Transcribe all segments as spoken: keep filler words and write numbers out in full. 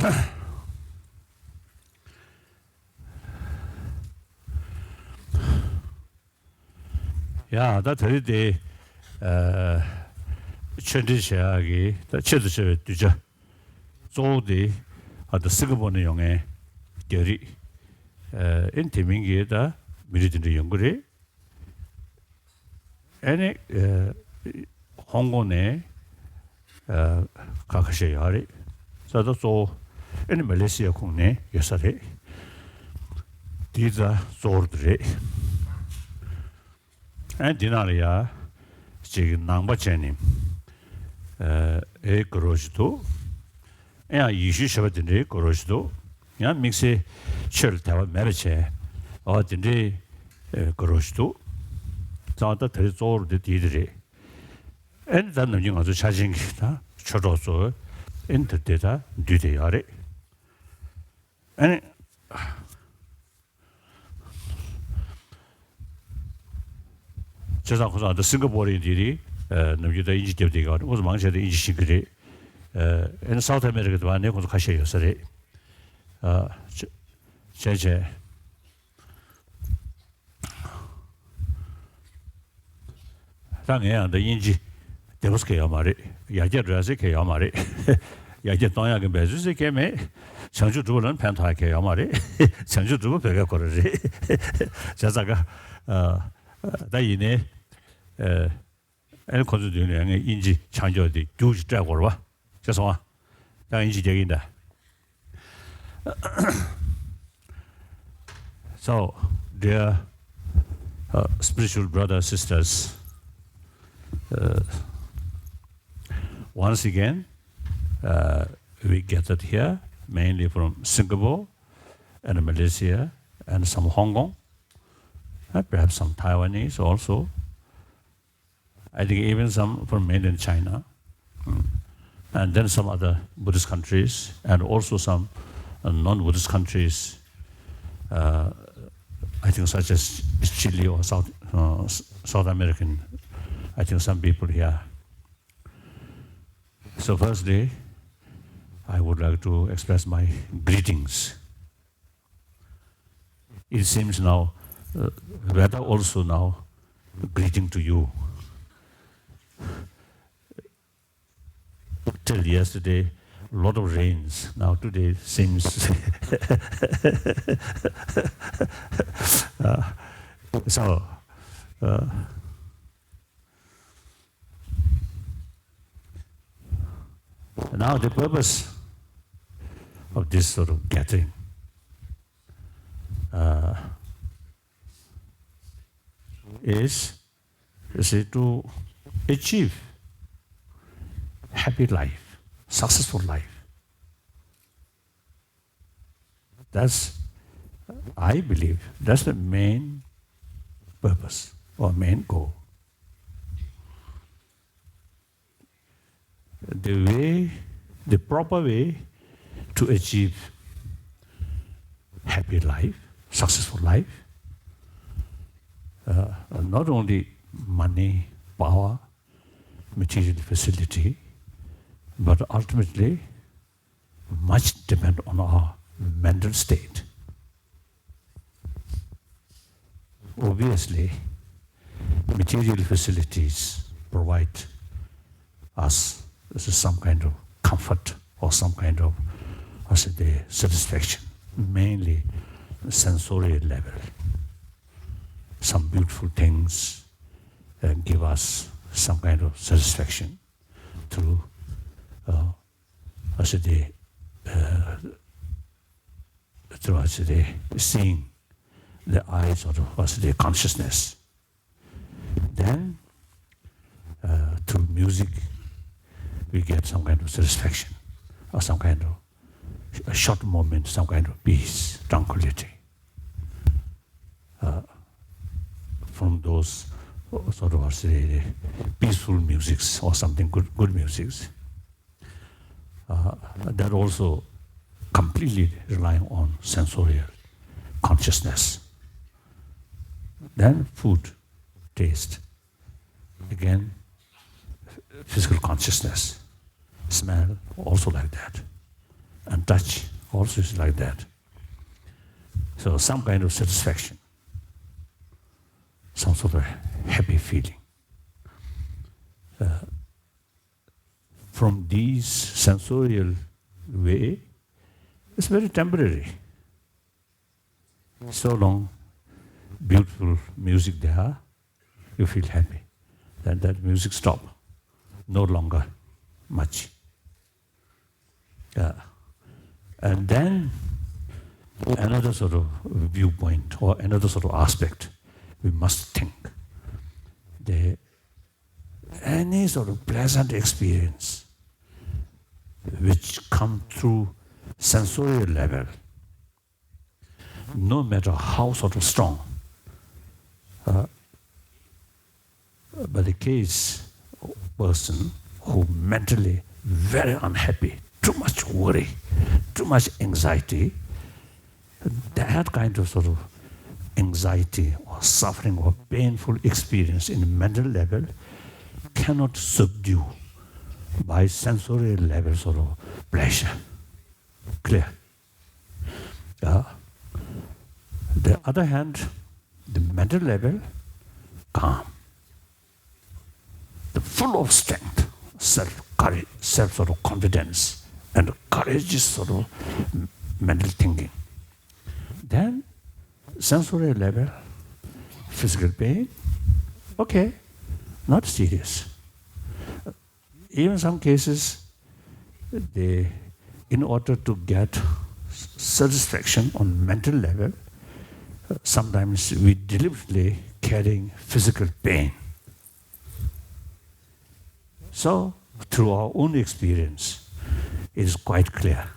ཡ་ད་དེ་རིང་དེ་ཨ་ཆོས་འབྲེལ་བྱེད་ཡག་གི་ད་ཆེད་དུ་བྱ་བའི་གདུལ་བྱ་གཙོ་བོ་དེ་ཨ་ད་སིང་ག་པོར་ནས་ཡོང་མཁན་རྒྱ་རིགས་ཨ་ཨེ་དེ་མིན་གྱི་ད་མི་རིགས་དེ་འདྲ་ཡོང་གི་རེད། ཨ་ནི་ཨ་ཧོང་ཀོང་ནས་ཨ་ཁ་ཁ་ཤས་ཡོད་རེད། ས་ད་གཙོ་བོ་ཨ་ནི་མ་ལེ་ཤི་ཡ་ཁོངས་ནས་ཡོད་ས་རེད། དེ་ད་གཙོ་བོ་དེ་རེད། ཨ་ནི་དེ་ནང་ལ་ཡ་ཅིག་ནང་པ་བྱས་ནས་ཨ་ཨེ་དགའ་རོགས་ཞིག་འདུག་ཨེ་ཡང་ཡེ་ཤུའི་ཆོས་པ་དེ་འདྲའི་དགའ་རོགས་ཞིག་འདུག་ཡང་དམིགས་བསལ་ཆོས་ལ་དད་པ་མེད་པ་བྱས་ཨ་དེ་འདྲའི་ཨེ་དགའ་རོགས་ཞིག་འདུག་ཙང་ད་དེ་རིང་གཙོ་བོར་འདི་དེའི་དེ་རེད། ཨེ་ནི་ད་ནམ་རྒྱུན་ང་ཚོ་ཆ་ཆེན་གྱི་ད་ཆོས་གྲོགས་ཚོ་ཨེ་ནི་དེ་དེ་ད་འདུས་དེ་ཡོད་རེད། ཨེ་ནི། བྱས་ཙང་ཁོ་ཚོ་ཨ་ད་སིང་ག་པོར་ཡིན་དེ་རེད། ཨ་ནམ་རྒྱུན་ད་དབྱིན་ཇི་རྒྱབ་བསྡད་ཀྱི་ཡོད་རེད། ཁོ་ཚོ་མང་ཆེ་ད་དབྱིན་ཇི་ཤེས་ཀྱི་རེད། ཨ་ཨེ་ནི་སའུ་ཐི་ཨ་མེ་རི་ཀ་དེ་བ་ནས་ཁོ་ཚོ་ཁ་ཤས་ཡོད་ས་རེད། ཨ་བྱས་བྱས་བྱས། ད་ངས་ཡང་ད་དབྱིན་ཇི་བདེ་པོ་ཟེར་མཁན་ཡོད་མ་རེད། ཡར་རྒྱས་འགྲོ་ཡ་ཟེར་མཁན་ཡོད་མ་རེད། ཡར་རྒྱས་གཏོང་ཡག་གི་འབད་རྩོལ་ཟེར་མཁན་མེད། བྱང་ཆུབ་སྒྲུབ་པ་ལ་ནི་ཕན་ཐོགས་ཡག་གི་ཡོད་མ་རེད། བྱང་ཆུབ་སྒྲུབ་པ་བོད་སྐད་ཁོ་རང་རེད། བྱས་ཙང་ཀ་ཨ་ད་ཡིན་ནའི་ཨ་ཨེ་ཁོ་ཚོའི་མདུན་ནས་ངས་དབྱིན་ཇི་ཆང་འཇོག་དེ་རྒྱུགས་ཤིག་སྤྲད་དགོས་རེད་པ། ཤེས་སོང་ཨ། ད་དབྱིན་ཇི་རྒྱག་གི་ཡིན་ད། So, dear uh, spiritual brothers, sisters, uh, once again, uh, we gathered here mainly from Singapore and Malaysia and some Hong Kong, uh, perhaps some Taiwanese also. I think even some from mainland China, mm, and then some other Buddhist countries, and also some uh, non-Buddhist countries, uh, I think such as Chile or South, uh, S- South American, I think some people here. So firstly, I would like to express my greetings. It seems now, uh, weather also now greeting to you. Till yesterday, lot of rains. Now today seems uh, so. Uh, Now, the purpose of this sort of gathering uh, is, you see, to achieve happy life, successful life. That's, I believe, that's the main purpose or main goal. The way, the proper way to achieve happy life, successful life, uh, not only money, power, material facility, but ultimately much depend on our mental state. Obviously, material facilities provide us some kind of comfort or some kind of, I should say, satisfaction, mainly sensorial level. Some beautiful things uh, give us some kind of satisfaction through, uh, I should say, uh, through, I should say, seeing the eyes of the, I should say, consciousness. Then, uh, through music, we get some kind of satisfaction or some kind of a short moment, some kind of peace, tranquility. Uh, from those uh, sort of, I say, peaceful musics or something good, good musics. Uh, that also completely relying on sensorial consciousness. Then food, taste. Again, physical consciousness. Smell, also like that. and touch also is like that. So some kind of satisfaction, some sort of happy feeling. Uh, from these sensorial way, it's very temporary. So long, beautiful music there, you feel happy. Then that music stop, no longer much. Yeah. And then another sort of viewpoint or another sort of aspect we must think. The, any sort of pleasant experience which come through sensorial level, no matter how sort of strong, uh, but the case person who mentally very unhappy, too much worry, too much anxiety, that kind of sort of anxiety or suffering or painful experience in mental level cannot subdue by sensorial level sort of pleasure. Clear? Uh, the other hand, the mental level, calm, the full of strength, self courage, self sort of confidence, and courageous sort of mental thinking. Then, sensory level, physical pain, okay, not serious. Even some cases, they, in order to get satisfaction on mental level, sometimes we deliberately carrying physical pain. So, through our own experience, it is quite clear.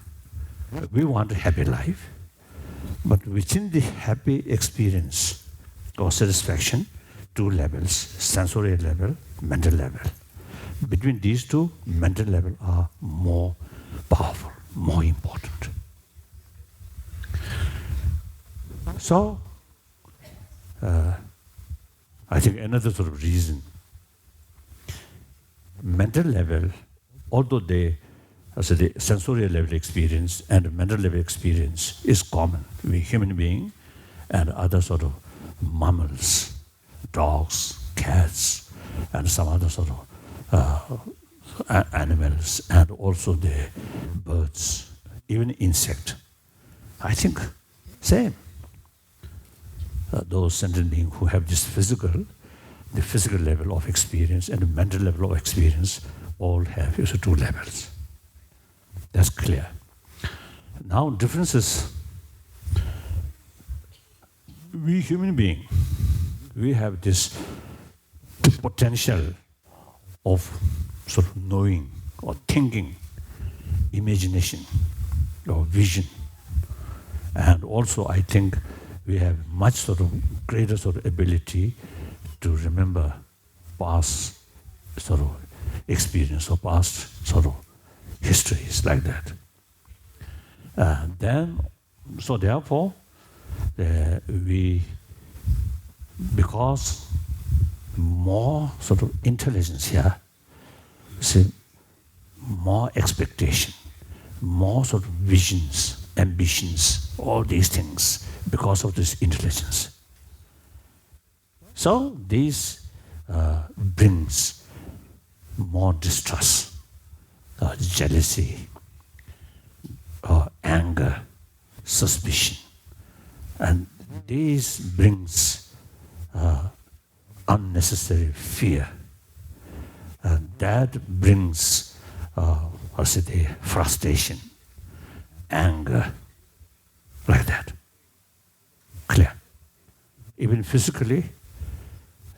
We want a happy life, but within the happy experience or satisfaction, two levels, sensory level, mental level. Between these two, mental level are more powerful, more important. So, uh, I think another sort of reason, mental level, although they, as the sensory level experience and mental level experience is common with human being and other sort of mammals, dogs, cats, and some other sort of uh, animals, and also the birds, even insect. I think same. Uh, those sentient beings who have this physical, the physical level of experience and the mental level of experience all have is two levels. That's clear. Now differences. We human being, we have this potential of sort of knowing or thinking, imagination or vision. And also, I think we have much sort of greater sort of ability to remember past sort of experience or past sort of histories like that. Uh, then, so therefore, uh, we, because more sort of intelligence here, see, more expectation, more sort of visions, ambitions, all these things because of this intelligence. So this uh, brings more distrust, uh, jealousy, uh, anger, suspicion, and this brings uh, unnecessary fear, and that brings, uh, I say, the frustration, anger, like that. Clear. Even physically,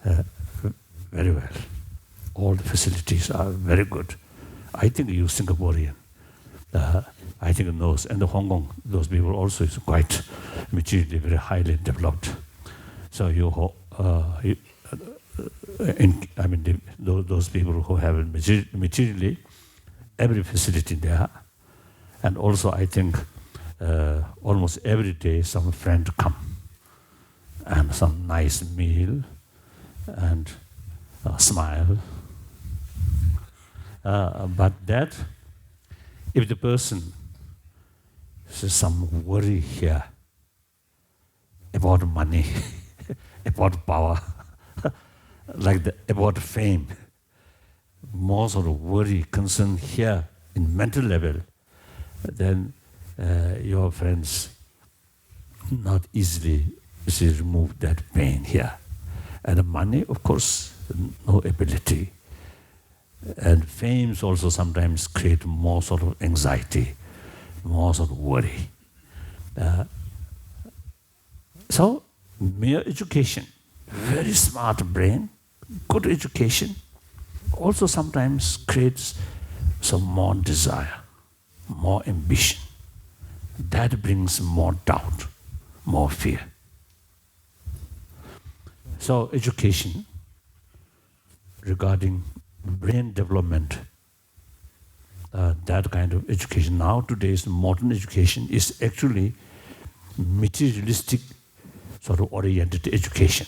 uh, very well. All the facilities are very good. I think you Singaporean, uh, I think knows, and the Hong Kong, those people also is quite materially very highly developed. So you, ho- uh, you uh, in, I mean, the, those, those people who have materially every facility there, and also I think uh, almost every day some friend come and some nice meal and uh, smile. Uh, but that, if the person see some worry here about money, about power, like the, about fame, more sort of worry, concern here in mental level, then uh, your friends not easily, you see, remove that pain here. And the money, of course, no ability. And fames also sometimes create more sort of anxiety, more sort of worry. Uh, so, mere education, very smart brain, good education, also sometimes creates some more desire, more ambition. That brings more doubt, more fear. So, education regarding brain development, uh, that kind of education. Now, today's modern education is actually materialistic sort of oriented education.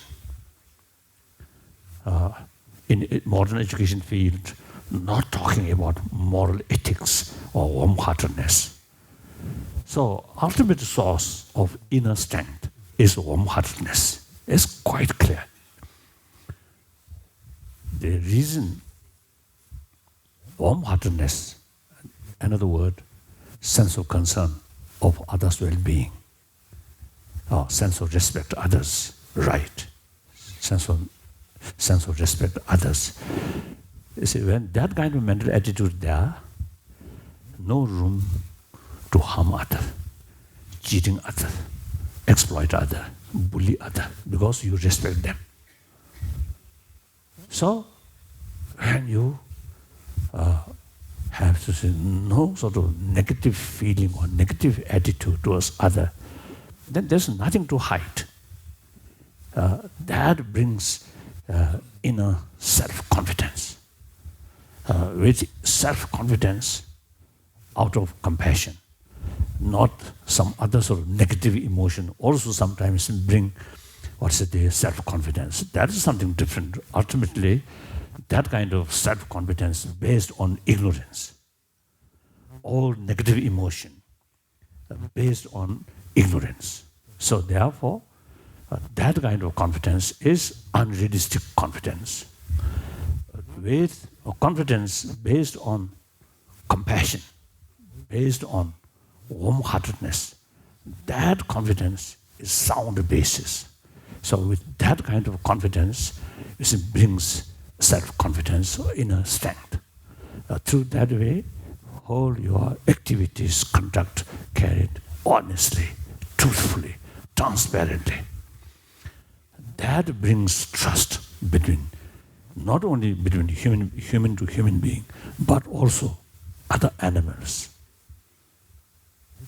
Uh, in modern education field, not talking about moral ethics or warm-heartedness. So, ultimate source of inner strength is warm-heartedness. It's quite clear. The reason, warm-heartedness, another word, sense of concern of others' well-being, uh, sense of respect others' right, sense of, sense of respect others. You see, when that kind of mental attitude there, no room to harm other, cheating other, exploit other, bully other, because you respect them. So, when you uh, have to say no sort of negative feeling or negative attitude towards other, then there's nothing to hide. Uh, that brings uh, inner self-confidence. Uh, with self-confidence, out of compassion, not some other sort of negative emotion, also sometimes bring, what's it, the self-confidence. That is something different. Ultimately, that kind of self-confidence based on ignorance, all negative emotion uh, based on ignorance. So therefore, uh, that kind of confidence is unrealistic confidence. With a confidence based on compassion, based on warm-heartedness, that confidence is sound basis. So with that kind of confidence, it brings self-confidence or inner strength. Uh, through that way, all your activities conduct carried honestly, truthfully, transparently. That brings trust between, not only between human, human to human being, but also other animals.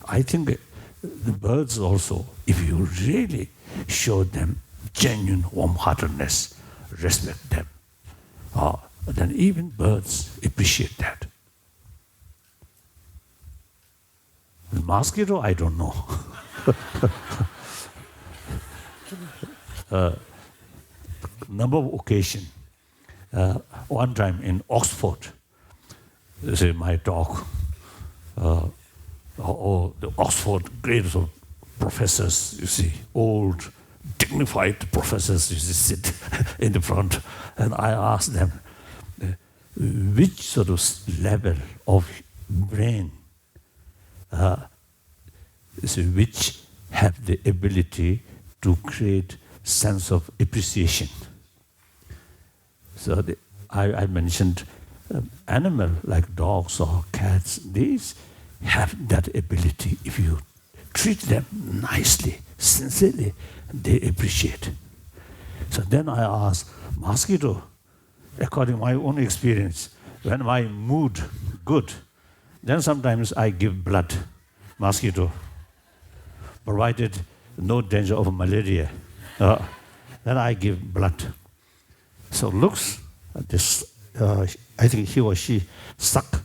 I think the birds also, if you really show them genuine warm-heartedness, respect them, uh, then even birds appreciate that. Mosquito, I don't know. Uh, number of occasion, uh, one time in Oxford, you see, my talk, uh, all the Oxford grades of professors, you see, old, dignified professors, you see, sit in the front, and I ask them, uh, which sort of s- level of brain, uh, is which have the ability to create sense of appreciation. So the, I, I mentioned um, animal like dogs or cats, these have that ability. If you treat them nicely, sincerely, they appreciate. So then I ask, mosquito, according my own experience, when my mood good, then sometimes I give blood, mosquito, provided no danger of malaria. Uh, then I give blood. So looks at this, uh, I think he or she suck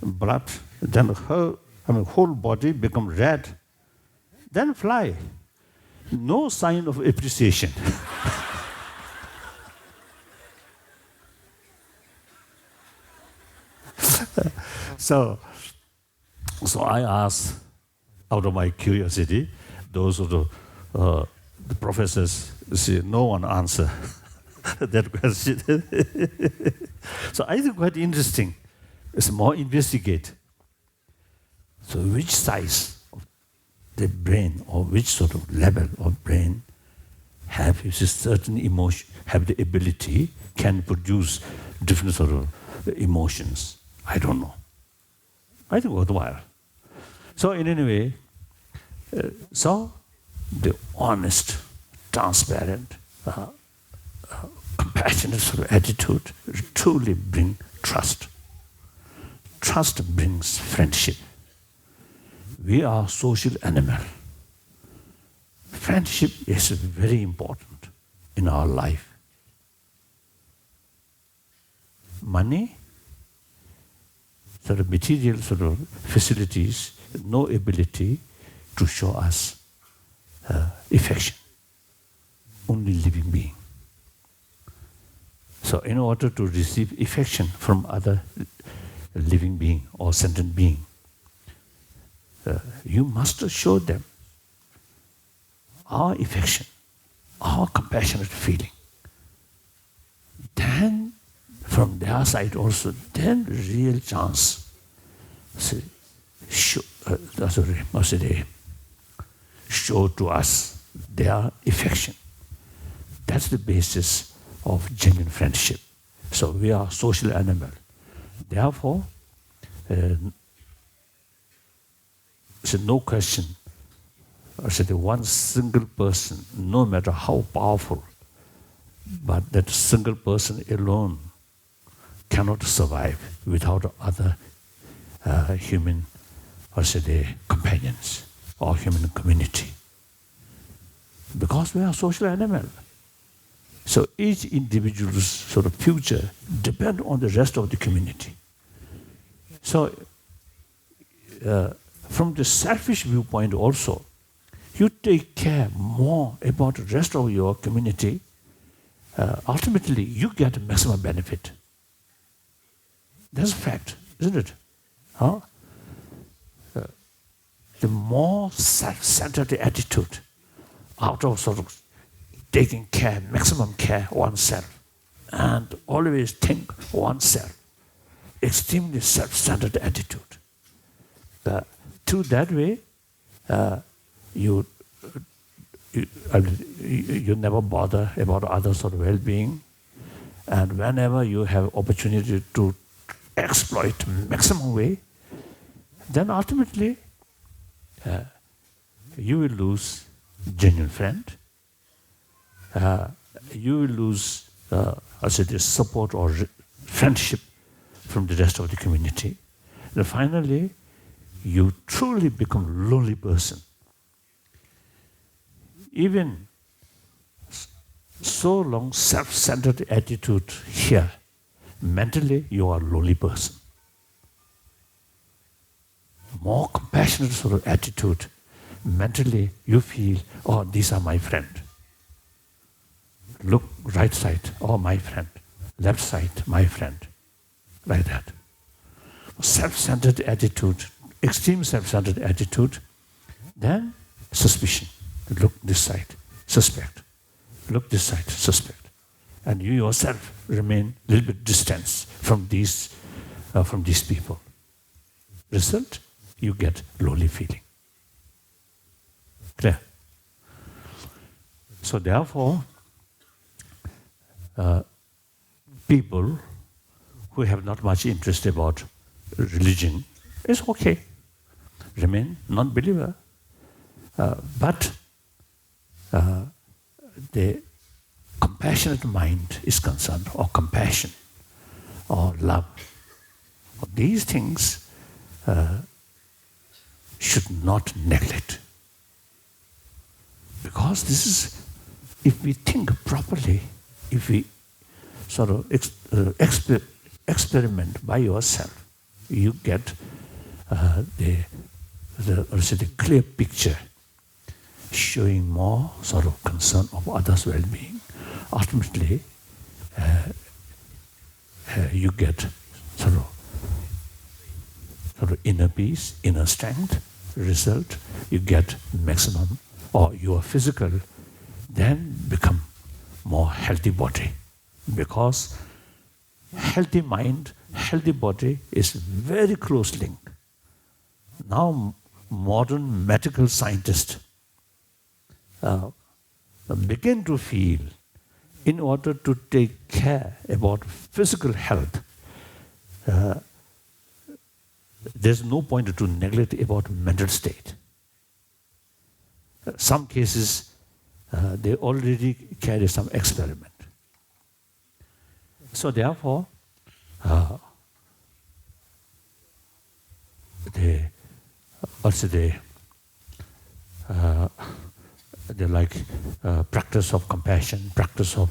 blood, then her, I mean, whole body become red, then fly. No sign of appreciation. So, so I ask, out of my curiosity, those sort of uh, the professors say no one answer that question. So I think quite interesting. It's more investigate. So which size of the brain or which sort of level of brain have a certain emotion, have the ability, can produce different sort of emotions? I don't know. I think worthwhile. So in any way, uh, so the honest, transparent, uh, uh, compassionate sort of attitude truly bring trust. Trust brings friendship. We are social animal. Friendship is very important in our life. Money, sort of material sort of facilities, no ability to show us uh, affection. Only living being. So in order to receive affection from other living being or sentient being, uh, you must show them our affection, our compassionate feeling. Then, from their side also, then real chance, see, show, uh, uh, sorry, must say, show to us their affection. That's the basis of genuine friendship. So we are social animal. Therefore, uh, it's no question. I said one single person, no matter how powerful, but that single person alone cannot survive without other uh, human, or say the companions or human community. Because we are social animal. So each individual's sort of future depend on the rest of the community. So uh, from the selfish viewpoint also, you take care more about the rest of your community, uh, ultimately you get maximum benefit. That's a fact, isn't it? Huh? Uh, the more self-centered the attitude, out of sort of taking care, maximum care oneself, and always think oneself, extremely self-centered attitude. Uh, through that way, uh, you, you, I mean, you you never bother about others' sort of well-being, and whenever you have opportunity to exploit maximum way, then ultimately uh, you will lose genuine friend. Uh, you will lose, uh, I say this, support or re- friendship from the rest of the community. And finally, you truly become lonely person. Even s- so long self-centered attitude here, mentally you are a lonely person. More compassionate sort of attitude, mentally you feel, oh, these are my friend. Look right side, oh, my friend. Left side, my friend. Like that. Self-centered attitude, extreme self-centered attitude, then suspicion. Look this side, suspect. Look this side, suspect. And you yourself remain a little bit distance from these, uh, from these people. Result, you get lonely feeling. Clear? So therefore, uh, people who have not much interest about religion, it's okay. Remain non-believer. Uh, but uh, the compassionate mind is concerned, or compassion, or love, these things uh, should not neglect. Because this is, if we think properly, if we sort of ex- uh, exper- experiment by yourself, you get uh, the, the, or say the clear picture showing more sort of concern of others' well-being. Ultimately, uh, uh, you get sort of, sort of inner peace, inner strength, result, you get maximum, or your physical then become more healthy body, because healthy mind, healthy body is very close link. Now modern medical scientists uh, begin to feel, in order to take care about physical health, uh, there's no point to neglect about mental state. Some cases, uh, they already carry some experiment. So therefore, uh, the, what's the, uh, the, like, uh, practice of compassion, practice of,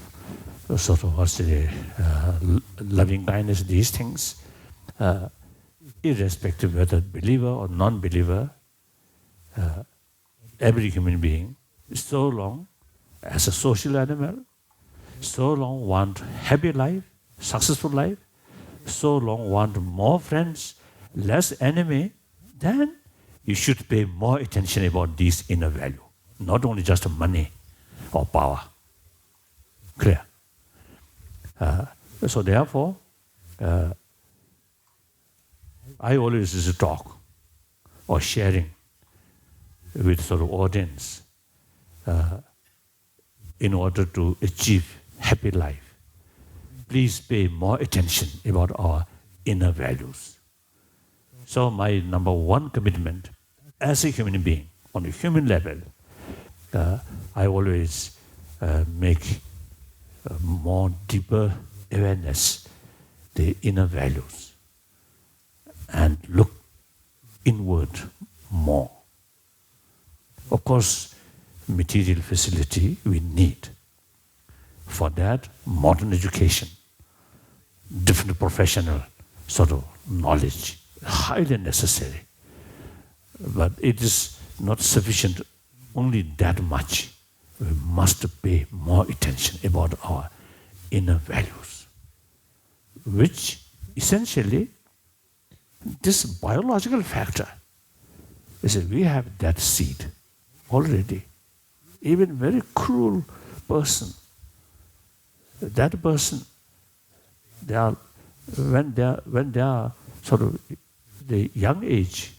uh, sort of, what's the, uh, loving kindness, these things, uh, irrespective whether believer or non-believer, uh, every human being, so long as a social animal, so long want happy life, successful life, so long want more friends, less enemy, then you should pay more attention about these inner value, not only just money or power. Clear? Uh, so therefore, uh, I always is a talk or sharing with sort of audience, uh, in order to achieve happy life. Please pay more attention about our inner values. So my number one commitment as a human being on a human level, uh, I always uh, make uh, more deeper awareness the inner values and look inward more. Of course, material facility we need. For that, modern education, different professional sort of knowledge, highly necessary. But it is not sufficient only that much. We must pay more attention about our inner values, which essentially this biological factor is that we have that seed already. Even very cruel person, that person, they are, when they are, when they are sort of the young age,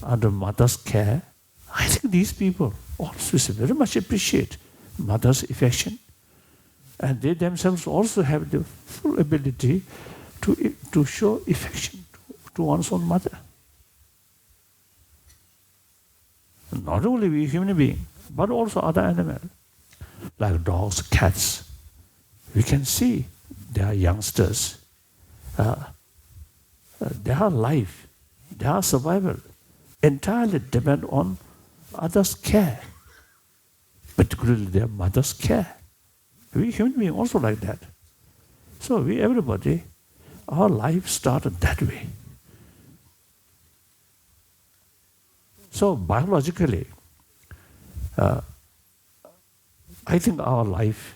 under mother's care, I think these people also is very much appreciate mother's affection, and they themselves also have the full ability to, to show affection to, to one's own mother. Not only we human being, but also other animals, like dogs, cats. We can see they are youngsters. Uh, uh, their life, their survival entirely depend on others' care, particularly their mother's care. We human being also like that. So we, everybody, our life started that way. So biologically, uh, I think our life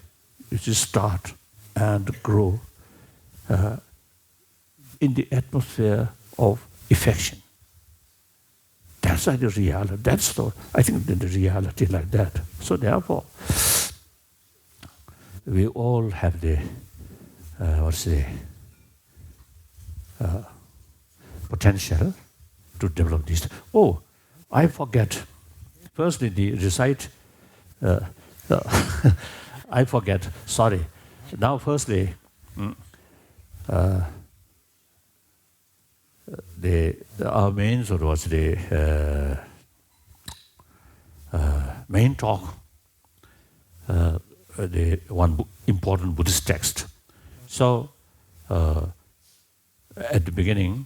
is to start and grow uh, in the atmosphere of affection. That's the reality. That's the, I think, the, the reality like that. So therefore, we all have the, uh, what's the, uh, potential to develop this. Oh, I forget. Firstly, the recite. Uh, uh, I forget. Sorry. Now, firstly, mm, uh, the our main sort of what's the uh, uh, main talk, uh, the one Bu- important Buddhist text. So, uh, at the beginning,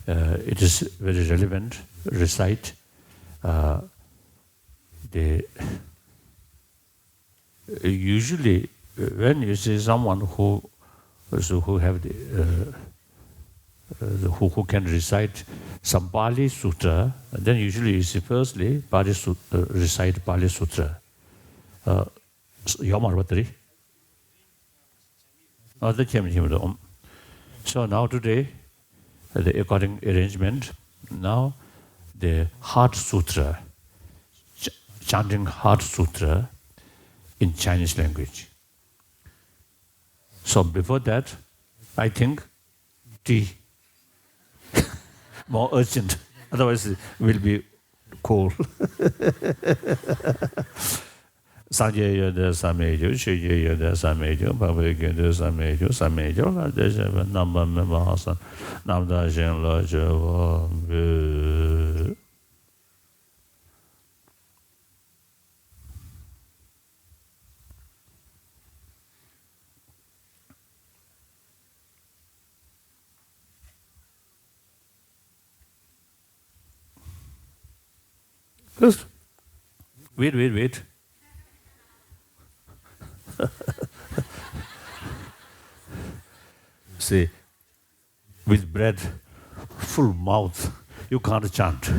uh, it is very relevant. Recite uh, the usually when you see someone who so who have the uh, uh, who, who can recite some Pali Sutra, then usually you see firstly Pali Sut- uh, recite Pali Sutra. Uh, ཡོད་མ་རེད་པ་དེ་རེད། ཨ་ད་ཁྱེད་མི་ཁྱེད་མི་འདུག So now today, uh, the according arrangement, now, the Heart Sutra, ch- chanting Heart Sutra in Chinese language. So before that, I think tea more urgent. Otherwise, it will be cold. སངས་རྒྱས་ཡོན་ཏན་བསམ་མི་ཁྱབ། ཆོས་ཀྱི་ཡོན་ཏན་བསམ་མི་ཁྱབ། འཕགས་པའི་དགེ་འདུན་བསམ་མི་ཁྱབ། བསམ་མི་ཁྱབ་ལ་དད་བྱེད་པའི། རྣམ་པར་སྨིན་པ་བསམ། རྣམ་དག་ཞིང་ལ་སྤྱོད་པ་འབུལ། Just wait, wait, wait. See, with bread full mouth, you can't chant.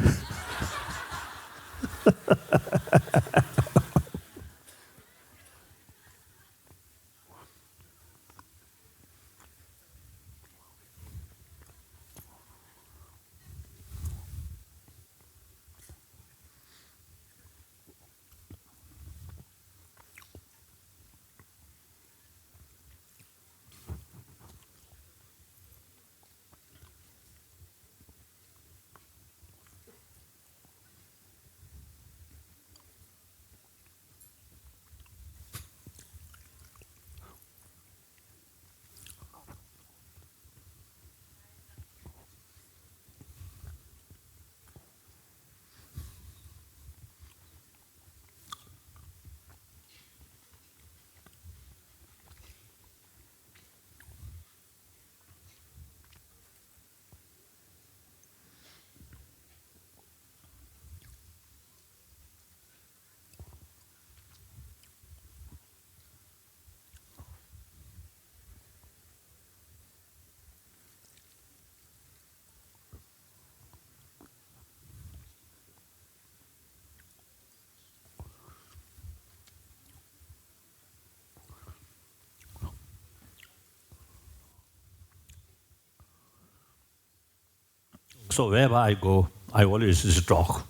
So wherever I go, I always talk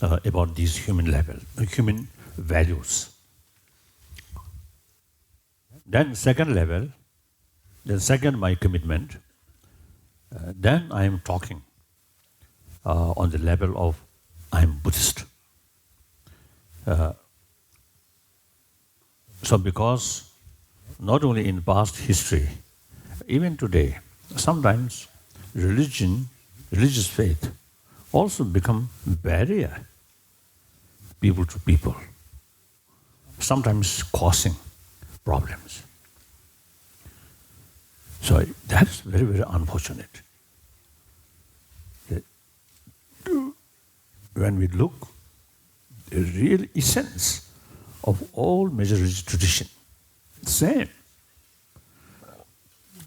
uh, about these human level, human values. Then second level, then second my commitment, uh, then I am talking uh, on the level of I am Buddhist. Uh, So because not only in past history, even today, sometimes religion, religious faith also become barrier people to people, sometimes causing problems. So that's very, very unfortunate. When we look, the real essence of all major religious tradition, same.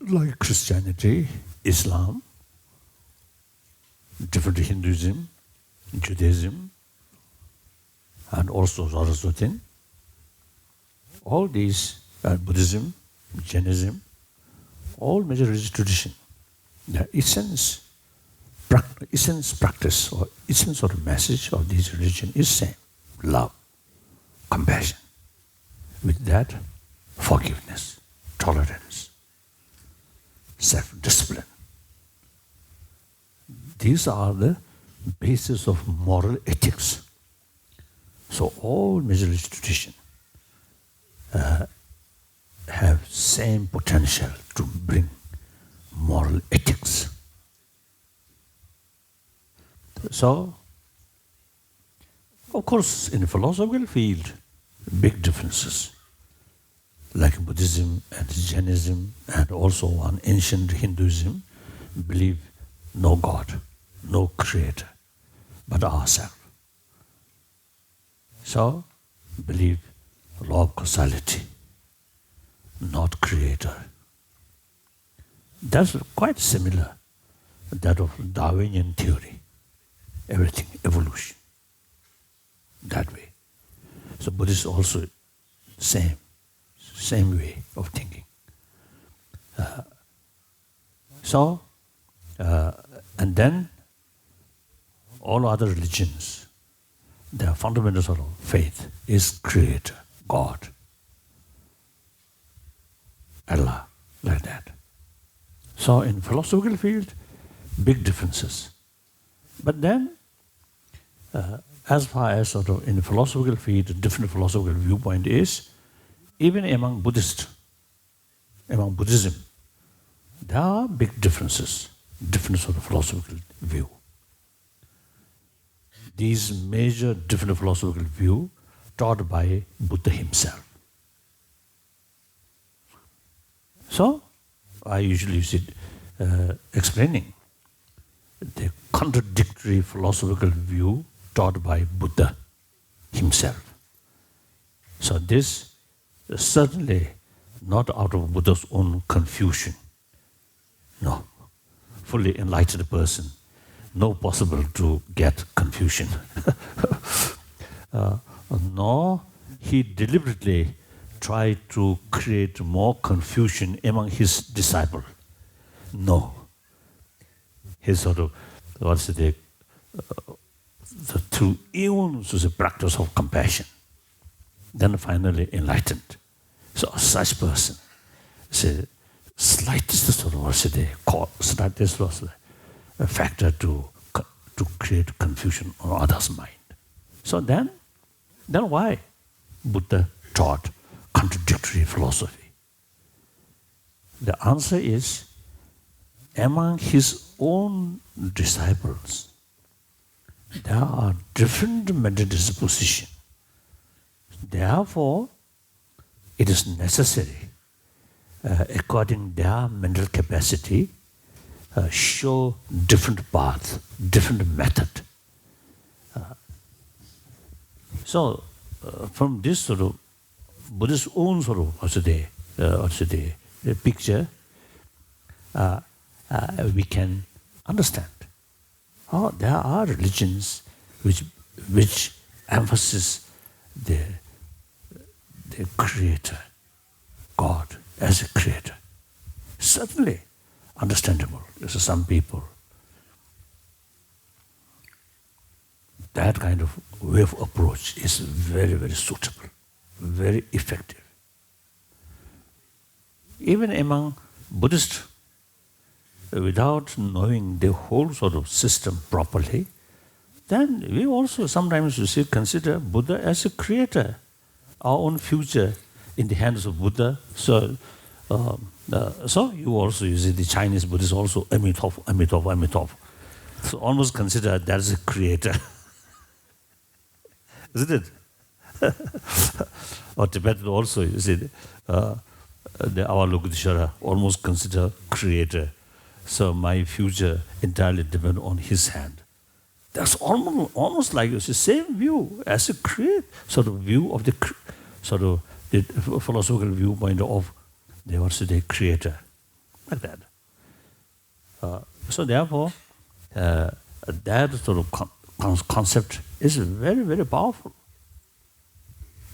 Like Christianity, Islam, different Hinduism, Judaism, and also Zoroastrian, all these, uh, Buddhism, Jainism, all major religious tradition, the essence, prac- essence practice or essence of the message of this religion is same. Love, compassion, with that forgiveness, tolerance, self-discipline. These are the basis of moral ethics. So all major religious tradition uh, have same potential to bring moral ethics. So, of course, in the philosophical field, big differences. Like Buddhism and Jainism and also one ancient Hinduism believe no God, no creator, but ourselves. So, believe law of causality, not creator. That's quite similar that of Darwinian theory, everything evolution, that way. So Buddhists also same, same way of thinking. Uh, so, uh, and then All other religions, the fundamentals of faith is Creator, God, Allah, like that. So in philosophical field, big differences. But then, uh, as far as sort of in philosophical field, different philosophical viewpoint is, even among Buddhists, among Buddhism, there are big differences, different sort of philosophical view. These major different philosophical view taught by Buddha himself. So, I usually use it, uh, explaining the contradictory philosophical view taught by Buddha himself. So this is certainly not out of Buddha's own confusion. No. Fully enlightened person, no possible to get confusion. Uh, nor he deliberately tried to create more confusion among his disciple. No. He sort of, what's the, uh, the, through even the practice of compassion, then finally enlightened. So such person, say, slightest sort of, what's the cause, slightest was a factor to co- to create confusion on others' mind. So then, then why Buddha taught contradictory philosophy? The answer is, among his own disciples, there are different mental disposition. Therefore, it is necessary, uh, according their mental capacity, uh, show different path, different method. Uh, so, uh, from this sort of Buddhist own sort of, what's the, uh, what's the, uh, picture, uh, uh, we can understand. Oh, there are religions which, which emphasize the, the creator, God as a creator. Certainly understandable. So some people, that kind of way of approach is very, very suitable, very effective. Even among Buddhists, without knowing the whole sort of system properly, then we also sometimes, you see, consider Buddha as a creator, our own future in the hands of Buddha. So, uh, uh, so you also, you see, the Chinese Buddhists also, Amitabha, Amitabha, Amitabha. So almost consider that as a creator. Isn't it? Or Tibetan also, you see, uh, the Avalokiteshvara almost consider creator. So my future entirely depend on his hand. That's almost, almost like, you see, same view as a create, sort of view of the cr- sort of the philosophical viewpoint of the, what's the creator, like that. Uh, so therefore, uh, that sort of con- con- concept is very, very powerful.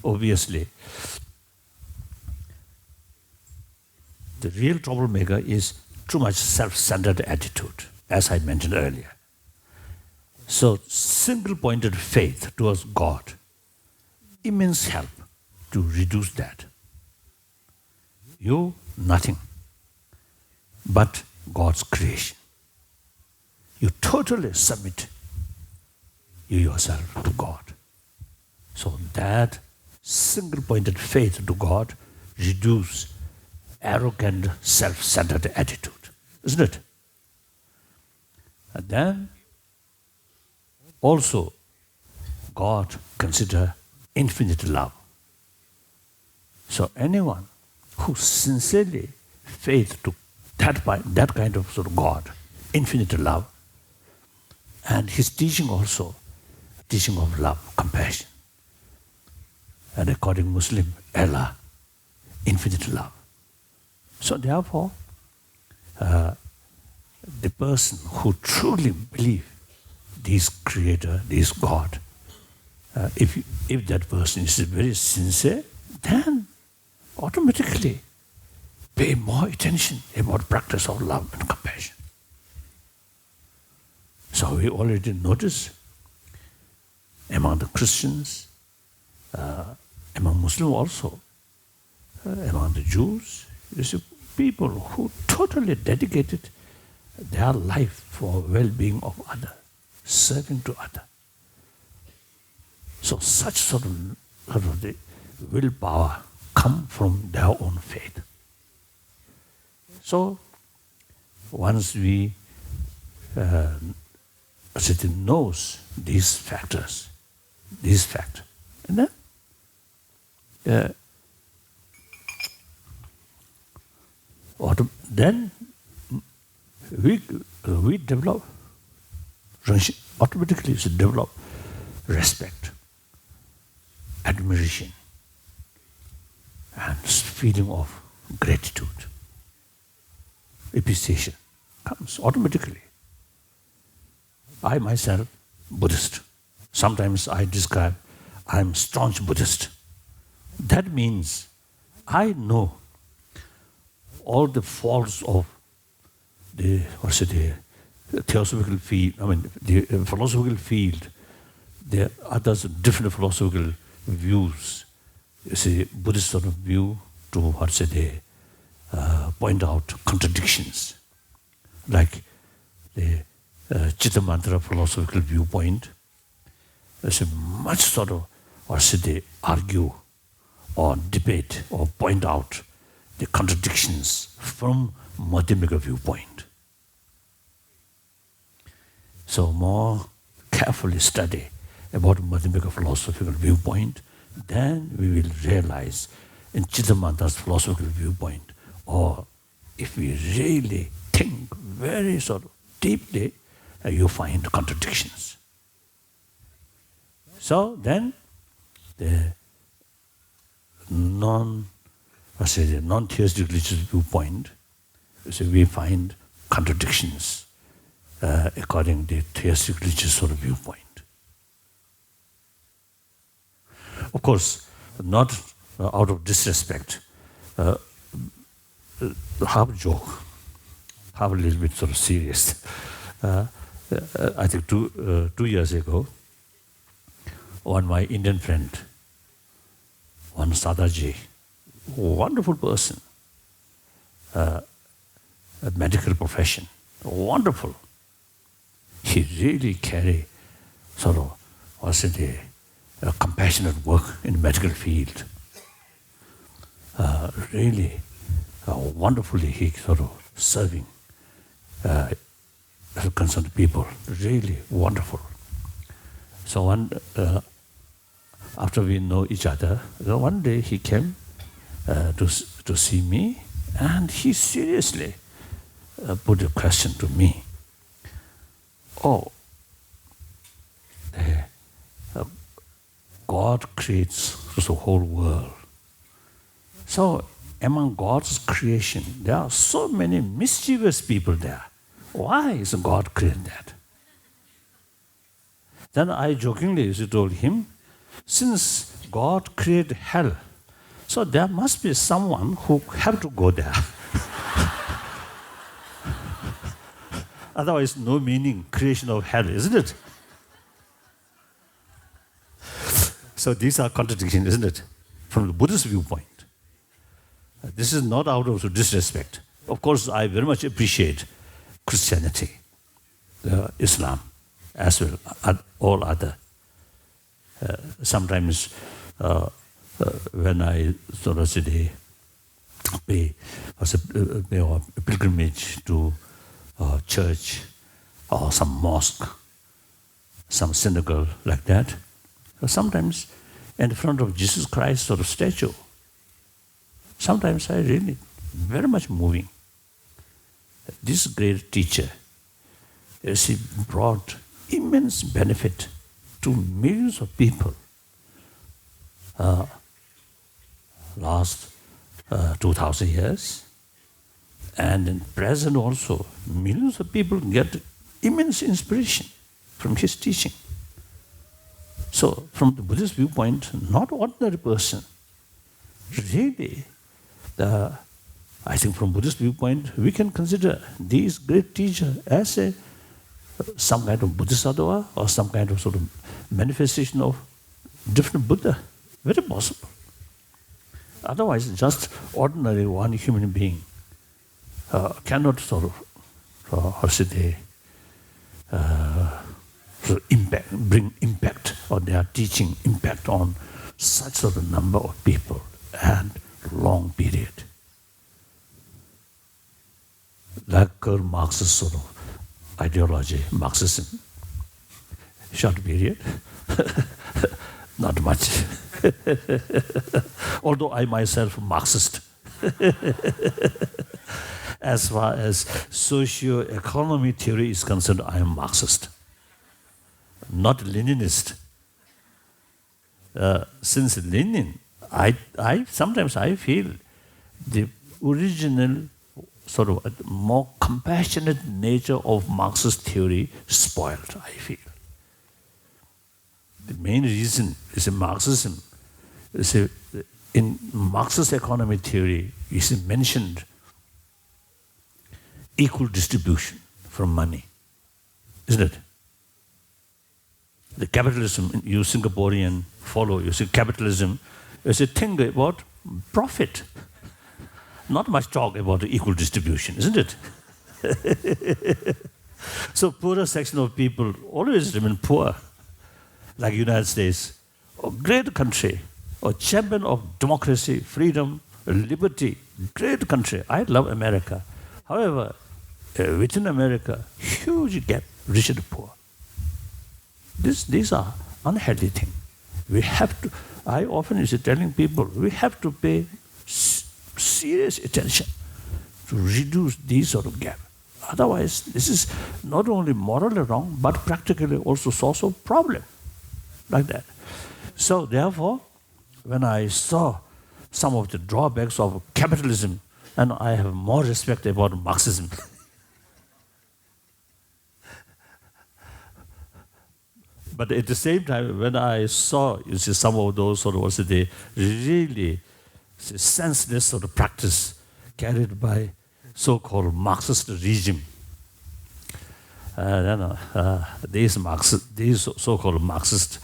Obviously, the real troublemaker is too much self-centered attitude, as I mentioned earlier. So, single-pointed faith towards God, immense help to reduce that. You nothing but God's creation. You totally submit you yourself to God. So that single-pointed faith to God reduce arrogant, self-centered attitude, isn't it? And then also, God consider infinite love. So anyone who sincerely faith to that, that kind of sort of God, infinite love, and his teaching also, teaching of love, compassion, and according Muslim, Allah, infinite love. So therefore, uh, the person who truly believe this creator, this God, uh, if, if that person is very sincere, then automatically pay more attention about practice of love and compassion. So we already notice among the Christians, uh, among Muslims also, uh, among the Jews, you see people who totally dedicated their life for well-being of other, serving to other. So such sort of, sort of the willpower come from their own faith. So once we, uh, city knows these factors, these facts, and then, uh, auto- then we, we develop, automatically we develop respect, admiration, and feeling of gratitude. Appreciation comes automatically. I myself, Buddhist. Sometimes I describe, I'm staunch Buddhist. That means I know all the faults of the, what's it, the theosophical field, I mean, the, uh, philosophical field. There are others, different philosophical views. You see, Buddhist sort of view to, what's it, uh, point out contradictions, like the, uh, Chittamantra philosophical viewpoint. It's a much sort of, or should they argue or debate or point out the contradictions from Madhyamika viewpoint. So more carefully study about Madhyamika philosophical viewpoint, then we will realize in Chittamantra's philosophical viewpoint, or if we really think very sort of deeply, uh, you find contradictions. So then, the non, I say the non-theistic religious viewpoint, so we find contradictions, uh, according to the theistic religious sort of viewpoint. Of course, not, uh, out of disrespect, uh, half joke, half a little bit sort of serious. Uh, uh, I think two, uh, two years ago, one my Indian friend, one Sadaji, wonderful person, uh, a medical profession, wonderful. He really carry sort of, what's it, a, a compassionate work in the medical field. Uh, really, uh, wonderfully he sort of serving, uh, concerned people. Really wonderful. So one, uh, after we know each other, so one day he came, uh, to s- to see me, and he seriously, uh, put a question to me. Oh, eh, uh, God creates the whole world. So among God's creation, there are so many mischievous people there. Why is God create that? Then I jokingly told him, since God created hell, so there must be someone who have to go there. Otherwise, no meaning creation of hell, isn't it? So these are contradictions, isn't it? From the Buddhist viewpoint. Uh, this is not out of disrespect. Of course, I very much appreciate Christianity, uh, Islam, as well, uh, all other. Uh, sometimes, uh, uh, when I sort of say, pay, as a, uh, pay a pilgrimage to a church or some mosque, some synagogue like that, sometimes in front of Jesus Christ sort of statue, sometimes I really very much moving. This great teacher, uh, she brought immense benefit to millions of people, uh, last, uh, two thousand years. And in present also, millions of people get immense inspiration from his teaching. So, from the Buddhist viewpoint, not ordinary person. Really, the, I think from Buddhist viewpoint, we can consider these great teachers as a some kind of Bodhisattva or some kind of sort of manifestation of different Buddha. Very possible. Otherwise, just ordinary one human being uh, cannot sort of, uh, how should they, uh, sort of impact, bring impact, or their teaching impact on such sort of number of people and long period. Like Karl Marx's sort of ideology, Marxism. Short period, not much. Although I myself Marxist, as far as socio-economy theory is concerned, I am Marxist, not Leninist. Uh, since Lenin, I, I sometimes I feel the original sort of more compassionate nature of Marxist theory spoiled, I feel. The main reason is in Marxism, is a, in Marxist economic theory, is mentioned equal distribution from money, isn't it? The capitalism, you Singaporean follow, you see, capitalism is a thing about profit. Not much talk about equal distribution, isn't it? So poorer section of people always remain poor, like United States, a great country, a champion of democracy, freedom, liberty, great country. I love America. However, uh, within America, huge gap, rich and poor. This, these are unhealthy things. We have to, I often is telling people, we have to pay s- serious attention to reduce these sort of gap. Otherwise, this is not only morally wrong, but practically also source of problem, like that. So therefore, when I saw some of the drawbacks of capitalism, and I have more respect about Marxism. But at the same time, when I saw, you see, some of those sort of, what's it, they really, say, senseless sort of practice carried by so-called Marxist regime. Uh, you know, uh, these Marxist, these so- so-called Marxist,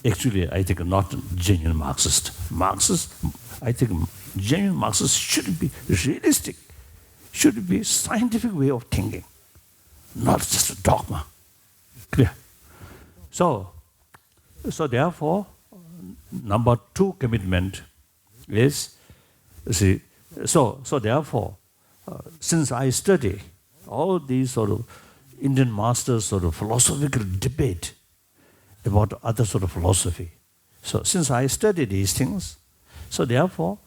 actually, I think not genuine Marxist. Marxist, I think genuine Marxist should be realistic, should be scientific way of thinking, not just a dogma. Clear? So, so therefore, number two commitment is, see, so, so therefore, uh, since I study all these sort of Indian masters sort of philosophical debate about other sort of philosophy. So since I study these things, so therefore,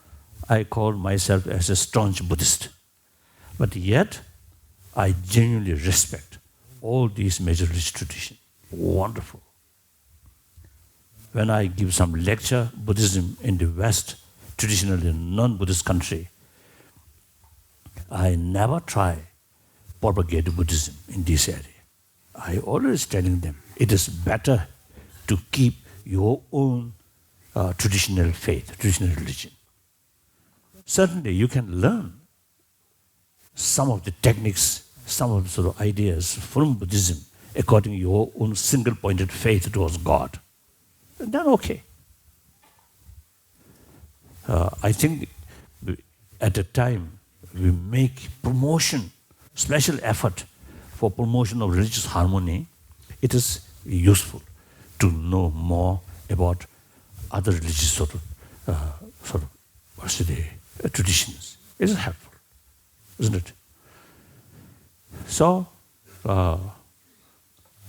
I call myself as a staunch Buddhist. But yet, I genuinely respect all these major religious traditions. Wonderful. When I give some lecture, Buddhism in the West, traditionally non-Buddhist country, I never try propagate Buddhism in this area. I always telling them, it is better to keep your own uh, traditional faith, traditional religion. Certainly, you can learn some of the techniques, some of the sort of ideas from Buddhism, according to your own single-pointed faith towards God. And then, okay. Uh, I think at the time we make promotion, special effort for promotion of religious harmony, it is useful to know more about other religious sort of, uh, sort of, what should I say, uh, traditions. It is helpful, isn't it? So, uh,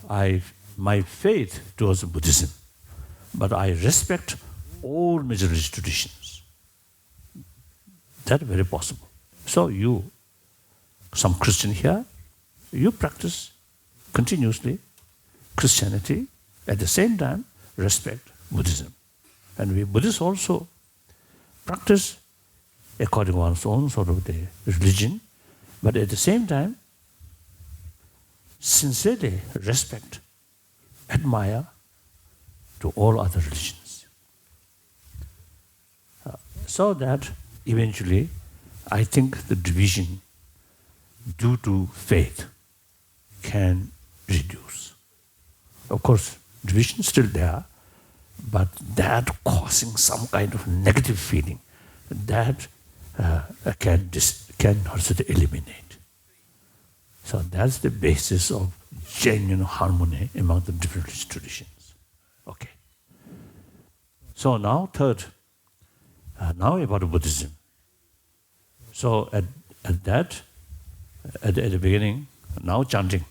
I, my faith towards Buddhism, but I respect all major religious traditions. That very possible. So you, some Christian here, you practice continuously Christianity, at the same time respect Buddhism. And we Buddhists also practice according to one's own sort of the religion, but at the same time, sincerely respect, admire to all other religions. Uh, so that eventually, I think the division due to faith can reduce. Of course, division is still there, but that causing some kind of negative feeling, that uh, can dis- can also eliminate. So that's the basis of genuine harmony among the different religious traditions. Okay. So now third, uh, now about Buddhism. So at, at that, at, at the beginning, now chanting.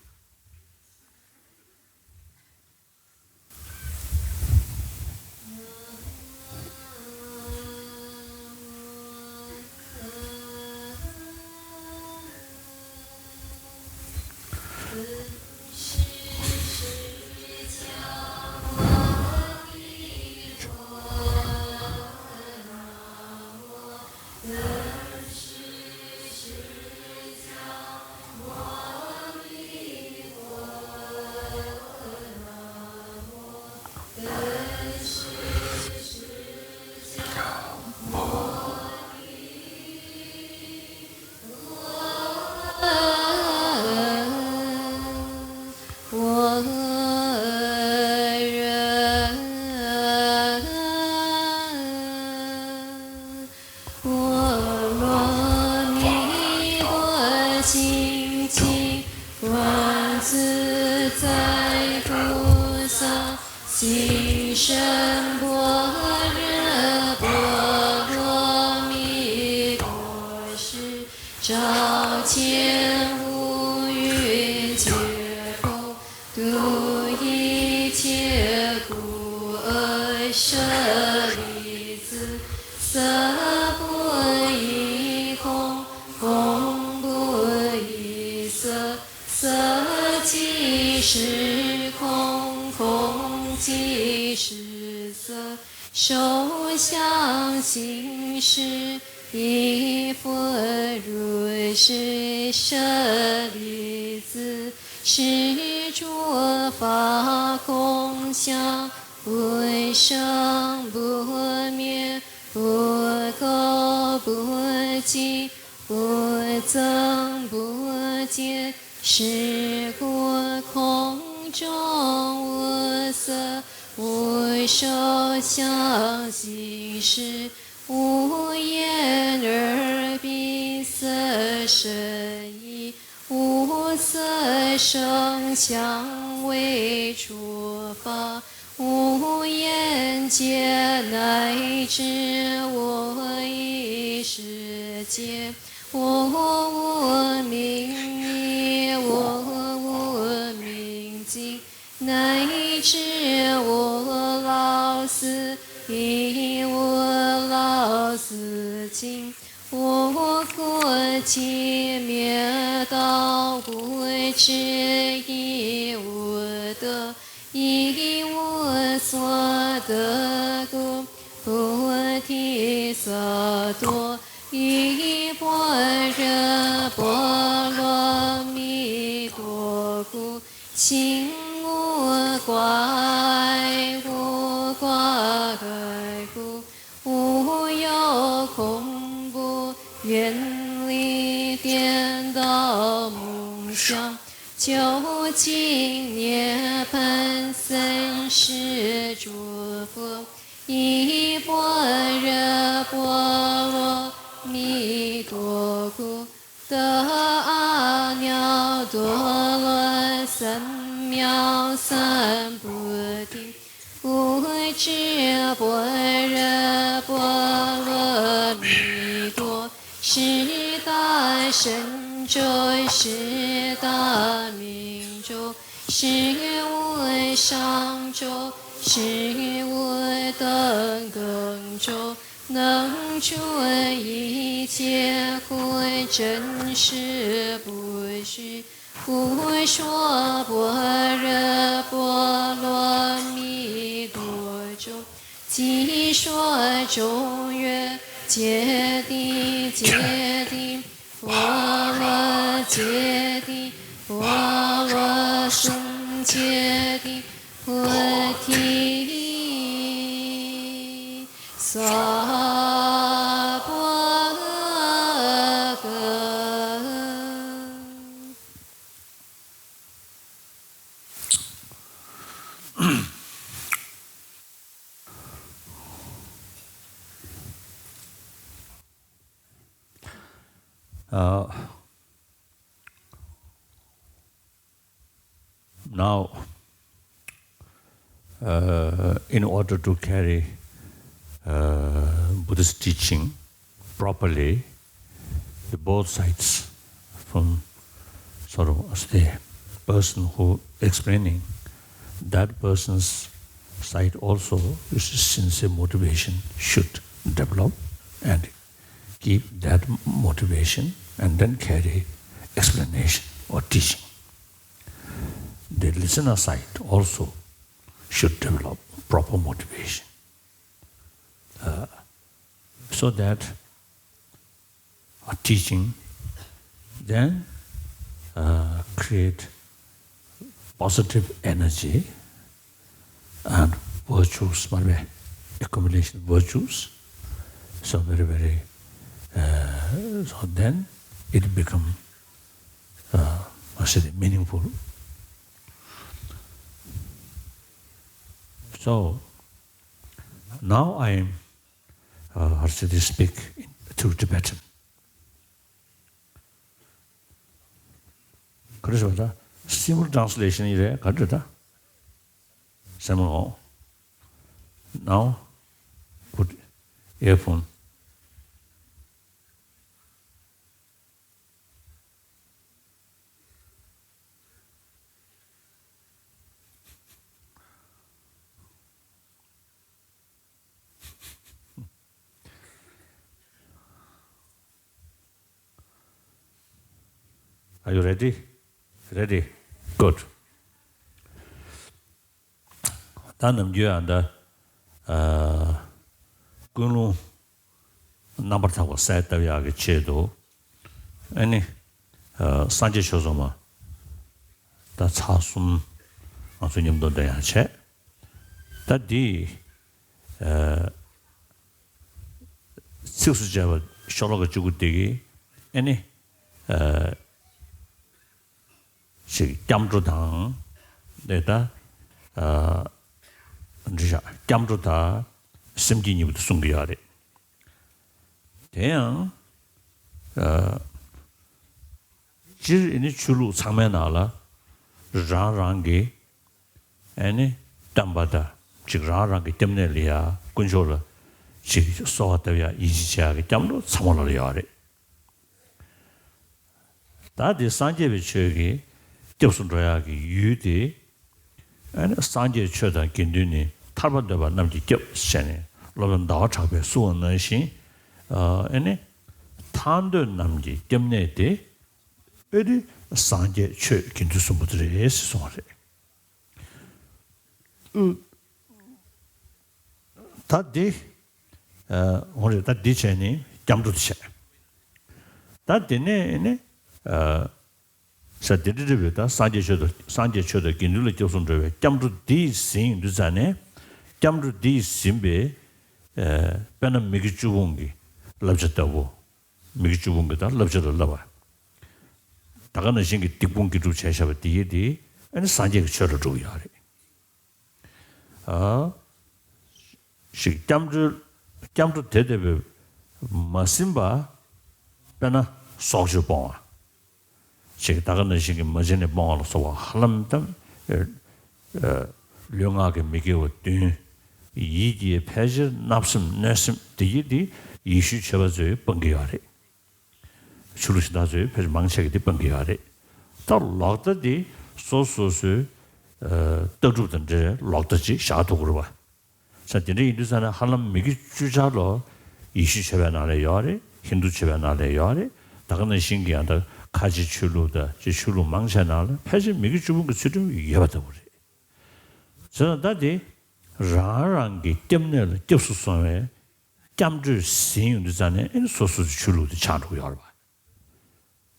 Uh, now, uh, in order to carry uh, Buddhist teaching properly, the both sides, from sort of as the person who explaining, that person's side also is sincere motivation should develop and keep that motivation and then carry explanation or teaching. The listener side also should develop proper motivation, uh, so that a teaching then uh, create positive energy and virtues, accumulation virtues. So very, very, uh, so then it become, uh, I say, meaningful. So now I am, uh, I say, speak in, through Tibetan. ག་རེ་ཟེར་བ་ད། simple translation ཡིན་རེད། ག་རེ་ད། སེམས་ངོ་། Now put earphone. Are you ready? Ready? Good. ད་ནམ་རྒྱུན་ཨ་ད། ཨ། ཀུན་སློང་རྣམ་པར་དག་པ་གསལ་བཏབ་ཡག་གི་ཆེད་དུ། ཨ་ནི། ཨ། སངས་རྒྱས་ཆོས་ཚོགས་མ། ད་ཚར་གསུམ་ང་ཚོ་མཉམ་དུ་འགྲོ་ཡག་བྱས། ད་འདི། ཨ། ཚིགས་སུ་བཅད་པ་ཤོ་ལོ་ཀ་བཅུ་དགུ་དེ་གི། ཨ་ནི། ཨ། ཅིག་སྐྱབས་འགྲོ་དང་། དེ་ད། ཨ། འདི་བཞག་སྐྱབས་འགྲོ་དང་སེམས་བསྐྱེད་གཉིས་པོ་དེ་གསུང་གི་ཡོད་རེད། དེ་ཡང་། ཨ། སྤྱིར་ཨ་ནི་ཆོས་ལུགས་ཚང་མའི་ནང་ལ་རང་རང་གི། ཨ་ནི་བསྟན་པ་དང་ཅིག་རང་རང་གི་སྐྱབས་གནས་ལ་ཡ། དཀོན་མཆོག་ལ་ཅིག་གསོལ་བ་བཏབ་ཡག་ཡིད་ཆེས་བྱེད་ཡག་གི་སྐྱབས་འགྲོ་ཚང་མ་ལ་ཡོད་རེད། ད་དེ་སངས་རྒྱས་པའི་ཆོས་ཀྱི་སྐྱབས་སུ་འགྲོ་ཡག་གི་ཡུལ་དེ། ཨ་ནི་སངས་རྒྱས་ཆོས་དང་དགེ་འདུན་ནི། ཐར་པ་འདོད་པ་རྣམས་ཀྱི་སྐྱབས་ཟེར་ནས། སློབ་དཔོན་ཟླ་བ་གྲགས་པས་གསུངས་པ་ནང་བཞིན། ཨ་ནི་ཐར་འདོད་རྣམས་ཀྱི་སྐྱབས་གནས་དེ། ཨ་ནི་སངས་རྒྱས་ཆོས་དགེ་འདུན་གསུམ་པོ་དེ་རེད་ཟེར་གསུངས་པ་རེད། ད་འདི། ཨ། འོ་རེད། ད་འདི་བྱས་ནས་སྐྱབས་འགྲོ་དེ་བྱས། ད་དེ་ནས་ནི། ཨ། ས་དེ་འདྲ་འདྲ་བའི་ད་སངས་རྒྱས་ཆོས་དང་། སངས་རྒྱས་ཆོས་དང་དགེ་འདུན་ལ་སྐྱབས་སུ་འགྲོ་བའི་སྐྱབས་འགྲོ་འདི་ཟིན་ཡོང་དུས་ཙ་ནས། སྐྱབས་འགྲོ་འདི་ཟིན་པའི། ཨ། དཔེར་ན་མི་དགེ་བཅུ་སྤོང་གི་བསླབ་བྱ་ལྟ་བུ། མི་དགེ་བཅུ་སྤོང་གི་ད་བསླབ་བྱ་ལ་བསླབ་པ། ད་ག་ནང་བཞིན་གྱི་སྡིག་སྤོང་དགེ་སྒྲུབ་བྱས་བཞག་པ་དེ་ཡིས་དེ། ཨ་ནི་སངས་རྒྱས་ཀྱི་ཆོས་ལ་འགྲོ་གི་ཡོད་རེད། ཨ། ཞིག་སྐྱབས་འགྲོ། སྐྱབས་འགྲོ་དེ་ལྟ་བུ་མ་ཟིན་པ། དཔེར་ན་སྲོག་གཅོད་སྤོང་བ། ཞིག་ད་ག་ནང་བཞིན་གྱི་མ་བྱིན་ནས་སྤོང་བ་ལ་སོགས་པ་ཧ་ལམ་ཙམ། ཨ། ལུས་ངག་གི་མི་དགེ་བ་བདུན། ཡིད་ཀྱི་ཕལ་ཆེར་བརྣབ་སེམས་གནོད་སེམས་དེ་ཡིས་དེ་ཡེ་ཤུའི་ཆོས་པ་ཚོས་སྤང་གི་ཡོད་རེད། ཆོས་ལུགས་གཞན་དག་ཚོས་ཕལ་ཆེར་མང་ཆེ་གིས་འདི་སྤང་གི་ཡོད་རེད། ད་ལོག་ལྟ་འདི་སོ་སོ་སོའི། ཨ། ལྟ་གྲུབ་དང་འབྲེལ་ལོག་ལྟ་ཅིག་བཞག་ཐུབ་ཀྱི་རེད་པ། ས་དེ་འདྲ་ཡིན་དུས་ཙ་ན་ཧ་ལམ་མི་དགེ་བཅུ་ཆ་ལོ། ཡེ་ཤུ་ཆོས་པའི་ནང་ལ་ཡོད་རེད། ཧིན་དུ་ཆོས་པའི་ནང་ལ་ཡོད་རེད། ད་ག་ནང་བཞིན་གྱི་ཡང་ད་ཁ་ཆེ་ཆོས་ལུགས་དང་ཅིག་ཆོས་ལུགས་མང་ཆེ་ནང་ལ་ཕལ་ཆེར་མི་དགེ་བཅུ་སྤོང་གི་ཚུལ་ཁྲིམས་ཡོད་པ་ལྟ་བུ་རེད། བྱས་ཙང་ད་དེ་རང་རང་གི་སྐྱབས་གནས་ལ་སྐྱབས་སུ་སོང་བའི་སྐྱབས་འགྲོས་ཟིན་ཡོང་དུས་ཙ་ནས། ཨ་ནི་སོ་སོ་སོའི་ཆོས་ལུགས་དེ་ཆགས་འགྲོ་གི་ཡོད་རེད་པ།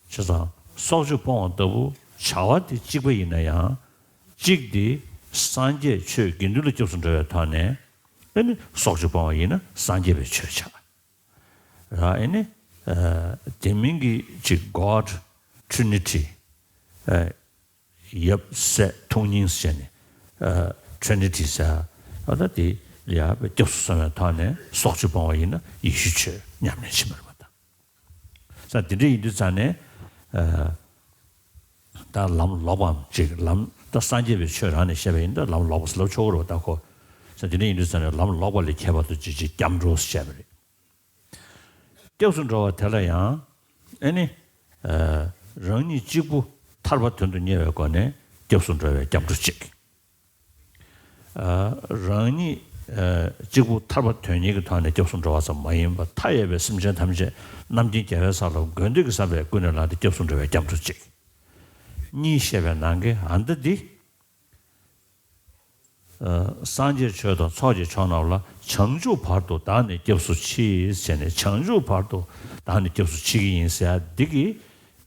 བྱས་ཙང་སྲོག་གཅོད་སྤོང་བ་ལྟ་བུ་བྱ་བ་དེ་གཅིག་པ་ཡིན་ན་ཡང་། གཅིག་དེ་སངས་རྒྱས་ཆོས་དགེ་འདུན་ལ་སྐྱབས་སུ་འགྲོ་བའི་ཐོག་ནས། ཨ་ནི་སྲོག་གཅོད་སྤོང་བ་ཡིན་ན་སངས་རྒྱས་པའི་ཆོས་ཆགས། ར། ཨ་ནི། ཨ། དེ་མིན་གྱི་ཅིག་God Trinity། ཨ། ཡབ་སྲས་ཐུགས་གཉིས་ཟེར་ནས། ཨ། Trinity ཟེར། ཨ། ད་དེ་ལ་ཡ་སྐྱབས་སུ་སོང་བའི་ཐོག་ནས་སྲོག་གཅོད་སྤོང་བ་ཡིན་ན་ཡེ་ཤུ་ཆོས་ཉམས་ལེན་བྱེད་མི་རུང་བ་དང་། ས་དེ་འདྲ་ཡིན་དུས་ཙང་ནས། ཨ། ད་ལམ་ལོག་པའམ་ཅིག་ལམ་ད་སངས་རྒྱས་པའི་ཆོས་རང་ནས་བཤད་པ་ཡིན་ད་ལམ་ལོག་པ་ཟེར་ལབ་ཆོག་གི་རེད་ད་ཁོ། ས་དེ་འདྲ་ཡིན་དུས་ཙང་ནས་ལམ་ལོག་པ་ལས་ཁྱད་པར་དུ་ཅིག་ཅིག་སྐྱབས་འགྲོ་ཟེར་བཤད་པ་རེད། སྐྱབས་སུ་འགྲོ་བ་དེ་ལ་ཡང་། ཨེ་ནི། ཨ། རང་ཉིད་གཅིག་པུ་ཐར་པ་དོན་དུ་གཉེར་བའི་སྒོ་ནས་སྐྱབས་སུ་འགྲོ་བའི་སྐྱབས་འགྲོ་གཅིག་ཨ། རང་ཉིད། ཨ། གཅིག་པུ་ཐར་པ་དོན་གཉེར་གྱི་ཐོག་ནས་སྐྱབས་སུ་འགྲོ་བ་ཙམ་མ་ཡིན་པར་མཐའ་ཡས་པའི་སེམས་ཅན་ཐམས་ཅད་རྣམ་མཁྱེན་རྒྱལ་བའི་ས་ལ་འགོད་འདོད་ཀྱི་བསམ་པས་ཀུན་ནས་བསླངས་ཏེ་སྐྱབས་སུ་འགྲོ་བའི་སྐྱབས་འགྲོ་གཅིག་གཉིས་བཤད་པའི་ནང་གི་ཨ་མདའ་འདི། ཨ། སངས་རྒྱས་ཆོས་དང་ཚོགས་ཀྱི་མཆོག་རྣམས་ལ་བྱང་ཆུབ་བར་དུ་བདག་ནི་སྐྱབས་སུ་མཆི་ཟེར་ནས་བྱང་ཆུབ་བར་དུ་བདག་ནི་སྐྱབས་སུ་མཆི་གི་ཡིན་ཟེར་ཡ་འདི་གིས།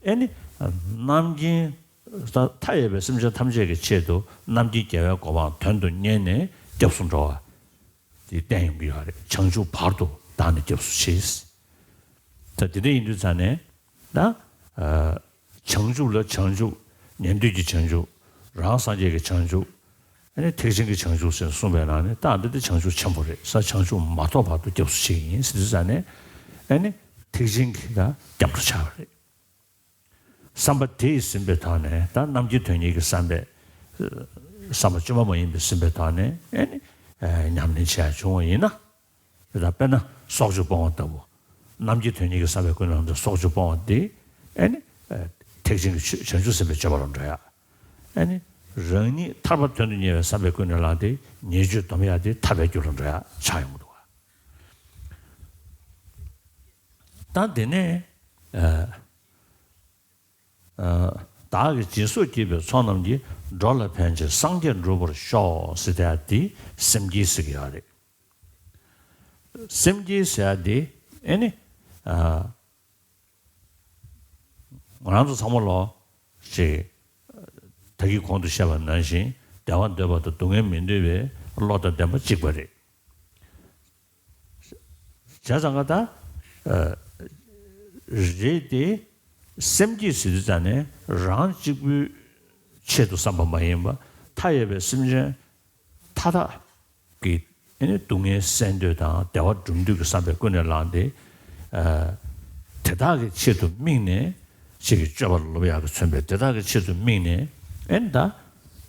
ཨེ་ནི། རྣམ་མཁྱེན། ད་མཐའ་ཡས་པའི་སེམས་ཅན་ཐམས་ཅད་ཀྱི་ཆེད་དུ་རྣམ་མཁྱེན་རྒྱལ་བའི་གོ་འཕང་དོན་དུ་གཉེར་ནས་སྐྱབས་སུ་འགྲོ་བ་དེ་བསྟན་ཡོང་གི་ཡོད་རེད། བྱང་ཆུབ་བར་དུ་བདག་ནི་སྐྱབས་སུ་མཆི། ད་དེ་འདྲ་ཡིན་དུས་ཙང་ནས་ད། ཨ། བྱང་ཆུབ་ལ་བྱང་ཆུབ། ཉན་ཐོས་ཀྱི་བྱང་ཆུབ། རང་སངས་རྒྱས་ཀྱི་བྱང་ཆུབ། ཨ་ནི་ཐེག་ཆེན་གྱི་བྱང་ཆུབ་ཟེར་གསུངས་པའི་ནང་ནས་ད་འདི་དེ་བྱང་ཆུབ་ཆེན་པོ་རེད། ས་བྱང་ཆུབ་མ་ཐོབ་བར་དུ་སྐྱབས་སུ་མཆི་གི་ཡིན་ཟེར་དུས་ཙང་ནས། ཨ་ནི་ཐེག་ཆེན་གྱི་ད་སྐྱབས་འགྲོ་ཆགས་པ་རེད། བསམ་པ་དེས་ཟིན་པའི་ཐོག་ནས་ད་རྣམ་མཁྱེན་དོན་གཉེར་གྱི་བསམ་པས། བསམ་པ་བཅོས་མ་མ་ཡིན་པས་ཟིན་པའི་ཐོག་ནས་ཨེ་ནི། ཨ། ཉམས་ལེན་བྱས་བྱུང་བ་ཡིན་ན། དེ་ལྟར་དཔེར་ན་སྲོག་གཅོད་སྤོང་བ་ལྟ་བུ། རྣམ་མཁྱེན་དོན་གཉེར་གྱི་བསམ་པས་ཀུན་ནས་བསླངས་ཏེ་སྲོག་གཅོད་སྤོང་བ་འདི། ཨེ་ནི། ཨ། ཐེག་ཆེན་གྱི་ཆོས་བྱང་ཆུབ་སེམས་དཔའི་སྤྱོད་པ་ལ་འགྲོ་ཡ། ཨེ་ནི། རང་ཉིད་ཐར་པ་དོན་དུ་གཉེར་བའི་བསམ་པས་ཀུན་ནས་བསླངས་ཏེ་ཉེས་སྤྱོད་སྡོམ་ཡ་དེ་ཐར་པའི་རྒྱུ་ལ་འགྲོ་ཡ་ཆགས་ཡོང་གི་འདུག་བ། ད་དེ་ནས། ཨ། ཨ། བདག་གིས་སྦྱིན་སོགས་བགྱིས་པའི་ཚོགས་རྣམས་ཀྱིས། འགྲོ་ལ་ཕན་ཕྱིར་སངས་རྒྱས་འགྲུབ་པར་ཤོག་ཟེར་དེ་ཡ་དེ་སེམས་བསྐྱེད་ཟེར་གྱི་ཡོད་རེད། སེམས་བསྐྱེད་ཟེར་ཡ་དེ་ཨེ་ནི། ཨ། ང་རང་ཚོ་ཚང་མ་ལོ། ཅིག་ད་གིན་གོང་དུ་བཤད་པ་ནང་བཞིན་བདེ་བ་འདོད་པ་དང་སྡུག་བསྔལ་མི་འདོད་པའི་བློ་དང་ལྡན་པ་གཅིག་པ་རེད། བྱས་ཙང་ཀ་ད། ཨ། རེད་དེ། སེམས་བསྐྱེད་ཟེར་དུས་ཙང་ནས་རང་གཅིག་པུའི་ཆེད་དུ་བསམ་པ་མ་ཡིན་པ། མཐའ་ཡས་པའི་སེམས་ཅན་མཐའ་དག་གི་ཨེ་ནི་སྡུག་བསྔལ་སེལ་འདོད་དང་བདེ་བ་སྒྲུབ་འདོད་ཀྱི་བསམ་པས་ཀུན་ནས་བསླངས་ཏེ། ཨ། དེ་དག་གི་ཆེད་དུ་དམིགས་ནས་ཅིག་གི་སྤྱོད་པ་ལ་སློབ་ཡག་གི་མཚོན་པའི་དེ་དག་གི་ཆེད་དུ་དམིགས་ནས་ཨེ་ནི་ད་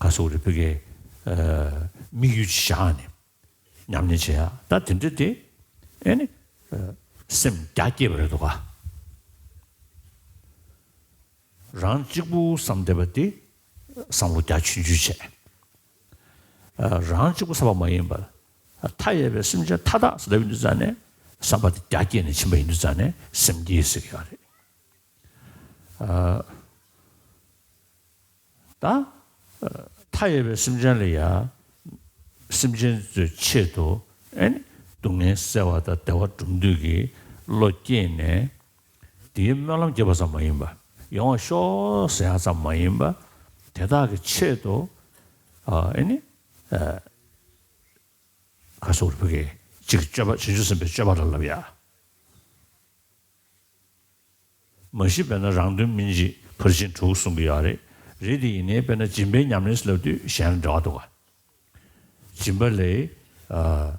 ག་སོགས་རེ་ཕུལ་གི། ཨ། དམིགས་ཡུལ་ཅིག་བཞག་ནས། ཉམས་ལེན་བྱེད་ཡ་ད་དེ་འདྲ་དེ། ཨེ་ནི། ཨ། སེམས་རྒྱ་བསྐྱེད་པ་རེད་འདུག་ག་རང་གཅིག་པུ་བསམ་བསྡད་པ་དེ་བསམ་བློ་རྒྱ་ཆུང་ཆུང་བྱས། ཨ། རང་གཅིག་པུ་བསམ་པ་མ་ཡིན་པར། མཐའ་ཡས་པའི་སེམས་ཅན་མཐའ་དག་ཟེར་ལབ་ཡོང་དུས་ཙང་ནས་བསམ་པ་དེ་རྒྱ་བསྐྱེད་ནས་ཕྱིན་པ་ཡིན་དུས་ཙང་ནས་སེམས་བསྐྱེད་ཟེར་གྱི་ཡོད་རེད། ཨ། ད། མཐའ་ཡས་པའི་སེམས་ཅན་ལ་ཡ། སེམས་ཅན་ཚོའི་ཆེད་དུ་ཨེ་ནི་སྡུག་བསྔལ་སེལ་བ་དང་བདེ་བ་སྒྲུབ་འདོད་ཀྱི་བློ་སྐྱེས་ནས། དེའི་སྨོན་ལམ་བརྒྱབ་པ་ཙམ་མ་ཡིན་པ། ཡོང་བ་ཤོག་ཟེར་ཡ་ཙམ་མ་ཡིན་པ། དེ་དག་གི་ཆེད་དུ། ཨ། ཨེ་ནི། ཨ། ག་སོགས་རེ་ཕུལ་གི་ཅིག་སྤྱོད་པ་བྱང་ཆུབ་སེམས་དཔའི་སྤྱོད་པ་ལ་བསླབ་ཡ། མ་གཞི་དཔེར་ན་རང་དོན་སྨིན་བྱེད་ཕར་ཕྱིན་དྲུག་གསུང་གི་ཡོད་རེད། རེད་དེ་ཡིན་ནའི་དཔེར་ན་སྦྱིན་པའི་ཉམས་ལེན་ཟེར་ལབ་དུས་གཞན་ལ་འབྲེལ་བ་འདུག་ག་སྦྱིན་པ་ལས། ཨ།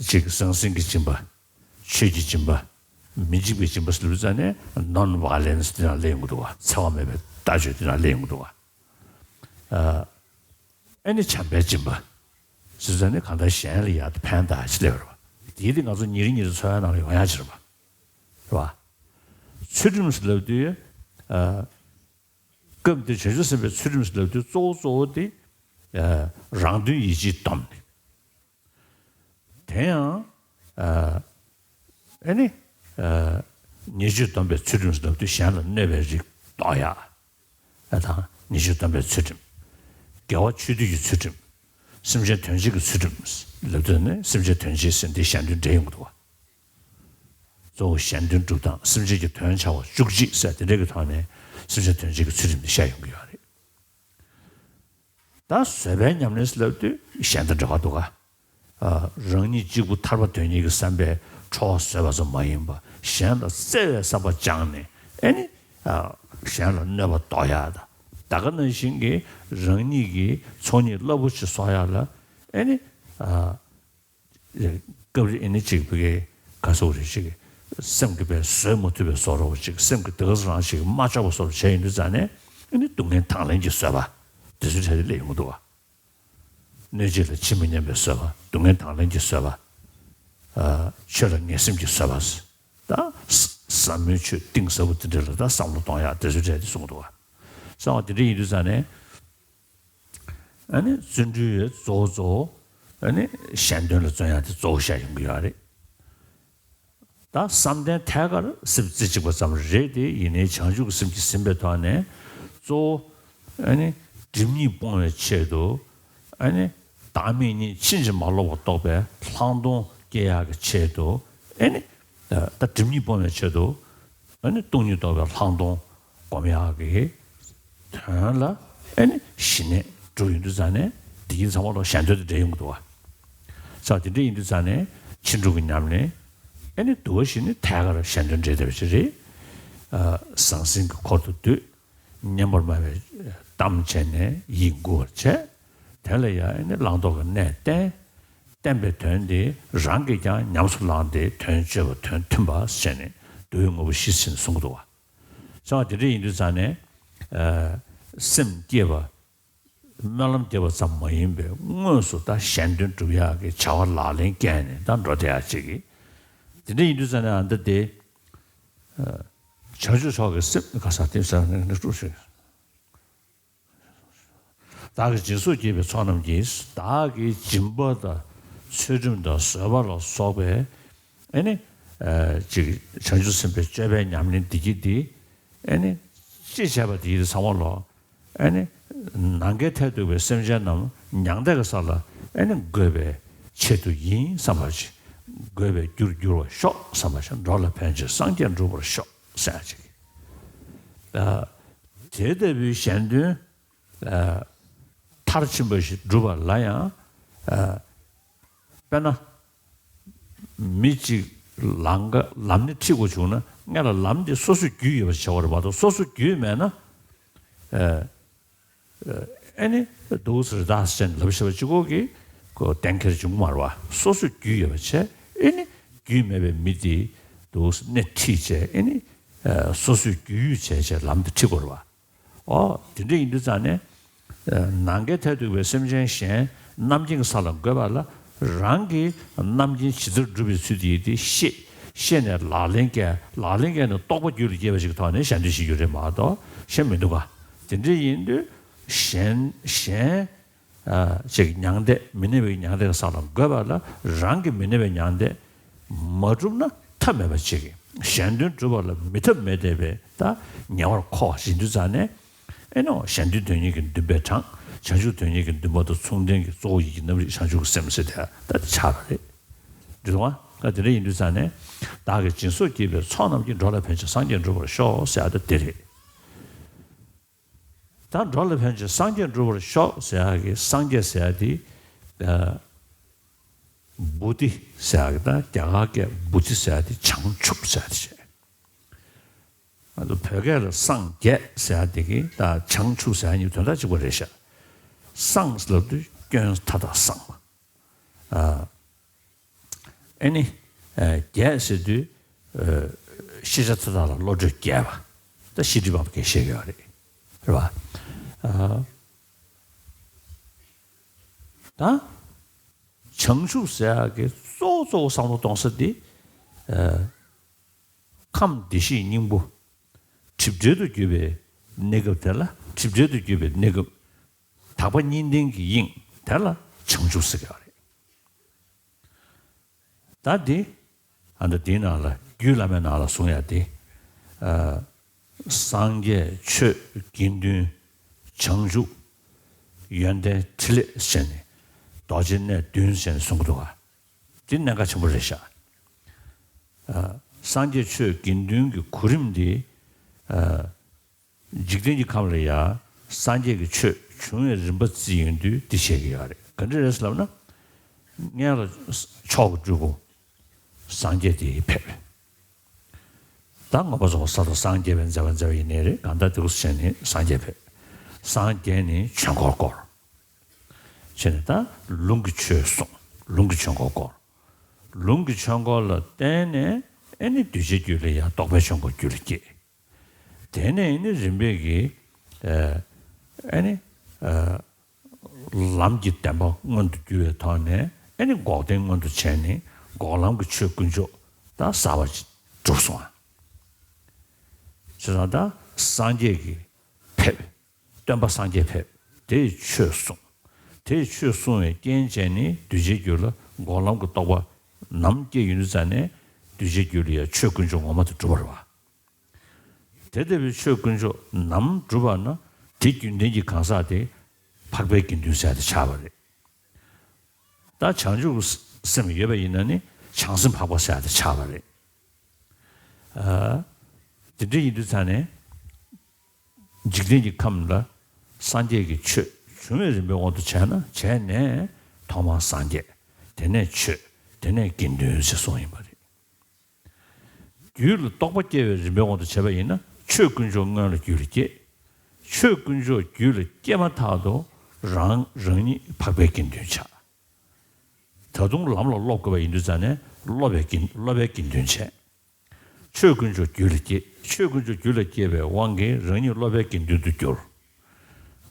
ཅིག་ཟང་ཟིང་གི་སྦྱིན་པ། ཆོས་ཀྱི་སྦྱིན་པ། མི་འཇིགས་པའི་སྦྱིན་པ་ཟེར་ལབ་ཙང་ནས་ནོན་ཝ་ཡོ་ལེན་སི་དེ་ནང་སླེབས་ཡོང་གི་འདུག་ག་འཚེ་བ་མེད་པའི་ལྟ་སྤྱོད་དེ་ནང་སླེབས་ཡོང་གི་འདུག་ག་ཨ། ཨེ་ནི་བྱམས་པའི་སྦྱིན་པ། ཟེར་ཙང་ནི་གང་ལྟར་གཞན་ལ་ཡ་ཕན་ད་ཅི་སླེབས་རེད་བ། དེའི་དེ་ང་ཚོ་ཉིན་རེ་ཉིན་རེ་འཚོ་བའི་ནང་ལ་ཡོང་ཡ་ཅི་རེད་བ། རེད་བ། ཚུལ་ཁྲིམས་ཟེར་ལབ་དུས། ཨ། སྐབས་འདིར་བྱང་ཆུབ་སེམས་དཔའི་ཚུལ་ཁྲིམས་ཟེར་ལབ་དུས་གཙོ་བོ་གཙོ་བོ་དེ། ཨ། རང་དོན་ཡིད་བྱེད་སྡོམ་ནི། དེ་ཡང་། ཨ། ཨེ་ནི། ཨ། ཉེས་སྤྱོད་སྡོམ་པའི་ཚུལ་ཁྲིམས་ཟེར་ལབ་དུས་གཞན་ལ་གནོད་པའི་རིགས་ལྡོག་ཡ། ཨ། དང་ཉེས་སྤྱོད་སྡོམ་པའི་ཚུལ་ཁྲིམས། དགེ་བ་ཆོས་སྡུད་ཀྱི་ཚུལ་ཁྲིམས། སེམས་ཅན་དོན་བྱེད་ཀྱི་ཚུལ་ཁྲིམས་ལབ་དུས་ནི་སེམས་ཅན་དོན་བྱེད་ཟེར་འདི་གཞན་དོན་འབྲེལ་ཡོང་གི་འདུག་བ། གཙོ་བོ་གཞན་དོན་སྒྲུབ་སྟངས་སེམས་ཅན་གྱི་དོན་བྱ་བ་བཅུ་གཅིག་ཟེར་དེ་འདྲ་གི་ཐོག་ནས་སེམས་ཅན་དོན་བྱེད་ཀྱི་ཚུལ་ཁྲིམས་འདི་བཤད་ཡོང་གི་ཡོད་རེད། ད་བཟོད་པའི་ཉམས་ལེན་ཟེར་ལབ་དུས་གཞན་དང་འབྲེལ་བ་འདུག་ག་ཨ། རང་ཉིད་གཅིག་པུ་ཐར་པ་དོན་གཉེར་གྱི་བསམ་པས་ཁྲོ་བ་བཟོད་པ་ཙམ་མ་ཡིན་པར་གཞན་ལ་བརྩེ་བའི་བསམ་པ་སྦྱངས་ནས་ཨེ་ནི། ཨ། གཞན་ལ་གནོད་པ་ཟློག་ཡ་དང་། ད་ག་ནང་བཞིན་གྱི་རང་ཉིད་ཀྱི་ཚོགས་གཉིས་རླབས་པོ་ཆེ་གསོག་ཡ་ལ་ཨེ་ནི། ཨ། སྐབས་རེ་ཨེ་ནི་གཅིག་ཕ་གི་ག་སོགས་རེ་ཞིག་ སེམས་ཀྱི་བས་བཟོད་མ་ཐུབ་པའི་བཟོ་འདྲ་བོ་ཅིག་སེམས་ཀྱི་དེ་ག་ཚོད་རང་ཞིག་མ་ཆོག་པ་བཟོ་འདྲ་བྱས་ཡོང་དུས་ཙང་ནས། ཨ་ནི་སྡུག་བསྔལ་དང་ལེན་གྱི་བཟོད་པ་དེ་ཚོའི་གྲས་དེ་སླེབས་ཡོང་གི་འདུག་བ། གནོད་བྱེད་ལ་ཇི་མི་སྙམ་པའི་བཟོད་པ། སྡུག་བསྔལ་དང་ལེན་གྱི་བཟོད་པ། ཨ། ཆོས་ལ་ངེས་སེམས་ཀྱི་བཟོད་པ། ད་ཟབ་མོའི་ཆོས་གཏིང་ཟབ་པོ་དེ་འདྲ་ལ་ད་བསམ་བློ་གཏོང་ཡག་དེ་ཚོའི་གྲས་དེ་གསུང་གི་འདུག་བ། གསང་བ་དེ་འདྲ་ཡིན་དུས་ཙང་ནས། ཨ་ནི་བརྩོན་འགྲུས་ཡོད་གཙོ་བོ་གཙོ་བོ། ཨ་ནི་གཞན་དོན་ལ་བརྩོན་ཡག་དེ་གཙོ་བོ་བཤད་ཡོང་གི་ཡོད་རེད། ད་བསམ་གཏན་ཐད་ཀར་སེམས་རྩེ་གཅིག་པ་ཙམ་རེད་དེ། ཡིན་ནའི་བྱང་ཆུབ་ཀྱི་སེམས་ཀྱིས་ཟིན་པའི་ཐོག་ནས་གཙོ་བོ། ཨ་ནི་སྒྲིབ་གཉིས་སྤོང་བའི་ཆེད་དུ། ཨ་ནི་བདག་མེད་གཉིས་ཕྱིན་ཅི་མ་ལོག་པར་རྟོགས་པའི་ལྷག་མཐོང་སྐྱེ་ཡག་གི་ཆེད་དུ། ཨ་ནི་ད་སྒྲིབ་གཉིས་སྤོང་བའི་ཆེད་དུ། ཨ་ནི་སྟོང་ཉིད་རྟོགས་པའི་ལྷག་མཐོང་སྒོམ་ཡག་གི་དོན་ལ། ཨ་ནི་ཞི་གནས་སྒྲུབ་ཡོང་དུས་ཙང་ནས། དེ་ཡིན་ཚང་མ་ལོ་གཞན་དོན་དང་འབྲེལ་ཡོང་གི་འདུག་བ། ས་དེ་འདྲ་ཡིན་དུས་ཙང་ནས་ཕྱིན་དྲུག་གི་ཉམས་ལེན། ཨ་ནི་དུ་བ་ཞིག་ནི་ཐད་ཀར་གཞན་དོན་འབྲེལ་བསྡད་པ་ཞིག་རེད། ཨ། ཟང་ཟིང་གི་འཁོར་དུ་སྡོད། སྙན་པར་སྨྲ་བའི་གཏམ་བྱས་ནས་ཡིད་མགུ་བར་བྱས། དེ་ལ་ཡང་ཨ་ནི་བླང་དོར་གྱི་གནས་བསྟན། བསྟན་པའི་དོན་དེ་རང་གིས་ཀྱང་ཉམས་སུ་བླངས་ཏེ། དོན་སྤྱོད་པ་དོན་མཐུན་པ་ཟེར་ནས་འདུལ་བའི་དངོས་པོ་བཞི་ཟེར་ནས་གསུང་གི་འདུག་བ། གསང་བ་དེ་འདྲ་ཡིན་དུས་ཙང་ནས། ཨ། སེམས་བསྐྱེད་པ། སྨོན་ལམ་བརྒྱབ་པ་ཙམ་མ་ཡིན་པའི་དངོས་སུ་ད་གཞན་དོན་སྒྲུབ་ཡག་གི་བྱ་བ་ལག་ལེན་བཀལ་ནས་ད་འགྲོ་བསྡད་ཡག་ཅིག་གི། དེ་འདྲ་ཡིན་དུས་ཙང་ནས་ཨ་འདི་དེ། ཨ། བྱང་ཆུབ་མཆོག་གི་སེམས་ག་ས་དེ་ས་ནས་སྤྲུགས་ཤིག་བདག་གིས་སྦྱིན་སོགས་བགྱིས་པའི་ཚོགས་རྣམས་ཀྱིས། བདག་གིས་སྦྱིན་པ་དང་ཚུལ་ཁྲིམས་དང་བཟོད་པ་ལ་སོགས་པའི། ཨ་ནི། ཨ། ཅིག་བྱང་ཆུབ་སེམས་དཔའི་སྤྱོད་པའི་ཉམས་ལེན་འདི་གྱིས་འདི། ཨ་ནི། ཅི་བྱས་པ་དེ་ཡིས་ཚང་མ་ལོ། ཨ་ནི། ནམ་མཁའི་མཐས་གཏུགས་པའི་སེམས་ཅན་རྣམས་མྱང་འདས་ཀྱི་ས་ལ། ཨ་ནི། འགོད་པའི་ཆེད་དུ་ཡིན་བསམ་པ་ཞིག་འགོད་པའི་རྒྱུར་འགྱུར་བར་ཤོག་བསམ་པ་ཞིག་འགྲོ་ལ་ཕན་ཕྱིར་སངས་རྒྱས་འགྲུབ་པར་ཤོག་ཟེར་ཡག་ཅིག་ཨ། དེ་ལྟ་བུའི་གཞན་དོན། ཨ། མཐར་ཕྱིན་པ་ཞིག་སྒྲུབ་པ་ལ་ཡང་། ཨ། དཔེར་ན། མི་གཅིག་ལམ་ཀ་ལམ་སྣེ་ཁྲིད་དགོས་བྱུང་ན། སྔོན་ལ་ལམ་དེ་སོ་སོས་བརྒྱུད་ཡོད་པ་བྱ་བ་རེད་མ་གཏོགས། སོ་སོས་བརྒྱུད་མེད་ན། ཨ། ཨ་ནི་འདུག་ཟེར་ད་ཟེར་ནས་ལབ་ཤེས་པ་གཅིག་པོ་གིས་ཁོ་གཏན་འཁེལ་བྱུང་མ་རེད་བ། སོ་སོས་བརྒྱུད་ཡོད་པ་བྱས། ཨ་ནི་བརྒྱུད་མེད་པའི་མི་དེས་འདུག་སྣེ་ཁྲིད་བྱས། ཨ་ནི། ཨ། སོ་སོས་བརྒྱུད་བྱས་བྱས་ལམ་དེ་ཁྲིད་དགོས་རེད་བ། ཨོ། དེ་འདྲ་ཡིན་དུས་ཙང་ནས། ཨ། ནམ་མཁའི་མཐས་གཏུགས་པའི་སེམས་ཅན་གཞན་རྣམས་ཀྱི་ས་ལ་འགོད་པ་ལ། རང་གིས་རྣམ་མཁྱེན་ཇི་ལྟར་སྒྲུབ་པའི་ཚུལ་དེ་ཡིན་ཏེ། ཤེས། ཤེས་ནས་ལག་ལེན་བཀལ། ལག་ལེན་བཀལ་ནས་རྟོགས་པ་རྒྱུད་ལ་སྐྱེས་པ་ཞིག་གི་ཐོག་ནས་གཞན་དོན་བྱེད་རྒྱུ་རེད་མ་གཏོགས་གཞན་མི་འདུག་ག་དེ་འདྲ་ཡིན་དུས་གཞན་གཞན། ཨ། ཅིག་མྱང་འདས། མི་གནས་པའི་མྱང་འདས་ཀྱི་ས་ལ་འགོད་པ་ལ། རང་གི་མི་གནས་པའི་མྱང་འདས་མ་བསྒྲུབས་ན་ཐབས་མེད་པ་ཅིག་གཞན་དོན་སྒྲུབ་པ་ལ་མི་ཐབས་མེད་བསྡད་པའི་ད་ཉེ་བར་མཁོ་བ་ཞིག་ཡིན་དུས་ཙང་ནས། ཨེ་ནོ། གཞན་དོན་དོན་གཉེར་གྱི་འདུན་པས་དྲངས། བྱང་ཆུབ་དོན་གཉེར་གྱི་འདུན་པ་དང་མཚུངས་ལྡན་གྱི་གཙོ་བོ་ཡིད་ཀྱི་རྣམ་རིག་བྱང་ཆུབ་ཀྱི་སེམས་ཟེར་དེ་ད་ཆགས་པ་རེད། འདི་དང་། ད་དེ་འདྲ་ཡིན་དུས་ཙང་ནས། བདག་གིས་སྦྱིན་སོགས་བགྱིས་པའི་ཚོགས་རྣམས་ཀྱིས། འགྲོ་ལ་ཕན་ཕྱིར་སངས་རྒྱས་འགྲུབ་པར་ཤོག་ཟེར་ཡག་ད་དེ་རེད། ད་འགྲོ་ལ་ཕན་ཕྱིར་སངས་རྒྱས་འགྲུབ་པར་ཤོག་ཟེར་ཡག་གི་སངས་རྒྱས་ཟེར་ཡག་དེ། ཨ། བོ་དྷི་ཟེར་ཡག་གི། ད་རྒྱ་གར་སྐད་བོ་དྷི་ཟེར་ཡག་དེ་བྱང་ཆུབ་ཟེར་ཡག་དེ་བྱས། ང་ཚོ་བོད་སྐད་ལ་སངས་རྒྱས་ཟེར་ཡག་དེ་གི་ད་བྱང་ཆུབ་ཟེར་ཡག་གཉིས་དོན་དག་གཅིག་པ་རེད་ཤག་སངས་ལབ་དུས་སྐྱོན་མཐའ་དག་སངས་པ། ཨ། ཨེ་ནི། ཨ། རྒྱས་ཟེར་དུས། ཨ། ཤེས་བྱ་མཐའ་དག་ལ་བློ་གྲོས་རྒྱས་པ། ད་ཤེས་སྒྲིབ་སྤངས་པ་གི་བཤད་ཀྱི་ཡོད་རེད། རེད་བ། ཨ། ད་བྱང་ཆུབ་ཟེར་ཡག་གི་གཙོ་བོ་གཙོ་བོ་བསམ་བློ་གཏོང་ས་དེ། ཨ། ཁམས་བདེ་གཤེགས་སྙིང་པོ། སྒྲིབ་བྲལ་དུ་གྱུར་པའི་གནས་སྐབས་དེ་ལ། སྒྲིབ་བྲལ་དུ་གྱུར་པའི་གནས་སྐབས། དག་པ་གཉིས་ལྡན་གྱི་དབྱིངས་དེ་ལ་བྱང་ཆུབ་ཟེར་གྱི་ཡོད་རེད། ད་འདི། ཨ། ད་འདིའི་ནང་ལ་རྒྱུད་བླ་མའི་ནང་ལ་གསུང་ཡག་དེ། ཨ། སངས་རྒྱས་ཆོས་དགེ་འདུན། བྱང་ཆུབ། ཡོན་ཏན་ཕྲིན་ལས་ཟེར་ནས། རྡོ་རྗེ་གནས་བདུན་ཟེར་ནས་གསུང་གི་འདུག་ག་འདི་གནད་འགག་ཆེན་པོ་རེད་ཤག་ཨ། སངས་རྒྱས་ཆོས་དགེ་འདུན་གྱི་གོ་རིམ་འདི། ཨ། འཇིག་རྟེན་གྱི་ཁམས་ལ་ཡང་སངས་རྒྱས་ཀྱི་ཆོས་བྱུང་བའི་རིམ་པ་བརྩིས་ཡོང་དུས་འདི་བཤད་ཀྱི་ཡོད་རེད། ག་འདྲ་རེད་ལབ་ན། སྔོན་ལ་མཆོག་གི་སྤྲུལ་སྐུ་སངས་རྒྱས་དེ་ཕེབས། ད་མངོན་པར་རྫོགས་པར་གསལ་བཏབ་སངས་རྒྱས་པའི་མཛད་པ་མཛད་པ་ཡིན་ནའི་རེད། གང་ལྟར་དེ་སྐུ་བཞེངས་ནས་སངས་རྒྱས་ཕེབས། སངས་རྒྱས་ནས་ཆོས་འཁོར་བསྐོར། བྱས་ནས་ད་ལུང་གི་ཆོས་གསུངས། ལུང་གི་ཆོས་འཁོར་བསྐོར། ལུང་གི་ཆོས་འཁོར་ལ་བརྟེན་ནས། ཨེ་ནི་གདུལ་བྱའི་རྒྱུད་ལ་ཡང་རྟོག་པའི་ཆོས་འཁོར་རྒྱུད་ལ་སྐྱེས། དེ་ནས་ཨེ་ནི་རིམ་པས་ཀྱིས་ཨེ་ནི་ལམ་གྱི་བདེན་པ་མངོན་དུ་གྱུར་བའི་ཐོག་ནས་ཨེ་ནི་འགོག་བདེན་མངོན་དུ་བྱས་ནས་འགོག་ལམ་གྱི་ཆོས་དཀོན་མཆོག་ད་གསར་པ་ཅིག་གྲུབ་སོང་ཨ། བྱས་ཙང་ད་སངས་རྒྱས་ཀྱི་ཕེབས། སྟོན་པ་སངས་རྒྱས་ཕེབས། དེས་ཆོས་གསུངས། དེས་ཆོས་གསུངས་པའི་རྐྱེན་བྱས་ནས་གདུལ་བྱའི་རྒྱུད་ལ་འགོག་ལམ་གྱི་རྟོགས་པ་ནམ་སྐྱེས་ཡོང་དུས་ཙ་ནས་གདུལ་བྱའི་རྒྱུད་ལ་ཡང་ཆོས་དཀོན་མཆོག་ངོ་མ་དེ་གྲུབ་པ་རེད་བ། དེ་ལྟ་བུའི་ཆོས་དཀོན་མཆོག་ནམ་གྲུབ་པ་ན་དེ་རྒྱུན་ལྡན་གྱི་གང་ཟག་དེ་འཕགས་པའི་དགེ་འདུན་ཟེར་ཡ་དེ་ཆགས་པ་རེད། ད་བྱང་ཆུབ་སེམས་ཡོད་པ་ཡིན་ན་ནི་བྱང་སེམས་འཕགས་པ་ཟེར་ཡ་དེ་ཆགས་པ་རེད། ཨ། དེ་འདྲ་ཡིན་དུས་ཙ་ནས། འཇིག་རྟེན་གྱི་ཁམས་ལ་སངས་རྒྱས་ཀྱི་ཆོས་བྱུང་བའི་རིམ་པའི་དབང་དུ་བྱས་ན། བྱས་ནས་ཐོག་མར་སངས་རྒྱས། དེ་ནས་ཆོས། དེ་ནས་དགེ་འདུན་ཞེས་གསུངས་ཡིན་པ་རེད། རྒྱུད་ལ་རྟོགས་པ་སྐྱེ་བའི་རིམ་པའི་དབང་དུ་བྱས་པ་ཡིན་ན། ཆོས་དཀོན་མཆོག་སྔོན་ལ་རྒྱུད་ལ་སྐྱེས། ཆོས་དཀོན་མཆོག་རྒྱུད་ལ་སྐྱེས་མ་ཐག་ཏུ་རང་རང་ཉིད་འཕགས་པའི་དགེ་འདུན་ཆགས། ད་དུང་ལམ་ལ་སློབ་དགོས་པ་ཡིན་དུས་ཙ་ནས་སློབ་པའི་དགེ་སློབ་པའི་དགེ་འདུན་བྱས། ཆོས་དཀོན་མཆོག་རྒྱུད་ལ་སྐྱེས། ཆོས་དཀོན་མཆོག་རྒྱུད་ལ་སྐྱེས་པའི་དབང་གིས་རང་ཉིད་སློབ་པའི་དགེ་འདུན་དུ་གྱུར།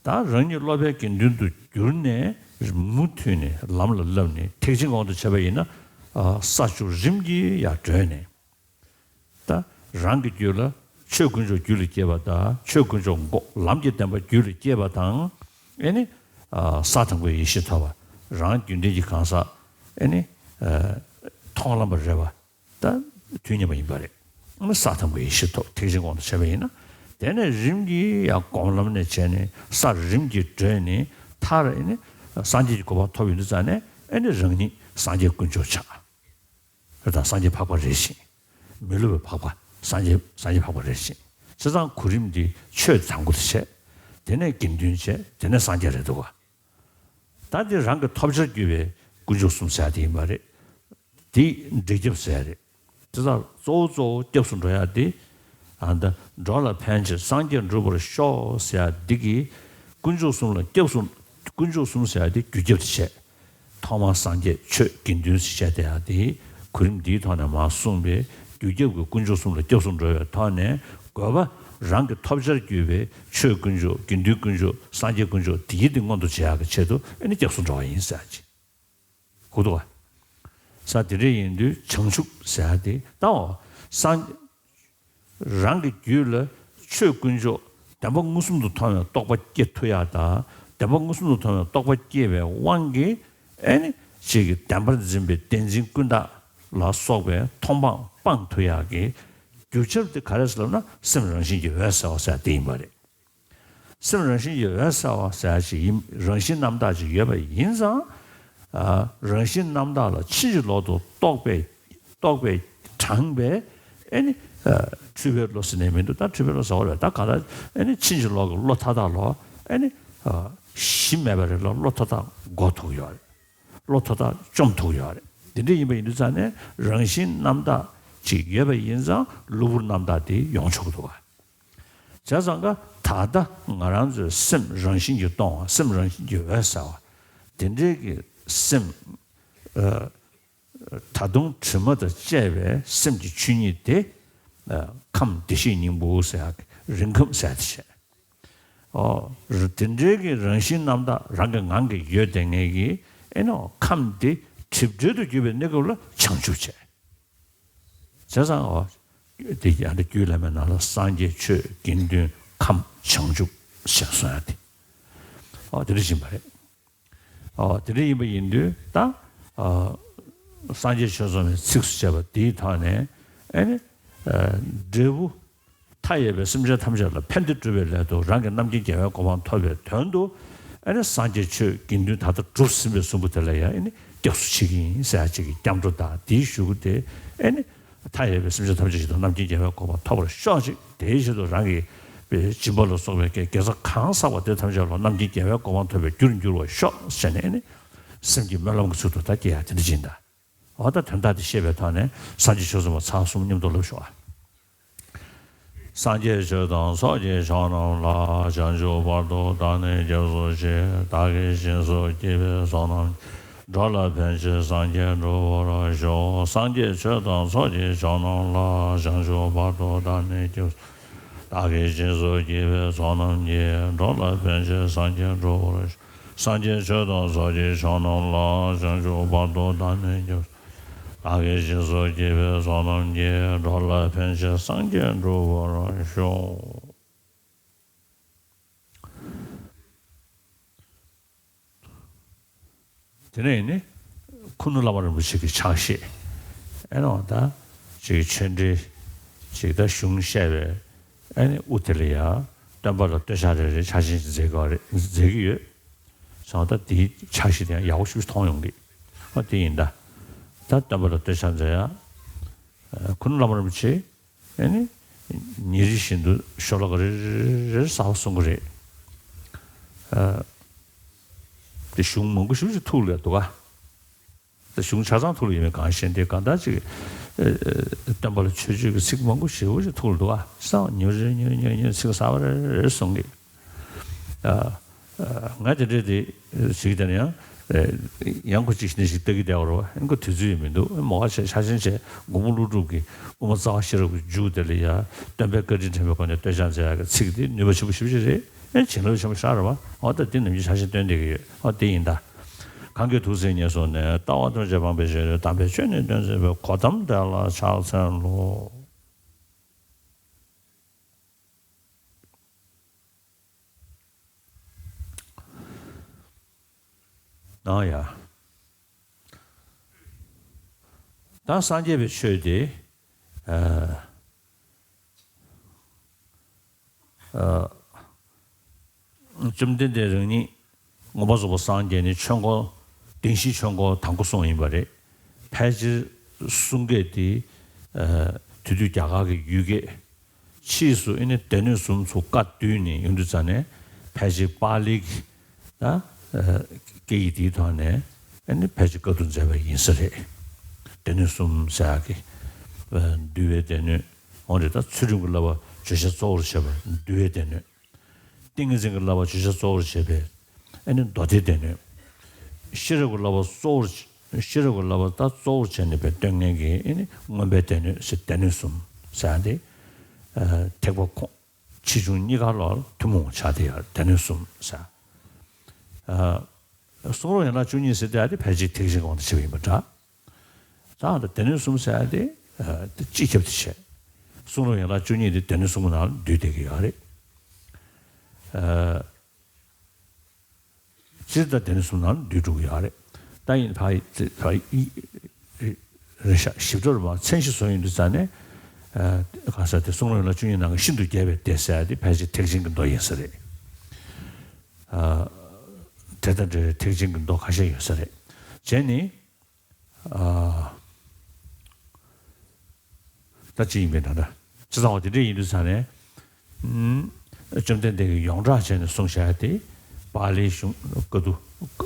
ད་རང་ཉིད་སློབ་པའི་དགེ་འདུན་དུ་གྱུར་ནས་མུ་མཐུད་ནས་ལམ་ལ་བསླབས་ནས་ཐེག་ཆེན་དབང་དུ་བྱས་པ་ཡིན་ན། ས་བཅུ་རིམ་གྱིས་ཡར་བགྲོད་ནས། ད་རང་གི་རྒྱུད་ལ་ཆོས་དཀོན་མཆོག་རྒྱུད་ལ་སྐྱེས་པ་དང་། ཆོས་དཀོན་མཆོག་འགོག་ལམ་གྱི་བདེན་པ་རྒྱུད་ལ་སྐྱེས་པ་དང་། ཨེ་ནི། ས་དང་པོའི་ཡེ་ཤེས་ཐོབ་པ། རང་རྒྱུན་ལྡན་གྱི་གང་ཟག་ཨེ་ནི། མཐོང་ལམ་པ་རེད་བ། ད་དུས་མཉམ་པ་ཡིན་པ་རེད། ཨེ་ནི་ས་དང་པོའི་ཡེ་ཤེས་ཐོབ། ཐེག་ཆེན་དབང་དུ་བྱས་པ་ཡིན་ན། དེ་ནས་རིམ་གྱིས་ཡང་སྒོམ་ལམ་ནས་བྱས་ནས་ས་རིམ་གྱིས་བགྲོད་ནས། མཐར་ཨེ་ནི་སངས་རྒྱས་ཀྱི་གོ་འཕང་ཐོབ་ཡོང་དུས་ཙ་ནས། ཨེ་ནི་རང་ཉིད་སངས་རྒྱས་དཀོན་མཆོག་ཆགས། དང་སངས་རྒྱས་འཕགས་པ་རེ་ཞིག་མི་སླུ་བའི་འཕགས་པ། སངས་རྒྱས་སངས་རྒྱས་འཕགས་པ་རེ་ཞིག་བྱས་ཙང་གོ་རིམ་འདི་ཆོས་དང་པོ་དེ་བྱས། དེ་ནས་དགེ་འདུན་བྱས། དེ་ནས་སངས་རྒྱས་རེད་འདུག་ག་ད་འདི་རང་གི་ཐོབ་བྱར་གྱུར་པའི་དཀོན་མཆོག་གསུམ་ཟེར་ཡ་དེ་ཡིན་པ་རེད། དེ་འབྲས་སྐྱབས་ཟེར་ཡ་རེད། དེ་དག་གཙོ་བོ་གཙོ་བོ་སྐྱབས་སུ་འགྲོ་ཡ་དེ། ཨ་ད་འགྲོ་ལ་ཕན་ཕྱིར་སངས་རྒྱས་འགྲུབ་པར་ཤོག་ཟེར་ཡ་འདི་གིས་དཀོན་མཆོག་གསུམ་ལ་སྐྱབས་སུ། དཀོན་མཆོག་གསུམ་ཟེར་ཡ་དེ་རྒྱུ་རྐྱབ་དེ་བྱས། ཐོག་མར་སངས་རྒྱས། ཆོས། དགེ་འདུན་ཟེར་བྱས་དེ་ཡང་དེ་གོ་རིམ་འདིའི་ཐོག་ནས་མར་གསུངས་པའི་རྒྱུ་རྐྱབ་ཀྱི་དཀོན་མཆོག་གསུམ་ལ་སྐྱབས་སུ་འགྲོ་བའི་ཐོག་ནས། དགོས་པ་རང་གི་ཐོབ་བྱར་གྱུར་པའི་ཆོས་དཀོན་མཆོག་དགེ་འདུན་དཀོན་མཆོག་སངས་རྒྱས་དཀོན་མཆོག་དེ་ཡི་དེ་མངོན་དུ་བྱེད་ཡག་གི་ཆེད་དུ་ཨེ་ནི་སྐྱབས་སུ་འགྲོ་བ་ཡིན་ཟེར་ཡག་ཅིག་གོ་འདུག་ག་ས་དེ་འདྲ་ཡིན་དུས་བྱང་ཆུབ་ཟེར་ཡག་དེ་ལྟའོ། སངས། རང་གི་རྒྱུད་ལ་ཆོས་དཀོན་མཆོག་བདེན་པ་མངོན་སུམ་དུ་མཐོང་བའི་རྟོགས་པ་སྐྱེ་ཐུབ་ཡག་དང་། བདེན་པ་མངོན་སུམ་དུ་མཐོང་བའི་རྟོགས་པ་སྐྱེ་བའི་དབང་གིས་ཨེ་ནི་ཅིག་གི་བདེན་པར་འཛིན་པའི་བདེན་འཛིན་ཀུན་བཏགས་ལ་སོགས་པའི་མཐོང་སྤང་སྤང་ཐུབ་ཡག་གི་རྒྱུ་ཆ་དེ་ག་རེ་ཟེར་ལབ་ན། སེམས་རང་བཞིན་གྱིས་འོད་གསལ་བ་ཟེར་དེ་ཡིན་པ་རེད། སེམས་རང་བཞིན་གྱིས་འོད་གསལ་བ་ཟེར་ཞིག་ཡིན། རང་བཞིན་རྣམ་དག་ཅིག་ཡོད་པ་ཡིན་ཙང་། ཨ། རང་བཞིན་རྣམ་དག་ལ་ཕྱིན་ཅི་ལོག་ཏུ་རྟོག་པས་རྟོག་པས་དྲངས་པའི་ཨེ་ནི། ཨ། འཁྲུལ་པའི་བློ་ཟེར་ནས་མི་འདུག་ད་འཁྲུལ་པའི་བློ་ཟེར་བ་རེད། ད་ག་ལ་ཨེ་ནི་ཕྱིན་ཅི་ལོག་གི་བློ་མཐའ་དག་ལོ། ཨེ་ནི། ཨ། གཞི་མེད་པ་རེད་ལ། བློ་མཐའ་དག་འགོག་ཐུབ་ཡོད་རེད། བློ་མཐའ་དག་བཅོམ་ཐུབ་ཡོད་རེད། དེ་འདྲ་ཡིན་པ་ཡིན་དུས་ཙང་ནས་རང་བཞིན་རྣམ་དག་ཅིག་ཡོད་པ་ཡིན་ཙང་གློ་བུར་རྣམ་དག་དེ་ཡོང་ཆོག་གི་འདུག་ག་བྱས་ཙང་ཀ་ད་ལྟ་ང་རང་ཚོའི་སེམས་རང་བཞིན་གྱིས་སྟོང་བ། སེམས་རང་བཞིན་གྱིས་འོད་གསལ་བ། དེ་འདྲའི་གི་སེམས། ཨ། ད་དུང་དྲི་མ་དང་བཅས་པའི་སེམས་ཀྱི་ཆོས་ཉིད་དེ། ཨ། ཁམས་བདེ་གཤེགས་སྙིང་པོ་ཟེར་ཡག་གི་རིང་ཁམས་ཟེར་ཡག་དེ་བྱས། ཨོ། དེ་འདྲའི་གི་རང་བཞིན་རྣམ་དག་རང་གི་ངང་གིས་ཡོད་དེ་ངེས་ཀྱི། ཨེ་ནོ་ཁམས་དེ་གྲིབ་བྲལ་དུ་གྱུར་པའི་གནས་སྐབས་ལ་བྱང་ཆུབ་བྱས། བྱས་ཙང་ཨོ། དེ་ཡང་དེ་རྒྱུད་བླ་མའི་ནང་ལ་སངས་རྒྱས། ཆོས། དགེ་འདུན། ཁམས། བྱང་ཆུབ་ཞེས་གསུངས་ཡ་དེ། ཨོ་དེ་འདྲ་ཡིན་པ་རེད། ཨོ་དེ་འདྲ་ཡིན་པ་ཡིན་དུས་ད། ཨ། སངས་རྒྱས་ཆོས་གསུངས་པའི་ཚིགས་སུ་བཅད་པ་དེའི་ཐོག་ནས་ཨེ་ནི། ཨ། འབྲས་བུ། མཐའ་ཡས་པའི་སེམས་ཅན་ཐམས་ཅད་ལ་ཕན་བདེ་སྒྲུབ་པའི་སླད་དུ་རང་གི་རྣམ་མཁྱེན་རྒྱལ་བའི་གོ་འཕང་ཐོབ་པའི་དོན་དུ། ཨེ་ནི་སངས་རྒྱས་ཆོས་དགེ་འདུན་ད་ལྟ་གྲུབ་ཟིན་པའི་གསུང་པོ་དེ་ལ་ཡང་ཨེ་ནི་སྐྱབས་སུ་མཆི་གི་ཡིན་ཟེར་ཡ་ཅིག་གི་སྐྱབས་འགྲོ་དང་དེའི་ཞུ་སྐུལ་དེ། ཨེ་ནི་མཐའ་ཡས་པའི་སེམས་ཅན་ཐམས་ཅད་ཀྱི་དོན་རྣམ་མཁྱེན་རྒྱལ་བའི་གོ་འཕང་ཐོབ་པར་ཤོག་ཅིག་དེའི་ཆེད་དུ་རང་གི་སྦྱིན་པ་ལ་སོགས་པའི་དགེ་རྩ་གང་བསགས་པ་དེ་ཐམས་ཅད་ལ་རྣམ་མཁྱེན་རྒྱལ་བའི་གོ་འཕང་ཐོབ་པའི་རྒྱུར་འགྱུར་བར་ཤོག་ཟེར་ནས། ཨེ་ནི་སེམས་ཀྱི་སྨོན་ལམ་གྱི་ཚུལ་དུ་ད་སྐྱེ་ཡ་དེ་འདྲ་ཅིག་ཡིན་ད། འོ་ད་དོན་དག་དེ་ཤེས་པའི་ཐོག་ནས་སངས་རྒྱས་ཆོས་གསུངས་པ་ཚར་གསུམ་མཉམ་དུ་ལབ་ཤོག་ཨ། སངས་རྒྱས་ཆོས་དང་ཚོགས་ཀྱི་མཆོག་རྣམས་ལ། བྱང་ཆུབ་བར་དུ་བདག་ནི་སྐྱབས་སུ་མཆི། བདག་གིས་སྦྱིན་སོགས་བགྱིས་པའི་ཚོགས་རྣམས་ཀྱིས། འགྲོ་ལ་ཕན་ཕྱིར་སངས་རྒྱས་འགྲུབ་པར་ཤོག། སངས་རྒྱས་ཆོས་དང་ཚོགས་ཀྱི་མཆོག་རྣམས་ལ། བྱང་ཆུབ་བར་དུ་བདག་ནི་སྐྱབས། བདག་གིས་སྦྱིན་སོགས་བགྱིས་པའི་ཚོགས་རྣམས་ཀྱིས། འགྲོ་ལ་ཕན་ཕྱིར་སངས་རྒྱས་འགྲུབ་པར་ཤོག། སངས་རྒྱས་ཆོས་དང་ཚོགས་ཀྱི་མཆོག་རྣམས་ལ། བྱང་ཆུབ་བར་དུ་བདག་ནི་སྐྱབས། བདག་གིས་སྦྱིན་སོགས་བགྱིས་པའི་ཚོགས་རྣམས་ཀྱིས། འགྲོ་ལ་ཕན་ཕྱིར་སངས་རྒྱས་འགྲུབ་པར་ཤོག། དེ་ནས་ནི་ཁུ་ནུ་བླ་མ་རིན་པོ་ཆེ་གི་ཕྱག་བཞེས། ཨེ་ནོ་ད་ཅིག་ཆོས་འབྲེལ་ཅིག་ད་གཞུང་བཤད་པའི་ཨེ་ནི་དབུ་དེ་ལ་ཡ་སྟོན་པ་ལ་བསྟོད་ཕྱག་རེ་རེ་ཕྱག་ཆེན་ཅིག་མཛད་དགོས་རེད། མཛད་ཀྱི་ཡོད། སོང་ད་དེའི་ཕྱག་བཞེས་དེ་ཡང་ཡག་པོ་ཞིག་མཐོང་ཡོང་གི། ཨ་དེ་ཡིན་ད། ད་སྟོན་པ་ལ་བསྟོད་ཕྱག་མཛད་ཡ། ཨ་ཁུ་ནུ་བླ་མ་རིན་པོ་ཆེ། ཨེ་ནི། ཉིན་རེ་བཞིན་དུ་ཤོ་ལོ་ཀ་རེ་རེ་རེ་རེ་གསར་པ་གསུང་གི་རེད། ཨ། དེ་གཞུང་མང་པོ་ཞེ་པོ་ཅིག་ཐུགས་ལ་འདུག་ག། དེ་གཞུང་ཆ་ཚང་ཐུགས་ལ་ཡོད་མེད་གང་ཤེས་ཏེ་གང་ལྟར་ཅིག་ཨ། སྟོན་པ་ལ་མཆོད་བརྗོད་ཀྱི་ཚིག་མང་པོ་ཞེ་པོ་ཅིག་ཐུགས་ལ་འདུག་ག། སང་ཉིན་རེ་ཉིན་རེ་ཉིན་རེ་ཉིན་རེ་ཚིག་གསར་པ་རེ་རེ་རེ་གསུང་གི། ཨ། ང་དེ་འདྲས་དེ་ཞིག་དེ་ནས་ཡང་ཡང་ཁོ་ཅིག་ནས་ཞིག་ལྟ་གི་བསྡད་པ་རེད་བ། ཁོ་དུས་ཚོད་ཡོད་མི་འདུག། མོ་ཁ་ཆེ་ཆ་ཆེན་བྱས་མགོན་པོ་ཀླུ་སྒྲུབ་ཀྱི་དབུ་མ་རྩ་བ་ཤེས་རབ་ཀྱི་མཇུག་དེ་ལ་ཡ་སྟོན་པའི་བཀའ་དྲིན་དྲན་པའི་སྒོ་ནས་བསྟོད་ཕྱག་མཛད་ཡག་གི་ཚིག་དེ་ནུས་པ་ཆེན་པོ་ཞེ་པོ་ཅིག་རེད། ཨེ་བྱིན་རླབས་ཆེན་པོ་ཞེ་དྲག་རེད་བ། འོ་ད་དེ་ནམ་རྒྱུན་ཆ་ཆེན་སྟོན་བསྡད་ཀྱི་ཡོད། འོ་དེ་ཡིན་ད། གང་གིས་ཐུགས་བརྩེ་ཉེར་བཟུང་ནས། ལྟ་བ་ཐམས་ཅད་སྤང་བའི་ཕྱིར། དམ་པའི་ཆོས་ནི་སྟོན་མཛད་པའི། གོ་ཏམ་དེ་ལ་ཕྱག་འཚལ་ལོ། ཨ་ཡ། ད་སངས་རྒྱས་པའི་ཆོས་དེ། ཨ། ཨ། བཅོམ་ལྡན་འདས་རང་ཉིད་མངོན་པར་རྫོགས་པར་སངས་རྒྱས་ནས་ཆོས་འཁོར་བདེན་བཞིའི་ཆོས་འཁོར་དང་པོ་གསུངས་ཡིན་པ་རེད། ཕལ་ཆེར་གསུང་སྐད་དེ། ཨ། དེ་དུས་རྒྱ་གར་གྱི་ཡུལ་སྐད། ཕྱིས་སུ་ཨེ་ནི་སྡེ་སྣོད་གསུམ་ཚོ་བཀའ་བསྡུས་ནས་ཡོང་དུས་ཙ་ནས་ཕལ་ཆེར་པཱ་ལིའི་ད་ཨ་སྐད་ཡིག་དེའི་ཐོག་ནས་ཨེ་ནི་ཕལ་ཆེར་བཀའ་བསྡུ་མཛད་པ་ཡིན་ས་རེད། སྡེ་སྣོད་གསུམ་ཟེར་ཡག་གི་ཨ་འདུལ་བའི་སྡེ་སྣོད། འོ་རེད། ད་ཚུལ་ཁྲིམས་ཀྱི་བསླབ་པ་བརྗོད་བྱ་གཙོ་བོར་བྱས་པ་འདུལ་བའི་སྡེ་སྣོད། ཏིང་ངེ་འཛིན་གྱི་བསླབ་པ་བརྗོད་བྱ་གཙོ་བོར་བྱས་པའི་ཨེ་ནི་མདོ་སྡེའི་སྡེ་སྣོད། ཤེས་རབ་ཀྱི་བསླབ་པ་གཙོ་བོར་བྱས། ཤེས་རབ་ཀྱི་བསླབ་པ་ད་གཙོ་བོར་བྱས་ནས་པའི་སྟོན་མཁན་གྱི་ཨེ་ནི་མངོན་པའི་སྡེ་སྣོད་ཟེར། སྡེ་སྣོད་གསུམ་ཟེར་ཡག་དེ། ཨ་ཐེག་པ་ཁོང་ཆེ་ཆུང་གཉིས་ཀ་ལ་ཐུན་མོང་ཆགས་བསྡད་ཡོད། སྡེ་སྣོད་གསུམ་ཟེར། ཨ་གསུང་རབ་ཡན་ལག་བཅུ་གཉིས་ཟེར་དེ་ཨ་དེ་ཕལ་ཆེར་ཐེག་ཆེན་གྱི་དབང་དུ་བྱས་པ་ཡིན་པ་འདྲ། ད་ཨ་ད་སྡེ་སྣོད་གསུམ་ཟེར་ཡག་དེ་ཨ་དེ་སྤྱི་ཁྱབ་ཏུ་བྱས། གསུང་རབ་ཡན་ལག་བཅུ་གཉིས་དེ་སྡེ་སྣོད་གསུམ་གྱི་ནང་ལ་འདུས་བསྡད་ཀྱི་ཡོད་རེད། ཨ་སྤྱིར་ད་སྡེ་སྣོད་གསུམ་ནང་འདུས་འགྲོ་གི་ཡོད་རེད། ད་ཡིན་ཕ་ཕ་ཡི་རེད་ཤག། ཞིབ་ཕྲ་རུ་མ་མཚན་གཞི་བཟོ་ཡོང་དུས་ཙ་ནས། ཨ་གང་ཟག་དེ་གསུང་རབ་ཡན་ལག་བཅུ་གཉིས་ནང་གི་ཤིན་ཏུ་རྒྱས་པའི་སྡེ་ཟེར་ཡག་དེ་ཕལ་ཆེར་ཐེག་ཆེན་གྱི་མདོ་ཡིན་ས་རེད། ཨ་དེ་དང་འབྲེལ་བའི་ཐེག་ཆེན་གྱི་མདོ་ཁ་ཤས་ཡོད་ས་རེད། བྱས་ནས། ཨ་ད་ཅི་ཡིན་པའི་ན་ད། ཅི་ཙང་བ་དེ་འདྲས་ཡིན་དུས་ཙང་ནས། ཨུམ། བཅོམ་ལྡན་འདས་ཀྱིས་ཡོངས་གྲགས་བྱས་ནས་གསུངས་བཞག་ཡག་དེ། པཱ་ལིའི་གཞུང་བཀའ་བསྡུ།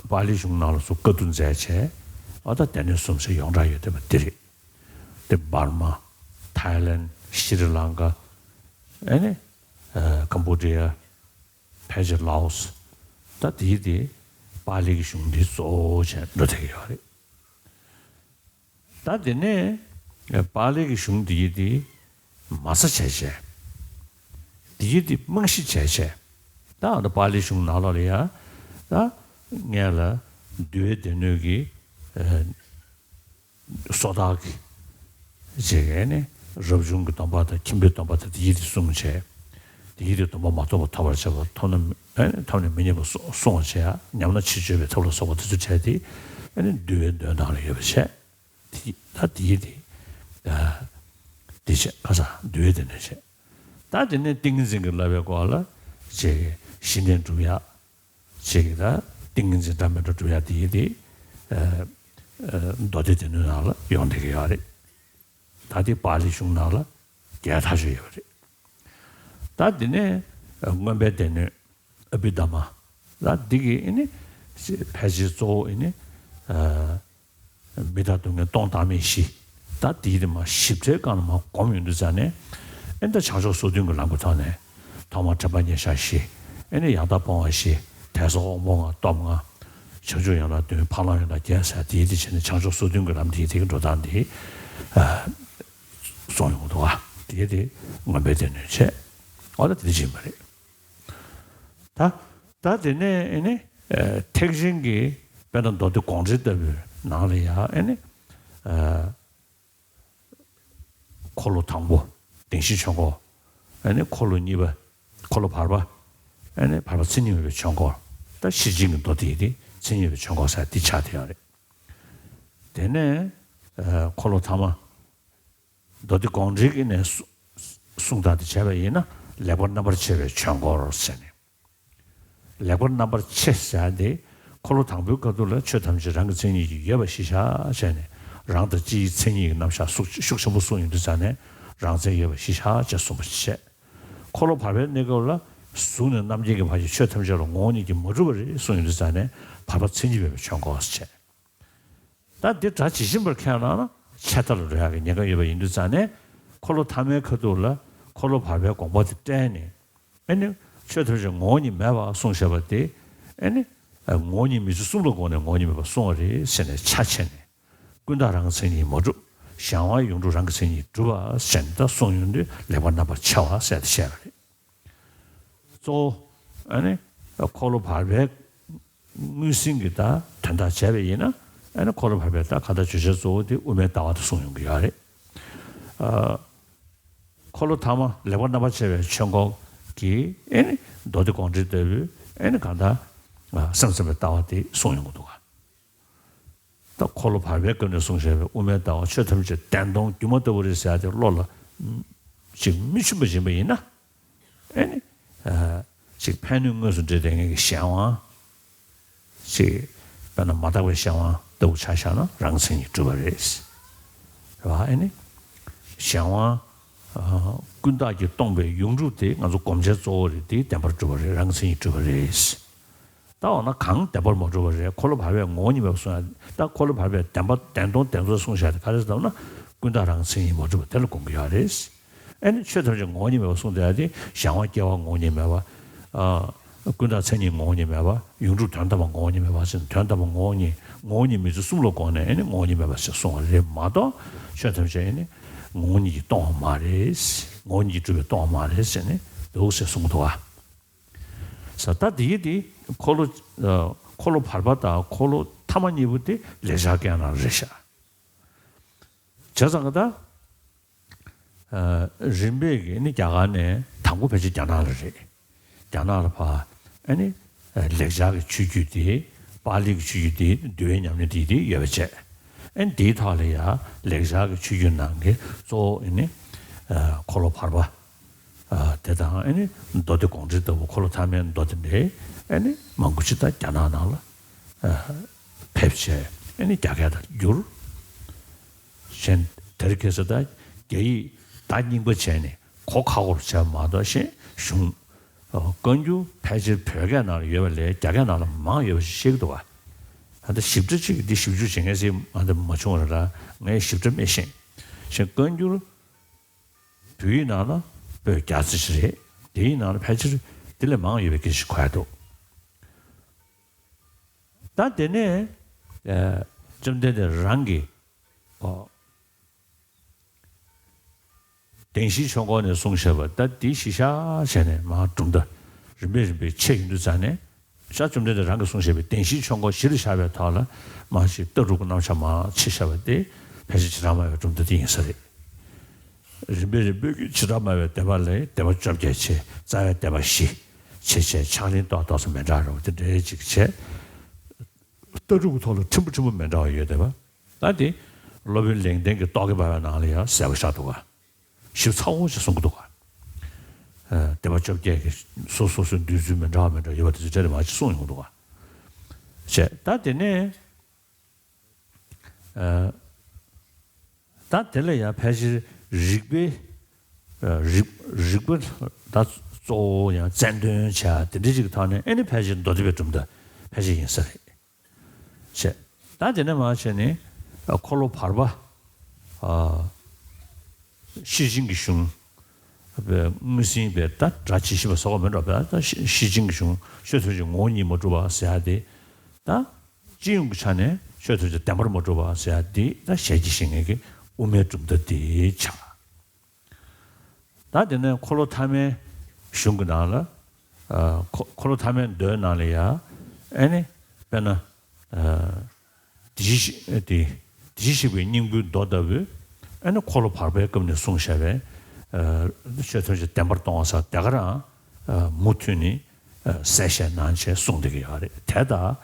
པཱ་ལིའི་གཞུང་ནང་ལ་སོགས་བཀའ་བསྡུ་མཛད་བྱས། ཨ་ད་སྡེ་སྣོད་གསུམ་ཟེར་ཡོངས་གྲགས་ཡོད་བསྡད་པ་འདི་རེད། དེ་འབར་མ། ཐའི་ལན། ཤྲི་ལང་ཀ། ཨེ་ནི། ཨ་ཀམ་བུ་ཌི་ཡ། ཕལ་ཆེར་ལའོ་སི། ད་དེའི་དེ་པཱ་ལི་གི་གཞུང་འདི་གཙོ་བོ་བྱས་འགྲོ་བསྡད་ཀྱི་ཡོད་རེད། ད་དེ་ནས་པཱ་ལི་གི་གཞུང་འདིའི་དེ་མ་རྩ་བྱས་བྱས། དེའི་དེ་རྨང་གཞི་བྱས་བྱས། ད་ཨ་ད་པཱ་ལི་གཞུང་ནང་ལོགས་ལ་ཡ། ད་སྔོན་ལ་འདུལ་བའི་སྡེ་སྣོད་ཀྱི་ཨ། སོ་ཐར་གྱི་བྱས་ནས་རབ་བྱུང་གི་སྡོམ་པ་དང་ཁྱིམ་པའི་སྡོམ་པ་དང་དེ་ཡིད་དེ་གསུངས་བྱས། དེ་ཡིད་དེ་སྡོམ་པ་མ་ཐོབ་པ་ཐོབ་པར་བྱ་བ་ཐོབ་ན་ཨ་ནི་ཐོབ་ནས་མི་ཉམས་པ་སྲུང་སྲུང་བར་བྱས། ཉམས་ན་ཕྱིར་བཅོས་པའི་ཐབས་ལ་སོགས་པ་དེ་ཚོ་བྱས་ཏེ་ཨ་ནི་འདུལ་བའི་མདོའི་ནང་ལ་ཡོད་པ་བྱས། དེ་ད་དེ་ཡིད་དེ་དེ་བྱས་ཁ་སང་འདུལ་བའི་སྡེ་སྣོད་བྱས། ད་དེ་ནས་ཏིང་ངེ་འཛིན་གྱི་བསླབ་པའི་སྐོར་ལ་བྱས་ཞི་གནས་སྒྲུབ་ཡག་ཅིག་ད་ཏིང་ངེ་འཛིན་འདྲ་མི་འདྲ་སྒྲུབ་ཡག་དེ་ཡིན་ཏེ། ཨ་ཨ་མདོ་སྡེ་སྡེ་སྣོད་ནང་ལ་ཡོང་བསྡད་ཀྱི་ཡོད་རེད། ད་དེ་པཱ་ལི་གཞུང་ནང་ལ་རྒྱས་ཐག་ཆོད་ཡོད་རེད། ད་དེ་ནས་ཨ་མངོན་པའི་སྡེ་སྣོད་ཨ་བྷི་དྷརྨ། ད་འདི་གི་ཨེ་ནི་ཕལ་ཆེར་གཙོ་བོ་ཨེ་ནི་ཨ། མི་རྟག་སྡུག་བསྔལ་སྟོང་བདག་མེད་བཞི། ད་དེའི་དེ་མར་ཞིབ་ཕྲའི་སྒང་ལ་མར་སྒོམ་ཡོང་དུས་ཙ་ནས། ཨེ་ད་བྱང་ཕྱོགས་སོ་བདུན་གྱི་ལམ་གྱི་ཐོག་ནས། ཐོག་མར་དྲན་པ་ཉེར་བཞག་བཞི། ཨེ་ནས་ཡང་དག་སྤོང་བ་བཞི། དད་སོགས་དབང་པོ་ལྔ་སྟོབས་ལྔ། བྱང་ཆུབ་ཡན་ལག་བདུན། འཕགས་ལམ་ཡན་ལག་བརྒྱད་ཟེར་དེའི་དེ་བྱས་ནས་བྱང་ཕྱོགས་སོ་བདུན་གྱི་ལམ་དེའི་དེ་གི་འགྲོ་སྟངས་དེ་གསུངས་ཡོང་གི་འདུག་ག་དེའི་དེ་མངོན་པའི་སྡེ་སྣོད་བྱས། འོ་ད་དེ་འདྲ་ཡིན་པ་རེད། ད་ད་དེ་ནས་ཨེ་ནི་ཐེག་ཆེན་གྱི་དཔེར་ན་མདོ་སྡེ་དགོངས་འགྲེལ་ལྟ་བུའི་ནང་ལ་ཡང་ཨེ་ནི། འཁོར་ལོ་དང་པོ་བདེན་བཞིའི་ཆོས་འཁོར། ཨ་ནི་འཁོར་ལོ་གཉིས་པ། འཁོར་ལོ་བར་པ། ཨ་ནི་བར་པ་མཚན་ཉིད་མེད་པའི་ཆོས་འཁོར། ད་ཤེར་ཕྱིན་གྱི་མདོ་སྡེ་དེ་མཚན་ཉིད་མེད་པའི་ཆོས་འཁོར་ཟེར་འདི་ཆགས་བསྡད་ཡོད་རེད། དེ་ནས་ཨ་འཁོར་ལོ་ཐ་མ། མདོ་སྡེ་དགོངས་འགྲེལ་གྱི་ནས་གསུ- གསུང་སྟངས་དེ་བྱས་པ་ཡིན་ན་ལེགས་པར་རྣམ་པར་ཕྱེ་བའི་ཆོས་འཁོར་ཟེར་ནས། ལེགས་པར་རྣམ་པར་ཕྱེ་ཟེར་ཏེ། འཁོར་ལོ་དང་པོའི་སྐབས་དུ་ལ་ཆོས་ཐམས་ཅད་རང་གི་མཚན་ཉིད་ཀྱིས་ཡོད་པ་གཞིར་བཞག་བྱས་ནས། རང་དང་སྤྱིའི་མཚན་ཉིད་ཀྱི་རྣམ་གཞག་ཤུགས་ཤུགས་ཆེན་པོ་གསུངས་ཡོང་དུས་ཙང་ནས་རང་མཚན་ཡོད་པ་གཞིར་བཞག་ཅེས་གསུངས་པ་བྱས། འཁོར་ལོ་བར་པའི་གནས་སྐབས་ལ་གཟུགས་ནས་རྣམ་མཁྱེན་གྱི་བར་གྱི་ཆོས་ཐམས་ཅད་ལ་ངོ་བོ་ཉིད་ཀྱིས་མ་གྲུབ་པ་རེད་གསུངས་ཡོང་དུས་ཙང་ནས་བར་པ་མཚན་ཉིད་མེད་པའི་ཆོས་འཁོར་ཟེར་བྱས། ད་འདི་སྒྲ་ཇི་བཞིན་པར་ཁས་བླངས་ན་ཆད་ལྟ་ལ་འགྲོ་ཡག་གི་ཉེན་ཁ་ཡོད་པ་ཡིན་དུས་ཙང་ནས། འཁོར་ལོ་ཐ་མའི་ཁ་ཐུག་ལ་འཁོར་ལོ་བར་པའི་དགོངས་པ་དེ་བཀྲལ་ནས། ཨེ་ནི། ཆོས་ཐམས་ཅད་ངོ་བོ་ཉིད་མེད་པ་གསུངས་བཞག་པ་དེ། ཨེ་ནི། ངོ་བོ་ཉིད་མི་འཇུག་གསུམ་ལ་དགོངས་ནས་ངོ་བོ་ཉིད་མེད་པ་གསུངས་པ་རེད་ཟེར་ནས་ཆ་ཕྱེ་ནས། ཀུན་བརྟགས་རང་གི་མཚན་ཉིད་མ་གྲུབ། གཞན་དབང་ཡོངས་གྲུབ་རང་གི་མཚན་ཉིད་གྲུབ་པ་ཟེར་ནས་ད་གསུངས་ཡོང་དུས་ལེགས་པར་རྣམ་པར་ཕྱེ་བ་ཟེར་ཏེ་བཤད་པ་རེད། གཙོ་བོ། ཨ་ནི། འཁོར་ལོ་བར་པའི་དངོས་ཟིན་གྱི་ད་དོན་དག་བྱས་པ་ཡིན་ན། ཨ་ནི་འཁོར་ལོ་བར་པའི་ད་གང་ལྟར་བརྗོད་བྱ་གཙོ་བོ་དེ་དབུ་མའི་ལྟ་བ་དེ་གསུངས་ཡོང་གི་ཡོད་རེད། ཨ། འཁོར་ལོ་ཐ་མ་ལེགས་པར་རྣམ་པར་ཕྱེ་བའི་ཆོས་འཁོར་གྱི་ཨེ་ནི་མདོ་སྡེ་དགོངས་འགྲེལ་ལྟ་བུའི་ཨེ་ནི་གང་ལྟར་སེམས་ཙམ་པའི་ལྟ་བ་དེ་གསུངས་ཡོང་གི་འདུག་ག་ད་འཁོར་ལོ་བར་པའི་སྐབས་ནས་གསུངས་བཞག་པའི་དབུ་མའི་ལྟ་བ་ཆོས་ཐམས་ཅད་བདེན་སྟོང་སྒྱུ་མ་ལྟ་བུ་རེད་ཟེར་ཡ་དེ་བློ་ལ་ཅིག་མི་ཆུད་པ་ཡིན་པ་ཡིན་ན། ཨེ་ནི། ཨ། ཅིག་ཕན་གནོད་དངོས་སུ་འབྲེལ་བསྡད་མཁན་གྱི་གཞན་དབང་། ཅིག་དཔེར་ན་མ་དག་པའི་གཞན་དབང་ལྟ་བུ་ཆ་བཞག་ན་རང་མཚན་ཉིད་གྲུབ་པ་རེད། རེད་བ། ཨེ་ནི། གཞན་དབང་། ཨ། ཀུན་བརྟགས་ཀྱིས་སྟོང་པའི་ཡོངས་གྲུབ་དེ་ང་ཚོ་སྒོམ་བྱའི་གཙོ་བོ་རེད། དེ་བདེན་པར་གྲུབ་པ་རེད། རང་མཚན་ཉིད་གྲུབ་པ་རེད། ད་འོ་ན་གང་བདེན་པར་མ་གྲུབ་པ་རེད། འཁོར་ལོ་བར་པའི་ངོ་བོ་ཉིད་མེད་པ་གསུངས་ཡ། ད་འཁོར་ལོ་བར་པའི་བདེན་པ་བདེན་སྟོང་བདེན་རྫོགས་གསུངས་བཞག་དེ་ག་རེ་ཟེར་ལབ་ན། ཀུན་བརྟགས་རང་མཚན་ཉིད་མ་གྲུབ་པ་དེ་ལ་དགོངས་ཀྱི་ཡོད་རེད། ཨེ་ནི་ཆོས་ཐམས་ཅད་ངོ་བོ་ཉིད་མེད་པ་གསུངས་བསྡད་ཡ་དེ་གཞན་དབང་སྐྱེ་བ་ངོ་བོ་ཉིད་མེད་པ། ཨ། ཀུན་བརྟགས་མཚན་ཉིད་ངོ་བོ་ཉིད་མེད་པ། ཡོངས་གྲུབ་དོན་དམ་པ་ངོ་བོ་ཉིད་མེད་པ་ཟེར་ནས་དོན་དམ་པ་ངོ་བོ་ཉིད་ངོ་བོ་ཉིད་མི་འཇུག་གསུམ་ལ་དགོངས་ནས་ཨེ་ནི་ངོ་བོ་ཉིད་མེད་པ་ཞེས་གསུངས་པ་རེད་མ་གཏོགས། ཆོས་ཐམས་ཅད་ཨེ་ནི་ངོ་བོ་ཉིད་ཀྱིས་སྟོང་པ་མ་རེད། ངོ་བོ་ཉིད་ཀྱིས་གྲུབ་པས་སྟོང་པ་མ་རེད་ཟེར་ནས་འདུག་ཟེར་གསུངས་འདུག་ག་ས་ད་དེའི་དེ་འཁོར་ལོ། ཨ། འཁོར་ལོ་བར་པ་དང་འཁོར་ལོ་ཐ་མ་གཉིས་པོ་དེ་ལེགས་སྦྱར་སྐད་ནང་རེད་ཤག་བྱས་ཙང་ག་ད། ཨ། རིམ་པས་ཀྱི་ནི་རྒྱ་གར་ནས་དང་པོ་ཕལ་ཆེར་རྒྱ་ནག་ལ་རེད། རྒྱ་ནག་ལ་ཕར་ཨ་ནི་ལེགས་སྦྱར་གྱི་ཆོས་བརྒྱུད་དེ། པཱ་ལི་གི་ཆོས་བརྒྱུད་དེ། འདུལ་བའི་ཉམས་ལེན་དེ་དེ་ཡོད་པ་བྱས། ཨ་ནི་དེའི་ཐོག་ལ་ཡང་ལེགས་སྦྱར་གྱི་ཆོས་བརྒྱུད་ནང་གི་གཙོ་བོ་ཨ་ནི་འཁོར་ལོ་བར་པ། ཨ། དེ་དང་ཨ་ནི་མདོ་སྡེ་དགོངས་འགྲེལ་ལྟ་བུ་འཁོར་ལོ་ཐ་མའི་མདོ་སྡེ་འདི་ཨ་ནི་མང་པོ་ཅིག་ད་རྒྱ་ནག་ནང་ལ། ཨ། ཕེབས་བྱས་ཨ་ནི་རྒྱ་སྐད་དུ་བསྒྱུར། གཞན་དེར་ཁེལ་ས་ད་རྒྱ་ཡིག་བརྡ་རྙིང་པ་བྱས་ནས་གོ་ཁག་པོར་བྱས་མ་གཏོགས། གཞན་གཞུང་། ཨ། བཀའ་འགྱུར་ཕལ་ཆེར་བོད་སྐད་ནང་ལ་ཡོད་པ་ལས་རྒྱ་སྐད་ནང་ལ་མང་ཡོད་པ་ཞིག་བཤད་ཀྱི་འདུག་བ། ད་ལྟ་ཞིབ་ཕྲ་གཅིག་འདི་ཞིབ་འཇུག་བྱེད་མཁན་ཞིག་ང་འདི་མ་བྱུང་བ་རེད། ངས་ཞིབ་ཕྲ་མི་ཤེས། གཞན་བཀའ་འགྱུར་བོད་ཡིག་ནང་ལ་པོད་བརྒྱ་ཙམ་ཞིག་རེད། དེ་ཡིན་ནང་ལ་ཕལ་ཆེར་དེ་ལས་མང་ཡོད་པའི་སྐད་ཆ་ཞིག་གོ་ཡ་འདུག་ད་དེ་ནས། ཨ། བཅོམ་ལྡན་འདས་རང་གིས། ཨོ། བདེན་བཞིའི་ཆོས་འཁོར་ནས་གསུངས་བཞག་པ་ད་འདི་གཞི་བཞག་བྱས་ནས་མར་གྲུབ་མཐའ་རིམ་པས་རིམ་པས་ཕྱེ་ཡོང་དུས་ཙང་ནས། ཤར་བཅོམ་ལྡན་འདས་རང་གིས་གསུངས་བཞག་པའི་བདེན་བཞིའི་ཆོས་འཁོར་གཞིར་བཞག་པའི་ཐོག་ལ་མར་ཞིག་ལྟ་གྲུབ་ཀྱི་རྣམ་གཞག་མར་ཕྱེ་བཞག་པ་དེ་ཕལ་ཆེར་བྱེ་བྲག་སྨྲ་བའི་གྲུབ་མཐའ་དེ་ཡིན་ས་རེད། རིམ་པས་རིམ་པས་ཀྱི་བྱེ་བྲག་སྨྲ་བའི་སྡེ་པ་ལས་སྡེ་པ་བཅོ་བརྒྱད་བྱས། རྩ་བའི་སྡེ་པ་བཞི་བྱས་བྱས། ཕྱག་ལེན་ཏོག་ཏོག་ཙམ་མི་འདྲ་བ་རེད་པ། དེ་འདྲའི་ཅིག་བྱས། ལྟ་གྲུབ་ཀྱི་ཐོག་ལ་ཕྲན་བུ་ཕྲན་བུ་མི་འདྲ་བ་ཡོད་བསྡད་པ། ད་དེ་སློབ་དཔོན་ལེགས་ལྡན་གྱི་རྟོག་གེ་པ་བའི་ནང་ལ་ཡང་གསལ་པོ་ཆགས་འདུག་ག་ཞིབ་ཚགས་པོ་ཞིག་གསུང་གི་འདུག་ག་ཨ། སྡེ་པ་བཅོ་བརྒྱད་ཀྱི་སོ་སོ་སོའི་འདོད་ཚུལ་མི་འདྲ་བ་མི་འདྲ་བ་ཡོད་པ་དེ་ཚོ་གྲས་ལ་མར་ཅིག་གསུངས་ཡོང་གི་འདུག་ག་བྱས། ད་དེ་ནས། ཨ། ད་དེ་ལ་ཡང་ཕལ་ཆེར་རིགས་པའི། ཨ། རིགས་རིགས་པ་ད་གཙོ་བོ་ཡང་རྩལ་འདོན་བྱ་དེ་འདྲ་ཅིག་གི་ཐོག་ནས་ཨེ་ནི་ཕལ་ཆེར་མདོ་སྡེ་པའི་གྲུབ་མཐའ་ཕལ་ཆེར་ཡིན་ས་རེད། བྱས། ད་དེ་ནས་མར་བྱས་ནས་འཁོར་ལོ་བར་པ། ཨ། ཤེར་ཕྱིན་གྱི་གཞུང་། དངོས་ཟིན་པའི་ད་སྒྲ་ཇི་བཞིན་པ་ཟེར་བ་མིན་འགྲོ། ད་ཤེར་ཕྱིན་གྱི་གཞུང་ཆོས་ཐམས་ཅད་ངོ་བོ་ཉིད་མ་གྲུབ་པ་ཟེར་ཡ་དེ། ད་ སྤྱི་ཡོངས་ཀྱི་ཆ་ནས་ཆོས་ཐམས་ཅད་བདེན་པར་མ་གྲུབ་པ་ཟེར་ཡ་འདི་ད་ཞལ་གྱིས་བཞེས་མཁན་གྱི་དབུ་མའི་གྲུབ་མཐའ་འདི་ཆགས། ད་དེ་ནས་འཁོར་ལོ་ཐ་མའི་གཞུང་གི་ནང་ལ། ཨ། འཁོར་འཁོར་ལོ་ཐ་མའི་མདོའི་ནང་ལ་ཡ། ཨེ་ནི། དཔེར་ན། ཨ། དེ་བཞིན་གཤེགས་དེ། དེ་བཞིན་གཤེགས་པའི་སྙིང་པོའི་མདོ་ལྟ་བུའི། ཨེ་ནི་འཁོར་ལོ་བར་པའི་སྐབས་ནས་གསུངས་བཞག་པའི། ཨ། ཆོས་ཐམས་ཅད་བདེན་པར་སྟོང་པ་ཟེར་དེ་ག་རང་། ཨ། མུ་མཐུད་ནས། ཨ། གསལ་བཤད་གནང་བྱས་གསུངས་བསྡད་ཀྱི་ཡོད་རེད། དེ་ལྟར།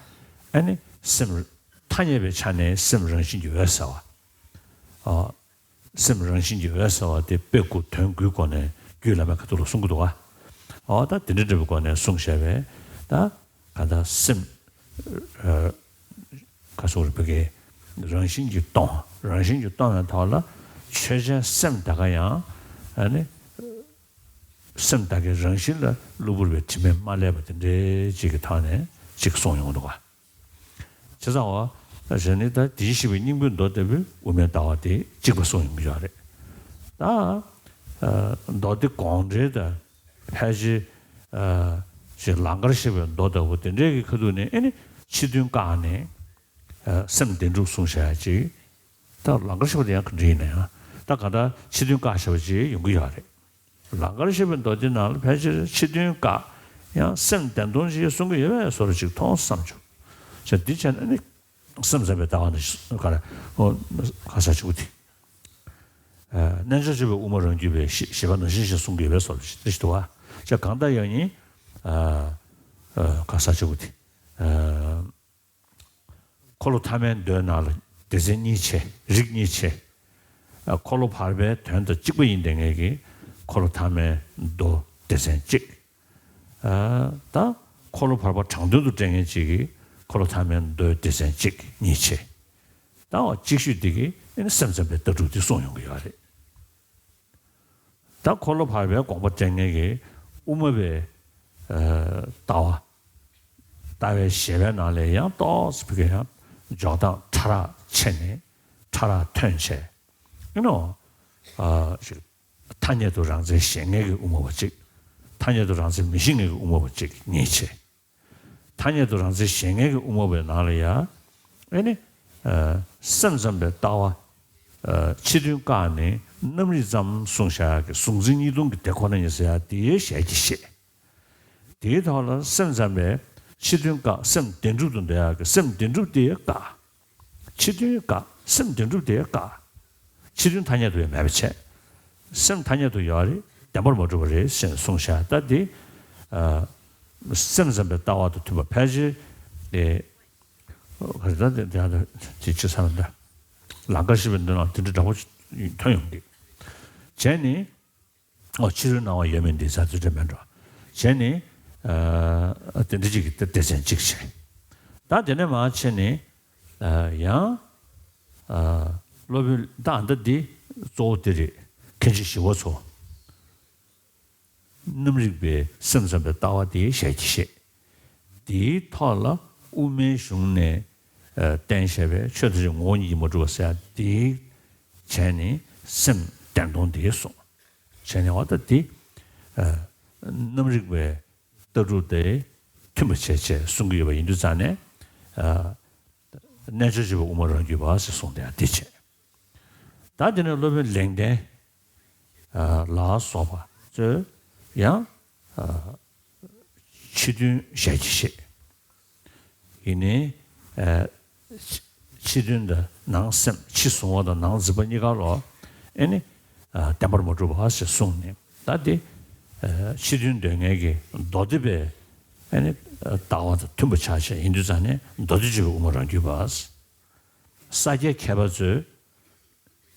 ཨེ་ནི་སེམས། ཐ་སྙད་པའི་ཆ་ནས་སེམས་རང་བཞིན་གྱིས་འོད་གསལ་བ། ཨ། སེམས་རང་བཞིན་གྱིས་འོད་གསལ་བ་དེ་དཔེ་དགུ་དོན་དགུའི་སྒོ་ནས་རྒྱུད་བླ་མའི་ཁ་ཐུག་ལ་གསུང་གི་འདུག་ག། འོ་ད་དེ་འདྲ་འདྲ་བའི་སྒོ་ནས་གསུངས་བཞག་པས་ད་ག་ད་སེམས། ཨ། ག་སོགས་རིག་པའི་གི་རང་བཞིན་གྱིས་སྟོང་། རང་བཞིན་གྱིས་སྟོང་བའི་ཐོག་ལ་ཆོས་ཅན་སེམས་དེ་ག་ཡང་། ཨ་ནི་སེམས་དེ་གའི་རང་བཞིན་ལ་གློ་བུར་བའི་དྲི་མས་མ་བསླད་པ་དེ་འདྲའི་ཅིག་གི་ཐོག་ནས་ཅིག་གསུངས་ཡོང་གི་འདུག་ག། བྱས་ཙང་བ། གཞི་ནི་ད་དེ་བཞིན་གཤེགས་པའི་སྙིང་པོའི་མདོ་ལྟ་བུའི་དབུ་མའི་ལྟ་བ་དེ་གཅིག་པ་གསུངས་ཡོང་གི་ཡོད་རེད། ད། ཨ། མདོ་སྡེ་དགོངས་འགྲེལ་དང་། ཕལ་ཆེར། ཨ། ཅིག་ལང་ཀར་གཤེགས་པའི་མདོ་ལྟ་བུ་དེ་འདྲའི་གི་ཁ་ཐུག་ནས་ཨེ་ནི་ཕྱི་དོན་བཀག་ནས། ཨ། སེམས་བདེན་གྲུབ་གསུངས་བཞག་ཅིག། ད་ལང་ཀར་གཤེགས་པ་དེ་ཡང་ག་འདྲ་ཡིན་ན་ཡང་ད་ག་ད་ཕྱི་དོན་བཀག་བཞག་པ་ཅིག་ཡོང་གི་ཡོད་རེད། ལང་ཀར་གཤེགས་པའི་མདོ་སྡེ་ནང་ལ་ཕལ་ཆེར་ཕྱི་དོན་བཀག། ཡང་སེམས་བདེན་སྟོང་ཅིག་གསུང་གི་ཡོད་པའི་བཟོ་འདྲ་ཅིག་མཐོང་བསམ་བྱུང་། ཅེས་འདི་བྱས་ན་ནི། སེམས་ཙམ་པའི་ལྟ་བ་ནི་ག་རེ། ཨོ། ག་ས་ཆུ་དེ། ཨ། རྣལ་འབྱོར་སྤྱོད་པའི་དབུ་མ་རང་རྒྱུད་པའི་བཞི་བཞི་པ་ནང་བཞིན་ཞེས་གསུང་གི་ཡོད་པའི་བཟོ་འདྲ་ཅིག་འདི་ཞིག་འདུག་བ། ཅེས་གང་ལྟར་ཡང་ཡིན། ཨ། ཨ། ག་ས་ཆུ་དེ། ཨ། འཁོར་ལོ་ཐ་མའི་མདོའི་ནང་ལ་སྡེ་ཚན་གཉིས་ཕྱེ། རིགས་གཉིས་ཕྱེ། ཨ། འཁོར་ལོ་བར་པའི་དོན་དང་གཅིག་པ་ཡིན་བསྡད་མཁན་གྱི་འཁོར་ལོ་ཐ་མའི་མདོ་སྡེ་ཚན་གཅིག། ཨ། ད་འཁོར་ལོ་བར་པ་དྲང་དོན་དུ་དྲན་མཁན་གཅིག་གིས་འཁོར་ལོ་ཐ་མའི་མདོའི་སྡེ་ཚན་གཅིག་གཉིས་ཕྱེ། ད་འོ་གཅིག་ཤོས་འདི་གིས་ཨེ་ནི་སེམས་ཙམ་པའི་ལྟ་གྲུབ་འདི་གསུངས་ཡོང་གི་ཡོད་རེད། ད་འཁོར་ལོ་བར་པའི་དགོངས་པ་དྲན་མཁན་གྱིས་དབུ་མ་པའི། ཨ། ལྟ་བ། ལྟ་བའི་བཞེད་པའི་ནང་ལས་ཡང་ཏོག་ཙམ་ཕ་གི་ཡང་འཇོག་སྟངས་ཕྲ་རགས་ཕྱེ་ནས་ཕྲ་རགས་ཐོན་བྱས། ཨེ་ནོ། ཨ། ཞིག་ཐ་སྙད་དུ་རང་མཚན་བཞེད་མཁན་གྱི་དབུ་མ་པ་གཅིག། ཐ་སྙད་དུ་རང་མཚན་མི་བཞེད་མཁན་གྱི་དབུ་མ་པ་གཅིག་གཉིས་བྱས། ཐ་སྙད་དུ་རང་མཚན་བཞེད་མཁན་གྱི་དབུ་མ་པའི་ནང་ལ་ཡ། ཨེ་ནི། ཨ། སེམས་ཙམ་པའི་ལྟ་བ། ཨ། ཕྱི་དོན་བཀག་ནས་རྣམ་རིག་ཙམ་གསུངས་བཞག་གི་གཟུང་འཛིན་གཉིས་སྟོང་གི་དེ་ཁོ་ན་ཉིད་ཟེར་ཡ་དེའི་ཞལ་གྱིས་བཞེས། དེའི་ཐོག་ལ་སེམས་ཙམ་པའི་ཕྱི་དོན་བཀག། སེམས་བདེན་གྲུབ་ཏུ་འདོད་ཡག་གི་སེམས་བདེན་གྲུབ་དེ་བཀག། ཕྱི་དོན་བཀག། སེམས་བདེན་གྲུབ་དེ་བཀག། ཕྱི་དོན་ཐ་སྙད་དུ་ཡང་མེད་པ་བྱས། སེམས་ཐ་སྙད་དུ་ཡོད་རེད། བདེན་པར་མ་གྲུབ་པ་རེད་ཞེས་གསུངས་བཞག། ད་དེ། ཨ། སེམས་ཙམ་པའི་ལྟ་བ་དང་མཐུན་པ་ཕལ་ཆེར་དེ། ག་རེ་ད་དེ་དེ་དེ་ཅི་ས་ལ་འདྲ། ལང་ཀར་གཤེགས་པའི་མདོ་ནང་དེ་འདྲ་འདྲ་པོ་ཐོན་ཡོང་གི། བྱས་ནས། ཨོ། ཕྱི་རོལ་སྣང་བ་ཡོད་མིན་འདི་ཟ་ཚུལ་འདྲ་མེད་འགྲོ། བྱས་ནས། ཨ། དེ་འདྲ་ཅིག་གི་སྡེ་ཚན་གཅིག་བྱས། ད་དེ་ནས་མར་ཕྱིན་ནས། ཨ། ཡང་། ཨ། སློབ་དཔོན་ད་ཨ་ད་འདི་གཙོ་བོ་དེ་རེད། མཁན་ཆེན་ཞི་བ་འཚོ། རྣམ་རིག་པའི་སེམས་ཙམ་པའི་ལྟ་བ་དེའི་ཞལ་གྱིས་བཞེས། དེའི་ཐོག་ལ་དབུ་མའི་གཞུང་ནས། ཨ། བསྟན་བཞག་པའི་ཆོས་ཐམས་ཅད་ངོ་བོ་ཉིད་ཀྱིས་མ་གྲུབ་པ་ཟེར་ཡ་དེའི་བྱས་ནས་སེམས་བདེན་སྟོང་དེ་གསུངས། བྱས་ནས་འོ་ད་དེ། ཨ། རྣམ་རིག་པའི་ལྟ་གྲུབ་དེ་མཐུན་པ་བྱས་བྱས་གསུང་གི་ཡོད་པ་ཡིན་དུས་ཙང་ནས། ཨ། རྣལ་འབྱོར་སྤྱོད་པའི་དབུ་མ་རང་རྒྱུད་པ་ཞེས་གསུངས་དེ་ཡང་དེ་བྱས། ད་དེ་ནས་སློབ་དཔོན་ལེགས་ལྡན། ཨ། ལ་སོགས་པ་ཚོས་ཡང་། ཨ། ཕྱི་དོན་ཞལ་གྱིས་བཞེས། ཡིན་ནའི། ཨ། ཕྱི་དོན་དང་ནང་སེམས། ཕྱི་གཟུང་བ་དང་ནང་འཛིན་པ་གཉིས་ཀ་ལ། ཨེ་ནི། ཨ། བདེན་པར་མ་གྲུབ་པ་ཞེས་གསུངས་ནས། ད་དེ། ཨ། ཕྱི་དོན་འདོད་མཁན་གྱི་མདོ་སྡེ་པའི། ཨེ་ནི། ལྟ་བ་དང་མཐུན་པ་ཆགས་བྱས་ཡིན་དུས་ཙང་ནས་མདོ་སྡེ་སྤྱོད་པའི་དབུ་མ་རང་རྒྱུད་པ། ས་སྐྱའི་མཁས་པ་ཚོས།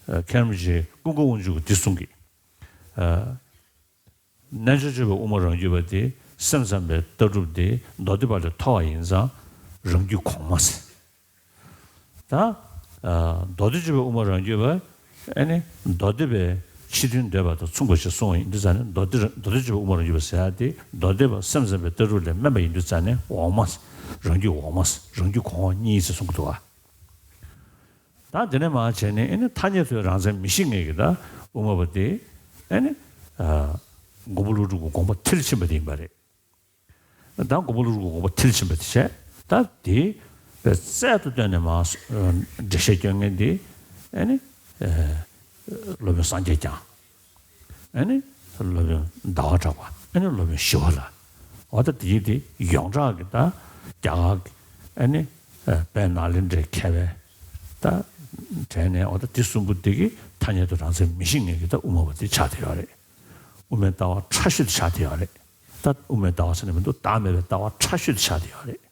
ཨ། མཁན་རིན་པོ་ཆེ་ཀུན་དགའ་དབང་ཕྱུག་གིས་འདི་གསུང་གི། ཨ། རྣལ་འབྱོར་སྤྱོད་པའི་དབུ་མ་རང་རྒྱུད་པ་དེ་སེམས་ཙམ་པའི་ལྟ་གྲུབ་དེ་མདོ་སྡེ་པ་ལས་མཐོ་བ་ཡིན་ཙང་རང་རྒྱུད་གོང་མ་ཟེར། ད། ཨ། མདོ་སྡེ་སྤྱོད་པའི་དབུ་མ་རང་རྒྱུད་པ། ཨེ་ནི། མདོ་སྡེ་པའི་ཕྱི་དོན་འདོད་པ་དང་མཚུངས་པ་ཞེས་གསུངས་པ་ཡིན་དུས་ཙང་ནས་མདོ་སྡེ། མདོ་སྡེ་སྤྱོད་པའི་དབུ་མ་རང་རྒྱུད་པ་ཟེར་ཡ་དེ་མདོ་སྡེ་པ་སེམས་ཙམ་པའི་ལྟ་གྲུབ་ལས་དམན་པ་ཡིན་དུས་ཙང་ནས་འོག་མ། རང་རྒྱུད་འོག་མ། རང་རྒྱུད་གོང་འོག་གཉིས་ཟེར་གསུང་གི་འདུག་བ། ད་དེ་ནས་མར་བྱས་ནས་ཨེ་ནི་ཐ་སྙད་དུ་རང་མཚན་མི་བཞེད་མཁན་གྱི་ད་དབུ་མ་པ་དེ་ཨེ་ནི། ཨ། མགོན་པོ་ཀླུ་སྒྲུབ་ཀྱི་དགོངས་པ་མཐིལ་ཕྱིན་པ་དེ་ཡིན་པ་རེད། ད་མགོན་པོ་ཀླུ་སྒྲུབ་ཀྱི་དགོངས་པ་མཐིལ་ཕྱིན་པ་དེ་བྱས། ད་དེ་ པའི་རྩལ་དུ་བཏོན་ནས་མར་འགྲེལ་བཤད་སྐྱོན་མཁན་འདི་ཨ་ནི་སློབ་དཔོན་སངས་རྒྱས་བསྐྱངས། ཨ་ནི་སློབ་དཔོན་ཟླ་བ་གྲགས་པ། ཨ་ནི་སློབ་དཔོན་ཞི་བ་ལྷ། འོ་ད་དེ་དེ་ཡོངས་གྲགས་ཀྱི་ད་རྒྱ་གར་གྱི་ཨ་ནི་དཔལ་ནཱ་ལེནྡྲའི་མཁས་པའི་ད་གྲས་ནས་འོ་ད་དེ་གསུམ་པོ་དེ་གི་ཐ་སྙད་དུ་རང་མཚན་མི་ཤེས་མཁན་གྱི་ད་དབུ་མ་པ་དེ་ཆགས་བསྡད་ཡོད་རེད། དབུ་མའི་ལྟ་བ་ཕྲ་ཤོས་དེ་ཆགས་བསྡད་ཡོད་རེད། ད་དབུ་མའི་ལྟ་བ་ཟེར་ནས་མི་འདུག་བདག་མེད་པའི་ལྟ་བ་ཕྲ་ཤོས་དེ་ཆགས་བསྡད་ཡོད་རེད།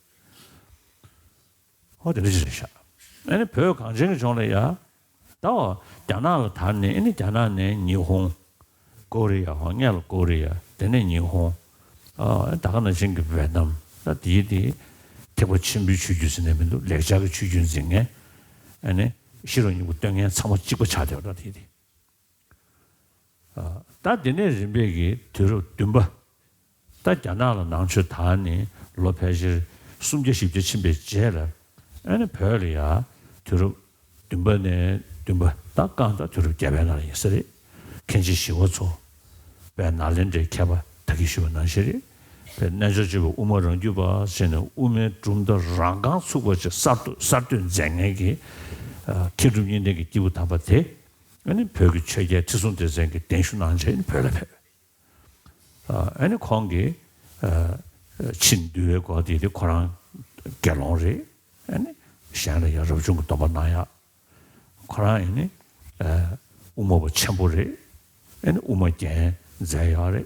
ཧོ་དེ་འདྲ་ཅིག་རེད་ཤག་ཨ་ནི་བོད་གངས་ཅན་གྱི་ལྗོངས་ལ་ཡ། ད་འོ་རྒྱ་ནག་ལ་དར་ནས་ཨ་ནི་རྒྱ་ནག་ནས་ཉི་ཧོང་། ཀོ་རི་ཡ་ཧོ་སྔོན་ལ་ཀོ་རི་ཡ་དེ་ནས་ཉི་ཧོང་། ཨ་ད་ག་ནང་བཞིན་གྱི་ཝེ་ཏི་ནམ་ད་དེའི་དེ་ཐེག་པ་ཆེན་པོའི་ཆོས་བརྒྱུད་ཟེར་ནས་མི་འདུག་ལེགས་སྦྱར་གྱི་ཆོས་བརྒྱུད་འཛིན་མཁན། ཨ་ནི་ཤེས་རབ་སྙིང་པོ་སྟོན་མཁན་ཚང་མ་གཅིག་པ་ཆགས་བསྡད་པ་ད་དེ་དེ། ད་དེ་ནས་རིམ་པས་ཀྱི་དུས་རབས་བདུན་པ། ད་རྒྱ་ནག་ལ་ནང་ཆོས་དར་ནས་ལོ་ཕལ་ཆེར་སུམ་བརྒྱ་བཞི་བརྒྱ་ཕྱིན་པའི་རྗེས་ལ། ཨ་ནི་བོད་ལ་ཡ་དུས་རབས་བདུན་པ་ནས་བདུན་པ་ད་རྐང་ད་དུས་རབས་བརྒྱད་པའི་ནང་ལ་ཡིན་ས་རེད། མཁན་ཆེན་ཞི་བ་འཚོ། དཔལ་ནཱ་ལེནྡྲའི་མཁས་པ་ད་གིན་ཞུས་པ་ནང་བཞིན་རེད། དཔལ་རྣལ་འབྱོར་སྤྱོད་པའི་དབུ་མ་རང་རྒྱུད་པ་ཟེར་ནས་དབུ་མའི་གྲུབ་མཐའ་རང་རྐང་ཚུགས་པ་ཅིག་གསར་གཏོད་གསར་གཏོད་མཛད་མཁན་གྱི་མཁས་གྲུབ་གཉིས་ལྡན་གྱི་སྐྱེས་བུ་དམ་པ་དེ། ཨ་ནི་བོད་ཀྱི་ཆོས་རྒྱལ་ཁྲི་སྲོང་ལྡེ་བཙན་གྱིས་གདན་ཞུ་གནང་བྱས་ནི་བོད་ལ་ཕེབས། ཨ་ནི་ཁོང་གིས་ཕྱིན་འདུལ་བའི་སྐོར་དེ་དེ་ཁོ་རང་དགེ་སློང་རེད། ཨ་ནི་གཞན་ལ་ཡང་རབ་བྱུང་གི་སྡོམ་པ་གནང་ཡག་ཁོ་རང་ཡིན་ནི་དབུ་མ་པ་ཆེན་པོ་རེད། ཨ་ནི་དབུ་མ་རྒྱན་མཛད་ཡག་རེད།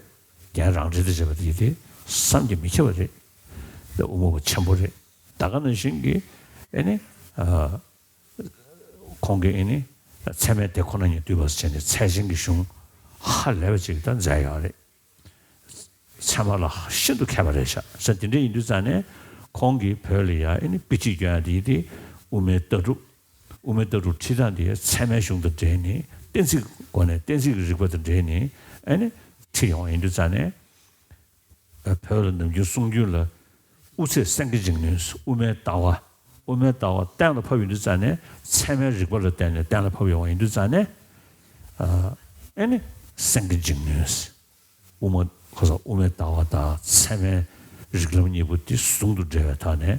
རྒྱན་རང་འགྲེལ་དེ་བྱས་པ་དེ་དེ་བསམ་གྱིས་མི་ཁྱབ་པ་རེད། དབུ་མ་པ་ཆེན་པོ་རེད། ད་ག་ནང་བཞིན་གྱི་ཨ་ནི། ཁོང་གིས་ཨེ་ནི་ཚད་མའི་སྡེ་ཁོ་ན་ཉིད་བསྡུས་པ་ཟེར་ནས་ཚད་ཆེན་གྱི་གཞུང་ཧ་ལས་པ་ཅིག་ད་མཛད་ཡོད་རེད། ཚད་མ་ལ་ཤིན་ཏུ་མཁས་པ་རེད་ཤག་ས་དེ་འདྲ་ཡིན་དུས་ཙང་ནས་ཁོང་གིས་བོད་ལ་ཡ་ཨེ་ནི་དཔེ་ཁྲིད་སྐྱོན་ཡ་དེ་དེ་དབུ་མའི་ལྟ་གྲུབ། དབུ་མའི་ལྟ་གྲུབ་ཁྲིད་སྟངས་དེ་ཚད་མའི་གཞུང་དང་འབྲེལ་ནས་གཏན་ཚིགས་སྒོ་ནས་གཏན་ཚིགས་ཀྱི་རིགས་པ་དང་འབྲེལ་ནས་ཨེ་ནི་ཁྲིད་ཡོང་བ་ཡིན་དུས་ཙང་ནས། བོད་ལ་ནམ་རྒྱུན་གསུང་རྒྱུན་ལ་དབུ་ཚད་སེང་གེ་འཇིགས་ནུས། དབུ་མའི་ལྟ་བ། དབུ་མའི་ལྟ་བ་གཏན་ལ་ཕབ་ཡོང་དུས་ཙང་ནས་ཚད་མའི་རིགས་པ་ལ་བརྟེན་ནས་གཏན་ལ་ཕབ་ཡོང་བ་ཡིན་དུས་ཙང་ནས། ཨ་ཨེ་ནི་སེང་གེ་འཇིགས་ནུས། དབུ་མ་ཁོ་ཚོ་དབུ་མའི་ལྟ་བ་དང་ཚད་མའི་རིགས་ལམ་གཉིས་པོ་དེ་ཟུང་དུ་འབྲེལ་བའི་ཐོག་ནས་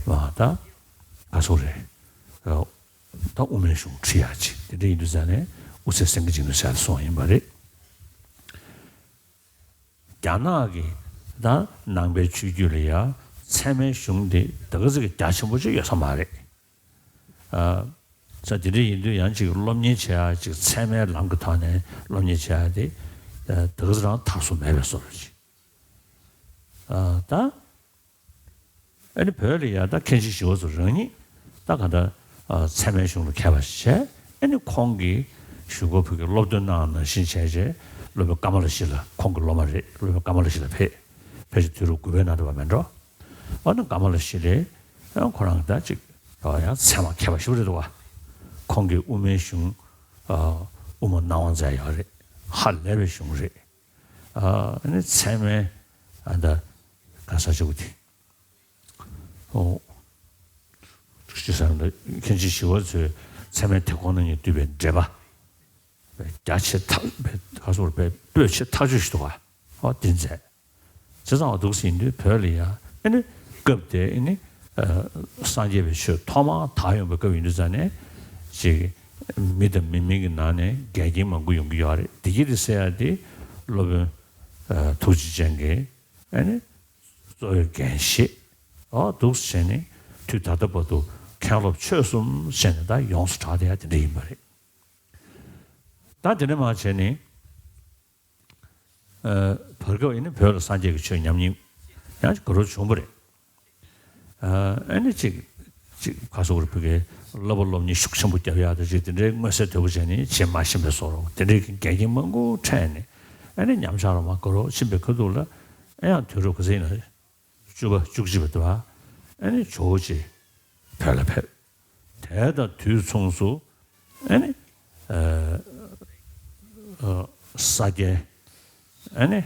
མ་ད་ག་སོ་རེད། ད་དབུ་མའི་གཞུང་ཁྲིད་ཡག་ཅིག་དེ་འདྲ་ཡིན་དུས་ཙང་ནས་དབུ་ཚད་སེང་གེ་འཇིགས་ནུས་ཟེར་ཡག་སོང་ཡིན་པ་རེད། རྒྱ་ནག་གི་ད་ནང་པའི་ཆོས་བརྒྱུད་ལ་ཡ་ཚད་མའི་གཞུང་དེ་ད་ག་ཚོད་ཀྱི་རྒྱ་ཆེན་པོ་ཅིག་ཡོད་ས་མ་རེད། ཨ་ས་དེ་འདྲ་ཡིན་དུས་ཡང་ཅིག་སློབ་གཉེར་བྱེད་ཡ་ཅིག་ཚད་མའི་ལམ་གྱི་ཐོག་ནས་སློབ་གཉེར་བྱེད་ཡ་དེ་ད་ག་ཚོད་རང་ཐར་སོང་མེད་པའི་བཟོ་འདྲ་ཅིག་ཨ་ད། ཨ་ནི་བོད་ལ་ཡ་ད་མཁན་ཆེན་ཞི་བ་འཚོ་རང་ཉིད་ད་ག་ད་ཚད་མའི་གཞུང་ལ་མཁས་པ་ཞིག་བྱས། ཨ་ནི་ཁོང་གིས་གཞུག་གུ་བོད་ཀྱི་སློབ་སྟོན་གནང་ནང་བཞིན་བྱས་རྗེས་སློབ་དཔོན་ཀ་མ་ལ་ཤཱི་ལ་ཁོང་གི་སློབ་མ་རེད། སློབ་དཔོན་ཀ་མ་ལ་ཤཱི་ལ་ཕེབས། ཕལ་ཆེར་དུས་རབས་དགུ་པའི་ནང་དུ་བ་མེད་འགྲོ། ཨ་ནི་ཀ་མ་ལ་ཤཱི་ལས་ཁོ་རང་གི་ད་ཅིག་ཡང་ཚད་མ་མཁས་པ་ཞིག་རེད་འདུག་བ། ཁོང་གིས་དབུ་མའི་གཞུང་དབུ་མ་སྣང་བ་མཛད་ཡོད་རེད། ཧ་ལས་པའི་གཞུང་རེད། ཨ་ནི་ཚད་མའི་ཨ་ད་ག་ས་ཆུ་དེ། ཨོ། ཅི་ཟེར་ན་མཁན་ཆེན་ཞི་བ་འཚོའི་ཚད་མའི་དེ་ཁོ་ན་ཉིད་བསྡུས་པའི་འགྲེལ་པ། རྒྱ་ཆེ་ཐག་ག་སོར་པའི་སྤོས་ཆེ་ཐག་ཆོད་ཞིག་འདུག་ག་ཨོ་དེ་མཛད། བྱས་ཙང་འདུག་ཟིན་དུས་བོད་ལ་ཡ་ཨ་ནི་སྐབས་དེ་ཨ་ནི་སངས་རྒྱས་པའི་ཆོས་ཐོག་མར་དར་ཡོང་པའི་སྐབས་ཡིན་དུས་ཙང་ནས་ཅིག་མི་དང་མི་མིན་གྱི་ནང་ནས་འགལ་རྐྱེན་མང་པོ་ཡོང་གི་ཡོད་རེད། དེ་གི་དེ་ཟེར་ཡ་དེ་སློབ་དཔོན་ཐུགས་རྗེ་ཅན་གྱིས་ཨ་ནི། གཙོ་བོའི་འགན་བཞེས། འོ་འདུག་སེ་བྱས་ནས་དུས་ད་ལྟ་བར་དུ་མཁན་སློབ་ཆོས་གསུམ་བྱས་ནས་ད་ཡོངས་སུ་གྲགས་བསྡད་ཡ་དེ་འདྲ་ཡིན་པ་རེད། ད་དེ་འདྲ་མ་བྱས་ནས་ཨ་བར་སྐབས་ཡིན་ན་བོད་ལ་སངས་རྒྱས་ཀྱི་ཆོས་ཉམས་ཉེས་ཡང་ག་རེ་བྱུང་བ་རེད། ཨ་ནི་ཅིག་ཅིག་ག་སོགས་རེ་བོད་ཀྱི་བསླབ་པ་སློབ་གཉེར་ཤུགས་ཆེན་པོ་རྒྱབ་ཡག་དང་ཅིག་དེ་འདྲའི་མངོན་གསལ་དོད་པོ་བྱས་ནས་བྱེད་མ་ཤེས་པའི་བཟོ་འདྲ་དེ་འདྲའི་འགལ་རྐྱེན་མང་པོ་འཕྲད་ནས་ཨ་ནི་ཉམས་ཆག་རུ་མ་ག་རེ་ཕྱིན་པའི་ཁ་ཐུག་ལ་ཨ་ཡང་དུས་རབས་ག་ཚོད་ཡིན་ན། བཅུ་པ་བཅུ་གཅིག་པ་དུ་བ། ཨ་ནི་ཇོ་བོ་རྗེ་བོད་ལ་ཕེབས། དེ་དང་དུས་མཚུངས་སུ་ཨ་ནི་ཨ་ཨ་ས་སྐྱའི་ཨ་ནི་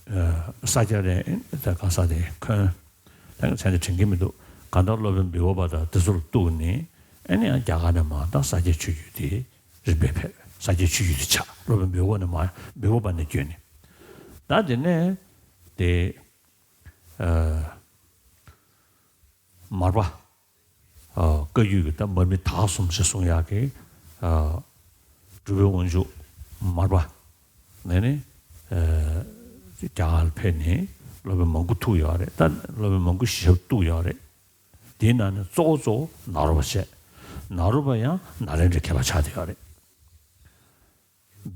ཨ་ས་སྐྱ་རེད་ད་གང་ས་དེ་ཁོན་ད་མཚན་དེ་དྲན་གྱི་མི་འདུག་གང་ལྟར་སློབ་དཔོན་བི་བ་པ་དང་དེ་ཚོ་ལ་གཏུགས་ནས་ཨ་ནི་ཡང་རྒྱ་གར་ནས་མར་ད་ས་སྐྱའི་ཆོས་བརྒྱུད་དེ། རིམ་པས་ཕེབས། ས་སྐྱའི་ཆོས་བརྒྱུད་དེ་ཆགས། སློབ་དཔོན་བི་བ་པ་ནས་མར་བི་བ་པ་ནས་བརྒྱུད་ནས། ད་དེ་ནས་དེ་ཨ་ མར་པ། ཨ། བཀའ་བརྒྱུད་ཀྱི་ད་མར་མི་དྭགས་གསུམ་ཞེས་གསུང་ཡག་གི། ཨ། སྒྲུབ་པའི་དབང་ཕྱུག་མར་པ། ནས་ནི། ཨ། རྒྱ་གར་ལ་ཕེབས་ནས་སློབ་དཔོན་མང་པོ་ཐུག་ཡོད་རེད། ད་སློབ་དཔོན་མང་པོ་ཞབས་བཏུགས་ཡོད་རེད། དེའི་ནང་ནས་གཙོ་བོ་གཙོ་བོ་ནཱ་རོ་པ་བྱས། ནཱ་རོ་པ་ཡང་ནཱ་ལེནྡྲའི་མཁས་པ་ཆགས་བསྡད་ཡོད་རེད།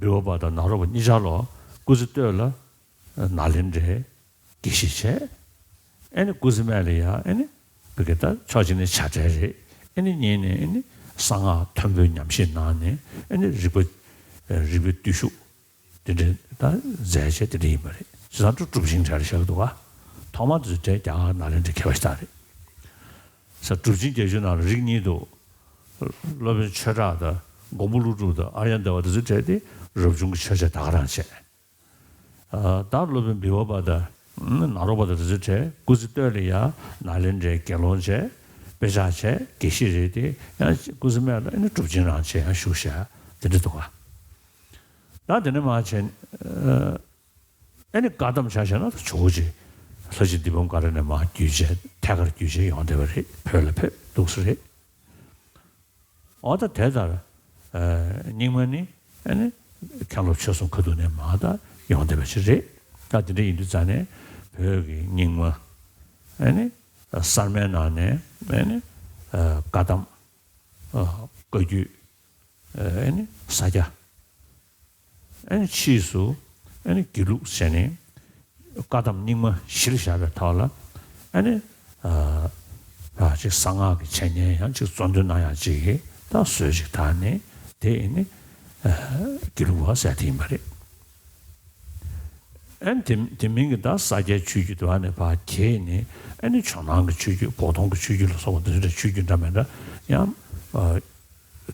བི་བ་པ་དང་ནཱ་རོ་པ་གཉིས་ཆར་ལོ། སྐུ་ཚེ་སྟོད་ལ་ནཱ་ལེནྡྲའི་དགེ་བཤེས་བྱས། ཨེ་ནི་སྐུ་ཚེ་སྨད་ལ་ཡ་ཨེ་ནི་བི་གེ་ད་ཕྱོགས་གཅིག་ནས་བྱ་བྲལ་རེད། ཨེ་ནི་གཉིས་ནས་ཨེ་ནི་གསང་སྔགས་མཐོན་པོའི་ཉམས་བཞེས་གནང་ནས་ཨེ་ནི་རིག་པ། རིག་པའི་བརྟུལ་ཞུགས་དེ་འདྲ་ད་མཛད་བྱས་དེ་འདྲ་ཡིན་པ་རེད། བྱས་ཙང་གྲུབ་ཆེན་གྲས་ལ་བཞག་གི་འདུག་ག་ཐོག་མ་དེ་ཚོ་གྲས་རྒྱ་གར་ནཱ་ལེནྡྲའི་མཁས་པ་ཞིག་ད་རེད། ས་གྲུབ་ཆེན་བརྒྱད་ཅུ་ནང་ལ་རིགས་གཉིས་འདུག་སློབ་དཔོན་ཆོས་གྲགས་དང་མགོན་པོ་ཀླུ་སྒྲུབ་དང་ཨཱརྱ་དེ་བ་དེ་ཚོའི་གྲས་དེ་རབ་བྱུང་གི་ཆོས་ཆེན་ད་ག་རང་བྱས། ཨ། ད་སློབ་དཔོན་བི་བ་པ་དང་ནཱ་རོ་པ་དང་དེ་ཚོའི་གྲས་སྐུ་ཚེ་སྟོད་ལ་ཡ་ནཱ་ལེནྡྲའི་དགེ་སློང་བྱས། དཔེ་ཆ་བྱས། དགེ་བཤེས་རེད་དེ། ཡང་སྐུ་ཚེ་སྨད་ལ་ཨ་ནི་གྲུབ་ཆེན་རང་བྱས་ཡང་བཞུགས་བཞག་དེ་འདྲ་འདུག་ག་ད་དེ་ནས་མར་བྱས། ཨ། ཨེ་ནི་བཀའ་གདམས་ཆ་བཞག་ན་ད་ཇོ་བོ་རྗེ་ལྷ་རྗེ་འདི་བུམ་དཀར་ནས་མར་བརྒྱུད་བྱས་ཐད་ཀར་བརྒྱུད་བྱས་ཡོང་བསྡད་པ་རེད། བོད་ལ་ཕེབས་འདུག་ས་རེད། འོ་ད་དེ་ལྟར། ཨ། རྙིང་མ་ནི་ཨེ་ནི་མཁན་སློབ་ཆོས་གསུམ་ཁ་ཐུག་ནས་མར་ད་ཡོང་བསྡད་པ་ཞིག་རེད། ད་དེ་འདྲ་ཡིན་དུས་ཙང་ནས་བོད་ཀྱི་རྙིང་མ་ཨེ་ནི་གསར་མའི་ནང་ནས་ཨེ་ནི་ཨ། བཀའ་གདམས། ཨ། བཀའ་བརྒྱུད། ཨེ་ནི་ས་སྐྱ། ཨེ་ནི་ཕྱིས་སུ་ཨེ་ནི་དགེ་ལུགས་བྱས་ནས་བཀའ་གདམས་རྙིང་མ་གཞིར་བཞག་པའི་ཐོག་ལ་ཨེ་ནི། ཨ། ཅིག་གསང་སྔགས་ཀྱི་འཆད་ཉན་ཡང་ཅིག་གཙོ་འདོན་གནང་ཡག་ཅིག་གི་ད་སྲོལ་ཅིག་དར་ནས་དེ་ཨེ་ནི། ཨ། དགེ་ལུགས་པ་ཟེར་དེ་ཡིན་པ་རེད། ཨེ་ནི་དེ་དེ་མིན་གྱི་ད་ས་སྐྱའི་ཆོས་བརྒྱུད་དེ་བ་ནས་ཕར་གྱེས་ནས་ཨེ་ནི་ཇོ་ནང་གི་ཆོས་བརྒྱུད། བོགས་གཏོང་གི་ཆོས་བརྒྱུད་ལ་སོགས་པ་འདི་འདྲ་ཆོས་བརྒྱུད་འདྲ་མི་འདྲ་ཡང་། ཨ།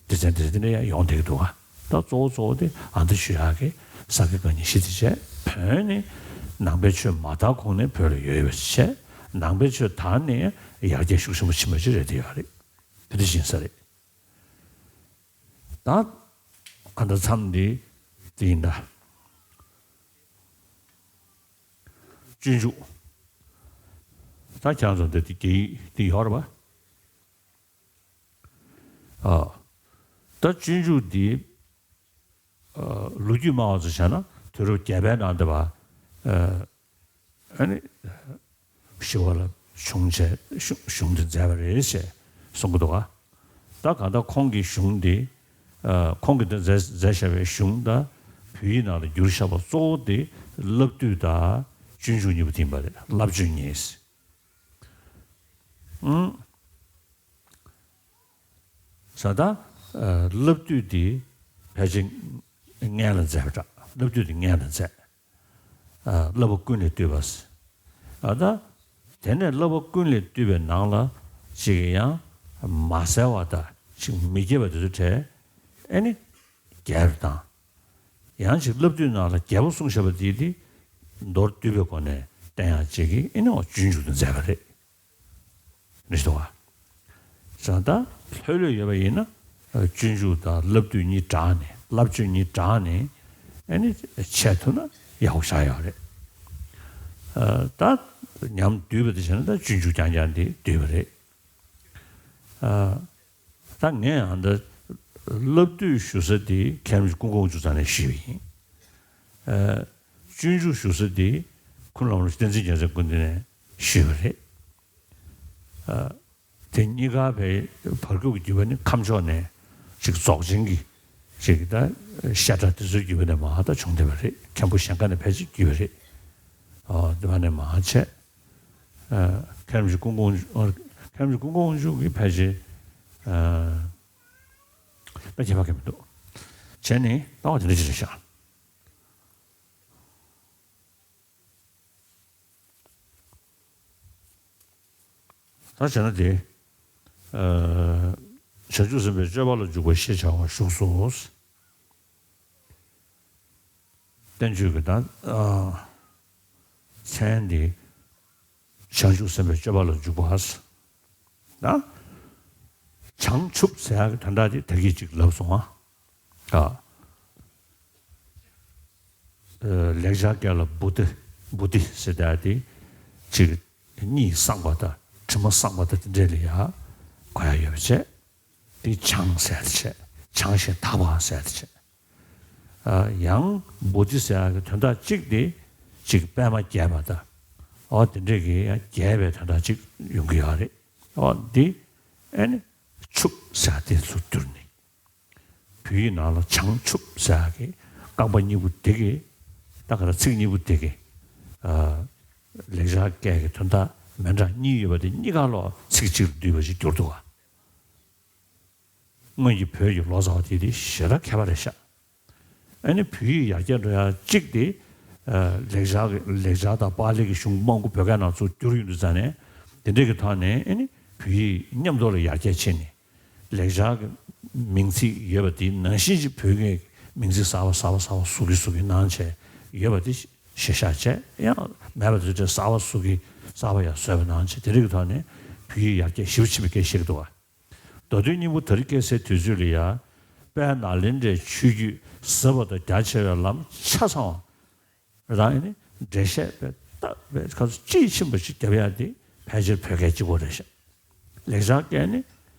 སྡེ་ཚན་དེ་འདྲ་དེ་འདྲ་ཡང་ཡོང་བསྡད་ཀྱི་འདུག་ག་ད་གཙོ་བོ་གཙོ་བོ་དེ་ཨ་མདོ་ཆོས་ཡག་གི་ས་དགེ་བཀའ་རྙིང་བཞི་དེ་བྱས། བོན་ནི་ནང་པའི་ཆོས་མ་དར་གོང་ནས་བོད་ལ་ཡོད་ཡོད་པ་ཞིག་བྱས། ནང་པའི་ཆོས་དར་ནས་ཡར་རྒྱས་ཤུགས་ཆེན་པོ་ཕྱིན་པ་ཅིག་རེད། དེ་ཡོད་རེད། དེ་འདྲ་ཞིག་ཡིན་ས་རེད། ད་ག་ད་མཚམས་འདི་དེ་ཡིན་ད། སྤྱོད་འཇུག་ད་ཁྱེད་རང་ཚོ་འདི་དེ་རྒྱ་ཡིག་འདི་ཡོད་རེད་པ། ཨ། ད་སྤྱོད་འཇུག་འདི། ཨ། ལོ་རྒྱུས་སྨྲ་བ་ཚོ་བྱས་ན་དུས་རབས་བརྒྱད་པའི་ནང་དེ་བ། ཨ། ཨ་ནི་ཞི་བ་ལྷ་བྱུང་བྱས་གཞུང་གཞུང་འདི་མཛད་པ་རེད་ཅེས་གསུང་གི་འདུག་ག་ད་གང་ལྟར་ཁོང་གི་གཞུང་འདི། ཨ། ཁོང་གིས་འདི་མཛད་མཛད་བཞག་པའི་གཞུང་དང་བོད་ཡིག་ནང་ལ་བསྒྱུར་བཞག་པ་གཙོ་བོ་དེ་བླ་བསྡུས་དང་སྤྱོད་འཇུག་གཉིས་པོ་དེ་ཡིན་པ་རེད། བླ་སྤྱོད་གཉིས། ཨང་། ས་ད། ཨ། བླ་བསྡུས་དེ་ཕལ་ཆེར་སྔོན་ལ་མཛད་པ་འདྲ། བླ་བསྡུས་དེ་སྔོན་ལ་མཛད། ཨ། བསླབ་པ་ཀུན་ལས་བཏུས་པ་ཟེར། ཨ། ད་དེ་ནས་བསླབ་པ་ཀུན་ལས་བཏུས་པའི་ནང་ལ་ཅིག་ཡང་མ་གསལ་བ་དང་ཅིག་མི་རྒྱས་པ་དེ་ཚོ་བྲལ། ཨེ་ནི་རྒྱས་པ་དང་། ཡང་ཅིག་བསླབ་བཏུས་ནང་ལ་རྒྱས་པོ་གསུངས་བཞག་པ་དེ་དེ་མདོར་བསྡུས་པའི་སྒོ་ནས་བསྟན་ཡག་ཅིག་གིས་ཨེ་ནི་འོ་སྤྱོད་འཇུག་ཏུ་མཛད་པ་རེད། རེད་འདུག་བ། བྱས་ཙང་ད་ལྷོད་ལྷོད་ཡོད་པ་ཡིན་ན་སྤྱོད་འཇུག་དང་བསླབ་བཏུས་གཉིས་སྦྲགས་ནས། བསླབ་སྤྱོད་གཉིས་སྦྲགས་ནས་ཨེ་ནི་འཆད་ཐུབ་ན་ཡག་པོ་ཞེ་དྲག་ཡོད་རེད། ཨ། ད་ཉམས་བསྡུས་པ་དེ་བྱས་ན་ད་སྤྱོད་འཇུག་རྐྱང་རྐྱང་དེ་བསྡུས་པ་རེད། ཨ། ད་ངས་ཡང་ད་བསླབ་བཏུས་ཞུ་ས་དེ་མཁན་རིན་པོ་ཆེ་ཀུན་དགའ་དབང་ཕྱུག་རྩ་ནས་ཞུས་པ་ཡིན། ཨ། སྤྱོད་འཇུག་ཞུ་ས་དེ་ཀུན་སློང་རིན་པོ་ཆེ་བསྟན་འཛིན་རྒྱལ་མཚན་སྐུ་མདུན་ནས་ཞུས་པ་རེད། ཨ། དེ་གཉིས་ཀ་བའི་བར་སྐབས་ཀྱི་བརྒྱུད་པ་ནི་ཁམས་ཕྱོགས་ནས་ཅིག་རྫོགས་ཆེན་གྱི་ཅིག་ད་བཤད་གྲྭ་དེ་ཚོའི་བརྒྱུད་པ་ནས་མར་ད་བྱུང་བསྡད་པ་རེད། མཁན་པོ་གཞན་ཁ་ནས་ཕལ་ཆེར་བརྒྱུད་པ་རེད། ཨ། དེ་བ་ནས་མར་བྱས། ཨ། མཁན་རིན་པོ་ཆེ་ཀུན་དགའ་དབང་ཕྱུག་མཁན་རིན་པོ་ཆེ་ཀུན་དགའ་དབང་ཕྱུག་གིས་ཕལ་ཆེར། ཨ། ད་ཁྱད་པར་གང་མི་འདུག་བྱས་ནས་ལྟ་བ་དེ་འདྲ་ཅིག་རེད་ཤག་ད་བྱས་ན་དེ། ཨ། བྱང་ཆུབ་སེམས་དཔའི་སྤྱོད་པ་ལ་འཇུག་པ་ཞེས་བྱ་བ་བཞུགས་སོ། བསྟན་བཅོས་ཀྱི་ད། ཨ། མཚན་འདི་བྱང་ཆུབ་སེམས་དཔའི་སྤྱོད་པ་ལ་འཇུག་པ། ད་བྱང་ཆུབ་ཟེར་ཡག་གི་དོན་དག་དེ་ད་གིན་ཅིག་ལབ་སོང་ཨ། ཨ། ལེགས་སྦྱར་སྐད་ལ་བོ་དྷི། བོ་དྷི་ཟེར་ཡག་དེ་ཅིག་གཉིད་སངས་པ་དང་ ཕྱི་མ་གསང་བ་དང་དེ་འདྲས་ལ་ཡ་གོ་ཡ་ཡོད་པ་བྱས། དེ་བྱང་ཟེར་ཡ་དེ་བྱས། བྱང་ཞིང་དག་པ་ཟེར་ཡ་དེ་བྱས། ཨ། ཡང་བོ་དྷི་ཟེར་ཡ་གི་དོན་དག་གཅིག་དེ་གཅིག་པད་མ་རྒྱས་པ་དང་། ཨོ་དེ་འདྲས་ཀྱི་ཡང་རྒྱས་པའི་དོན་དག་གཅིག་ཡོང་གི་ཡོད་རེད། ཨོ་འདི་ཨ་ནི་ཕྱུགཔོ་ཟེར་ཡ་དེ་ཚུར་བསྒྱུར་ནས། བོད་ཡིག་ནང་ལ་བྱང་ཆུབ་ཟེར་ཡག་གི་རྐང་པ་གཉིས་པོ་དེ་གི། ད་ག་རེ། ཚིག་གཉིས་པོ་དེ་གི། ཨ། ལེགས་སྦྱར་སྐད་ཀྱི་དོན་དག་མན་གྲངས་གཉིས་ཡོད་པ་དེ་གཉིས་ཀ་ལོག་ཚིག་གཅིག་ལ་བསྡུས་པ་ཞིག་གྱུར་འདུག་ག། སྔོན་གྱི་བོད་ཀྱི་ལོ་ཙཱ་བ་དེ་དེ་ཞེ་དྲག་མཁས་པ་རེད་ཤག། ཨ་ནི་བོད་ཡིག་ཡར་རྒྱས་འགྲོ་ཡག་གཅིག་དེ། ཨ། ལེགས་སྦྱར་གྱི། ལེགས་སྦྱར་དང་པཱ་ལི་གི་གཞུང་མང་པོ་བོད་སྐད་ནང་ཚུར་བསྒྱུར་ཡོང་དུས་ཙ་ནས། དེ་འདྲས་ཀྱི་ཐོག་ནས་ཨ་ནི་བོད་ཡིག་མཉམ་དུ་ལ་ཡར་རྒྱས་ཕྱིན་ནས། ལེགས་སྦྱར་གྱི་མིང་ཚིག་ཡོད་པ་དེ་ནང་བཞིན་གྱི་བོད་སྐད་མིང་ཚིག་གསར་པ་གསར་པ་གསར་པ་བཟོ་གི་བཟོ་གི་གནང་བྱས་ཡོད་པ་དེ་གཞིར་བཞག་བྱས། ཡང་མེད་པ་དེ་ཚོ་གསར་པ་བཟོ་གི་གསར་པ་ཡང་བཟོས་པ་གནང་བྱས། དེ་རིགས་ཀྱི་ཐོག་ནས་བོད་ཡིག་ཡར་རྒྱས་ཞེ་པོ་ཕྱིན་པའི་སྐད་བཤད་ཀྱི་འདུག་བ། མདོ་དོན་སྙིང་པོ་དེ་རིང་སྐྱེས་སའི་དུས་ཚོད་ལ་ཡ། དཔལ་ནཱ་ལེནྡྲའི་ཆོས་བརྒྱུད་ཟབ་པ་དང་རྒྱ་ཆེ་བའི་ལམ་ཆ་ཚང་བ་རང་ནི་འགྲེལ་བཤད་པའི་ལྟ་བའི་ཁ་ཚུར་དཔྱིས་ཕྱིན་པ་ཞིག་རྒྱབ་ཡ་དེ་ཕལ་ཆེར་བོད་སྐད་གཅིག་པོ་རེད་ཤག། ལེགས་སྦྱར་སྐད་ནི།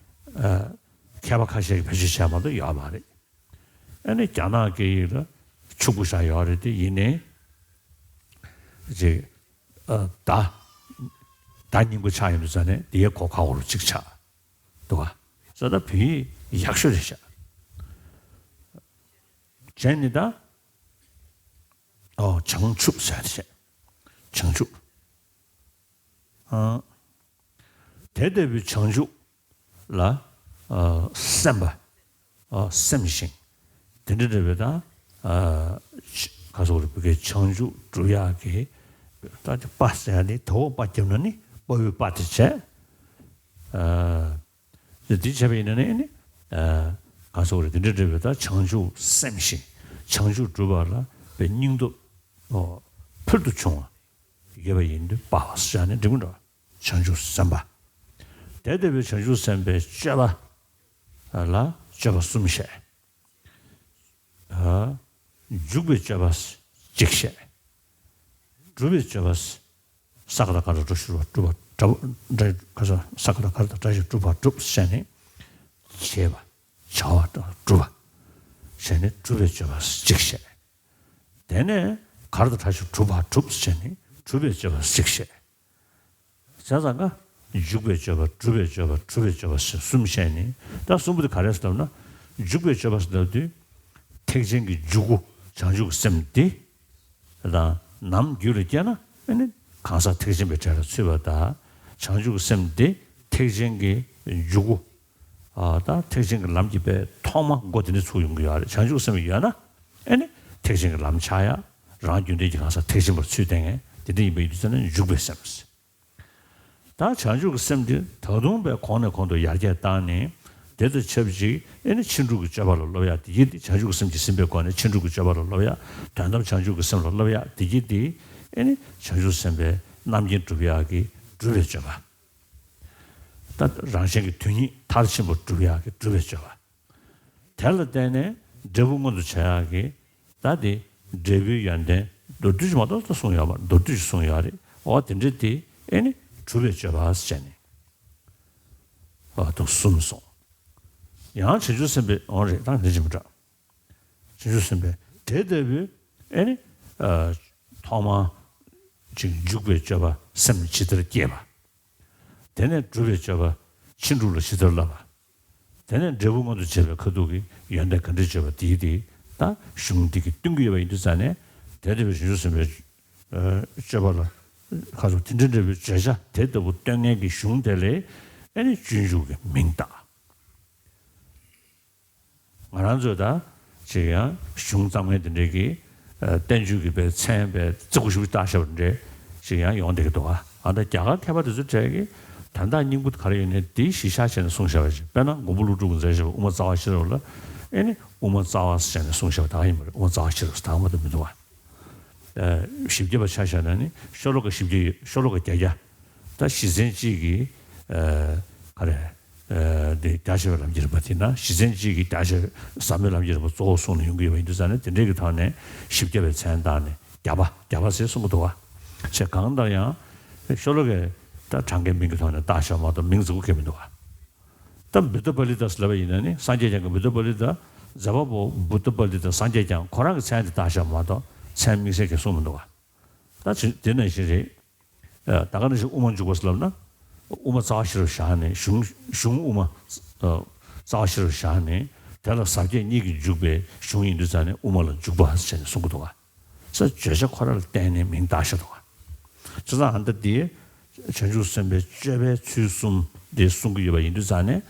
ཨ། མཁས་པ་ཁ་ཤས་ཀྱིས་བེད་སྤྱོད་བྱས་མ་གཏོགས་ཡོད་མ་རེད། ཨ་ནི་རྒྱ་ནག་སྐད་ཡིག་ལ་ཕྱུག་པོ་ཞིག་ཡོད་རེད་དེ། ཡིན་ནའི་ཅིག། ཨ། ད་ད་སྙིང་པོ་ཆགས་ཡོང་དུས་ཙ་ནས་དེའི་གོ་ཁ་འོག་ལ་གཅིག་ཆགས་འདུག་ག། ས་ད་བོད་ཡིག་ཡག་ཤོས་རེད་ཤག། གཞན་ནི་ད། ཨོ། བྱང་ཆུབ་ཟེར་བྱས། བྱང་ཆུབ། ཨ། དེ་ལྟ་བུའི་བྱང་ཆུབ་ལ། ཨ། སེམས་པ། ཨ། སེམས་ཤིང་། དེ་འདྲ་འདྲ་བའི་ད། ཨ། ག་སོགས་རེ་བོད་སྐད་བྱང་ཆུབ་སྒྲུབ་ཡག་གི། ད་དེ་པ་ཟེར་ཡ་ནི་དོ་བོ་པ་བརྒྱབ་ན་ནི་དཔའ་བོའི་དཔའ་དེ་བྱས། ཨ། འདི་བྱས་པ་ཡིན་ན་ནི་ནི། ཨ། ག་སོགས་རེ་དེ་འདྲ་འདྲ་བའི་ད་བྱང་ཆུབ་སེམས་ཤིང་། བྱང་ཆུབ་སྒྲུབ་པ་ལ་བའི་སྙིང་སྟོབས། ཨོ། ཕུལ་དུ་བྱུང་བ་ཡོད་པ་ཡིན་དུས་པ་བ་ཟེར་ནས་འགྲིག་མི་འགྲོ། བྱང་ཆུབ་སེམས་དཔའ། དེ་ལྟ་བུའི་བྱང་ཆུབ་སེམས་དཔའི་སྤྱོད་པ་ལ་སྤྱོད་པ་གསུམ་བཤད། ཨ། འཇུག་པའི་སྤྱོད་པ་གཅིག་བཤད། སྒྲུབ་པའི་སྤྱོད་པ། ས་ག་བཏགས་སྒ་ར་བཏགས་སྒྲུ། ཞབས་ཀྱུ་སྒྲུབ་པ། སྒྲུབ་པ། ས་ག་བཏགས་སྒ་ར་བཏགས་སྒྲ། ཞབས་ཀྱུ་སྒྲུབ་པ། སྒྲུབ་བྱས་ནས་བྱེད་པ། བྱ་བ་དང་སྒྲུབ་པ་བྱས་ནས་སྒྲུབ་པའི་སྤྱོད་པ་གཅིག་བཤད། དེ་ནས་ག་ར་བཏགས་གྲ། ཞབས་ཀྱུ་གྲུ། བ་གྲུབ་བྱས་ནས་སྒྲུབ་པའི་སྤྱོད་པ་གཅིག་བཤད། བྱས་ཙང་ཀ། འཇུག་པའི་སྤྱོད་པ། སྒྲུབ་པའི་སྤྱོད་པ། གྲུབ་པའི་སྤྱོད་པ་ཞེས་གསུམ་བཤད་ནས། ད་གསུམ་པོ་དེ་ག་རེ་ཟེར་ལབ་ན། འཇུག་པའི་སྤྱོད་པ་ཟེར་ལབ་དུས། ཐེག་ཆེན་གྱི་འཇུག་སྒོ་བྱང་ཆུབ་ཀྱི་སེམས་དེ་དང་ནམ་རྒྱུད་ལ་སྐྱེས་ན། ཨ་ནི་གང་ཟག་ཐེག་ཆེན་པའི་གྲས་ལ་ཚུད་པ་དང་། བྱང་ཆུབ་ཀྱི་སེམས་དེ་ཐེག་ཆེན་གྱི་འཇུག་སྒོ། ཨ། ད་ཐེག་ཆེན་གྱི་ལམ་གྱི་པའི་ཐོག་མ་སྒོ་དེ་ནས་ཚུགས་ཡོང་གི་ཡོད་རེད། བྱང་ཆུབ་སེམས་ཡོད་ན། ཨ་ནི་ཐེག་ཆེན་གྱི་ལམ་ཆགས་ཡ། རང་རྒྱུད་ལྡན་གྱི་གང་ཟག་ཐེག་ཆེན་པར་ཚུད་བསྡད་མཁན་དེ་འདྲ་ཡིན་པ་ཡིན་དུས་ཙ་ན་འཇུག་པའི་སེམས། ད་བྱང་ཆུབ་ཀྱི་སེམས་དེ་ད་དུང་པའི་གོང་ནས་གོང་དུ་ཡར་རྒྱས་བཏང་ནས། དེ་དང་ཆབས་ཅིག་ཨེ་ནི་ཕྱིན་དྲུག་གི་སྤྱོད་པ་ལ་སློབ་ཡག་དེ་གྱིས་དེ། བྱང་ཆུབ་ཀྱི་སེམས་ཀྱིས་ཟིན་པའི་སྒོ་ནས་ཕྱིན་དྲུག་གི་སྤྱོད་པ་ལ་སློབ་ཡག་དོན་དམ་བྱང་ཆུབ་ཀྱི་སེམས་ལ་སློབ་ཡག་དེ་གྱིས་དེ། ཨེ་ནི་བྱང་ཆུབ་སེམས་དཔའི་རྣམ་མཁྱེན་སྒྲུབ་ཡག་གི་སྒྲུབ་པའི་སྤྱོད་པ། ད་རང་གཞན་གྱི་དོན་གཉིས་མཐར་ཕྱིན་པ་སྒྲུབ་ཡག་གི་སྒྲུབ་པའི་སྤྱོད་པ། དེ་ལ་བརྟེན་ནས་འབྲས་བུ་མངོན་དུ་བྱ་ཡག་གི། ད་དེ་འབྲས་བུའི་ཡོན་ཏན་མདོར་བསྡུས་ཤིག་མ་གཏོགས་ད་གསུངས་ཡོད་མ་རེད། མདོར་བསྡུས་ཤིག་གསུངས་ཡོད་རེད། འོ་དེ་འདྲ་དེ་ཨེ་ནི་སྒྲུབ་པའི་སྤྱོད་པ་ཟེར་ནས། འོ་དུ་གསུམ་སོང་། ཡང་བྱང་ཆུབ་སེམས་དཔའི། འོ་རེད། ད་འདི་ཅི་མི་འདྲ། བྱང་ཆུབ་སེམས་དཔའི་དེ་ལྟ་བུའི་ཨེ་ནི། ཨ། ཐོག་མ་ཅིག་འཇུག་པའི་སྤྱོད་པ་སེམས་ཇི་ལྟར་བསྐྱེད་པ། དེ་ནས་སྒྲུབ་པའི་སྤྱོད་པ་ཕྱིན་དྲུག་ལ་ཇི་ལྟར་བསླབ་པ། དེ་ནས་འབྲས་བུ་མངོན་དུ་བྱེད་པའི་ཁ་ཐུག་གི་ཡོན་ཏན་ག་འདྲ་སྤྱོད་པ་དེའི་དེ་ད་གཞུང་འདི་གིས་སྟོན་གྱི་ཡོད་པ་ཡིན་དུས་ཙ་ནས། དེ་ལྟ་བུའི་བྱང་ཆུབ་སེམས་དཔའི། ཨ། སྤྱོད་པ་ལ་ཁ་ཐུག་དེ་འདྲ་འདྲ་བའི་བརྗོད་བྱ་དེ་ལྟ་བུ་སྟོན་མཁན་གྱི་གཞུང་དེ་ལ་ཨེ་ནི་སྤྱོད་འཇུག་གི་མིང་བཏགས། ང་རང་ཚོས་ད་ཅིག་ཡང་གཞུང་བརྩམས་མཁན་དེ་འདྲས་ཀྱིས། ཨ། བསྟན་བཅོས་ཀྱི་པའི་མཚན་པའི་བརྩི་བཀུར་ཞུ་བཏགས་བཞག་པ་འདྲས་ཅིག་ཡང་ཡོང་བསྡད་ཀྱི་འདུག་ག། ཨ། ད་རྒྱ་གར་མཁས་པ་དེ་ཚོ་གྲས་ཀྱིས་དོན་དག་སྙིང་པོ་ག་རེ་ཡོད་ནའི་དེ་གཞི་བཞག་བྱས་ནས་གསུངས་བཞག་པ་ཅིག། དཔེར་ན་མགོན་པོ་ཀླུ་སྒྲུབ་ཀྱིས་མཛད་བཞག་པའི་དབུ་མ་རྩ་བ་ཤེས་རབ་ལ། ཨེ་ནི་དབུ་མ་རྩ་བ་ཟེར་ནས་གསུངས་བཞག་པ་ད་ག་ཡིན་པ་རེད། དབུ་མ་རྩ་བ་ཤེས་རབ་ཟེར་ད་ག་མ་གཏོགས་མི་འདུག་ག། ཨ། བཞི་བརྒྱ་པ་ཆ་བཞག་ན་ནི་ཤོ་ལོ་ཀ་བཞི་བརྒྱ་ཡོད། ཤོ་ལོ་ཀ་བརྒྱད་བརྒྱ། ད་བཞི་ཚན་གཅིག་གིས། ཨ། ག་རེ། ཨ། འདི་རྒྱ་ཆེ་བའི་ལམ་གྱི་རིམ་པ་དེ་ན། བཞི་ཚན་གཅིག་གིས་རྒྱ་ཆེ་བའི་ཟབ་མོའི་ལམ་གྱི་རིམ་པ་གཙོ་བོ་གསུངས་ནས་ཡོང་གི་ཡོད་པ་ཡིན་དུས་ཙ་ནས། དེ་འདྲས་ཀྱི་ཐོག་ནས་བཞི་བརྒྱ་པའི་མཚན་བཏགས་ནས་བརྒྱ་པ། བརྒྱ་པ་ཟེར་གསུང་གི་འདུག་ག། བྱས་གང་ལྟར་ཡང་ཤོ་ལོ་ཀའི་ ད་གྲངས་ཀའི་མིང་གི་ཐོག་ནས་བཏགས་བཞག་མ་གཏོགས་མིང་བརྗེ་པོ་གང་ཡང་མི་འདུག་ག་ད་བུདྡྷ་པཱ་ལི་ཏ་ཟེར་ལབ་པ་ཡིན་ན་ནི་སངས་རྒྱས་བསྐྱངས་མཁན་བུདྡྷ་པཱ་ལི་ཏ། མཛད་པ་པོ་བུདྡྷ་པཱ་ལི་ཏ་སངས་རྒྱས་བསྐྱངས་ཁོ་རང་གི་མཚན་དེ་བཏགས་བཞག་མ་གཏོགས་མཚན་དམིགས་བསལ་གང་ཡང་གསུངས་མི་འདུག་ག་ད་དེ་ནང་བཞིན་རེད། ད་ག་ནང་བཞིན་དབུ་མ་འཇུག་པ་ཟེར་ལབ་ན། དབུ་མ་རྩ་བ་ཤེས་རབ་བཞག་ནས་གཞུང་གཞུང་དབུ་མ་རྩ་བ་ཤེས་རབ་བཞག་ནས་དེ་ལ་ཟབ་རྒྱས་གཉིས་ཀྱིས་འཇུག་པའི་གཞུང་ཡིན་དུས་ཙང་ནས་དབུ་མ་ལ་འཇུག་པ་ཟེར་ནས་གསུང་གི་འདུག་ག་ས་བརྗོད་བྱ་ཁོ་རང་ལ་བརྟེན་ནས་མིང་བཏགས་བཞག་འདུག་ག་བྱས་ཙང་ཨ་ནི་ད་འདི་བྱང་ཆུབ་སེམས་དཔའི་སྤྱོད་པའི་ཚུལ་གསུམ་དེ་གསུང་གི་ཡོད་པ་ཡིན་དུས་ཙང་ནས།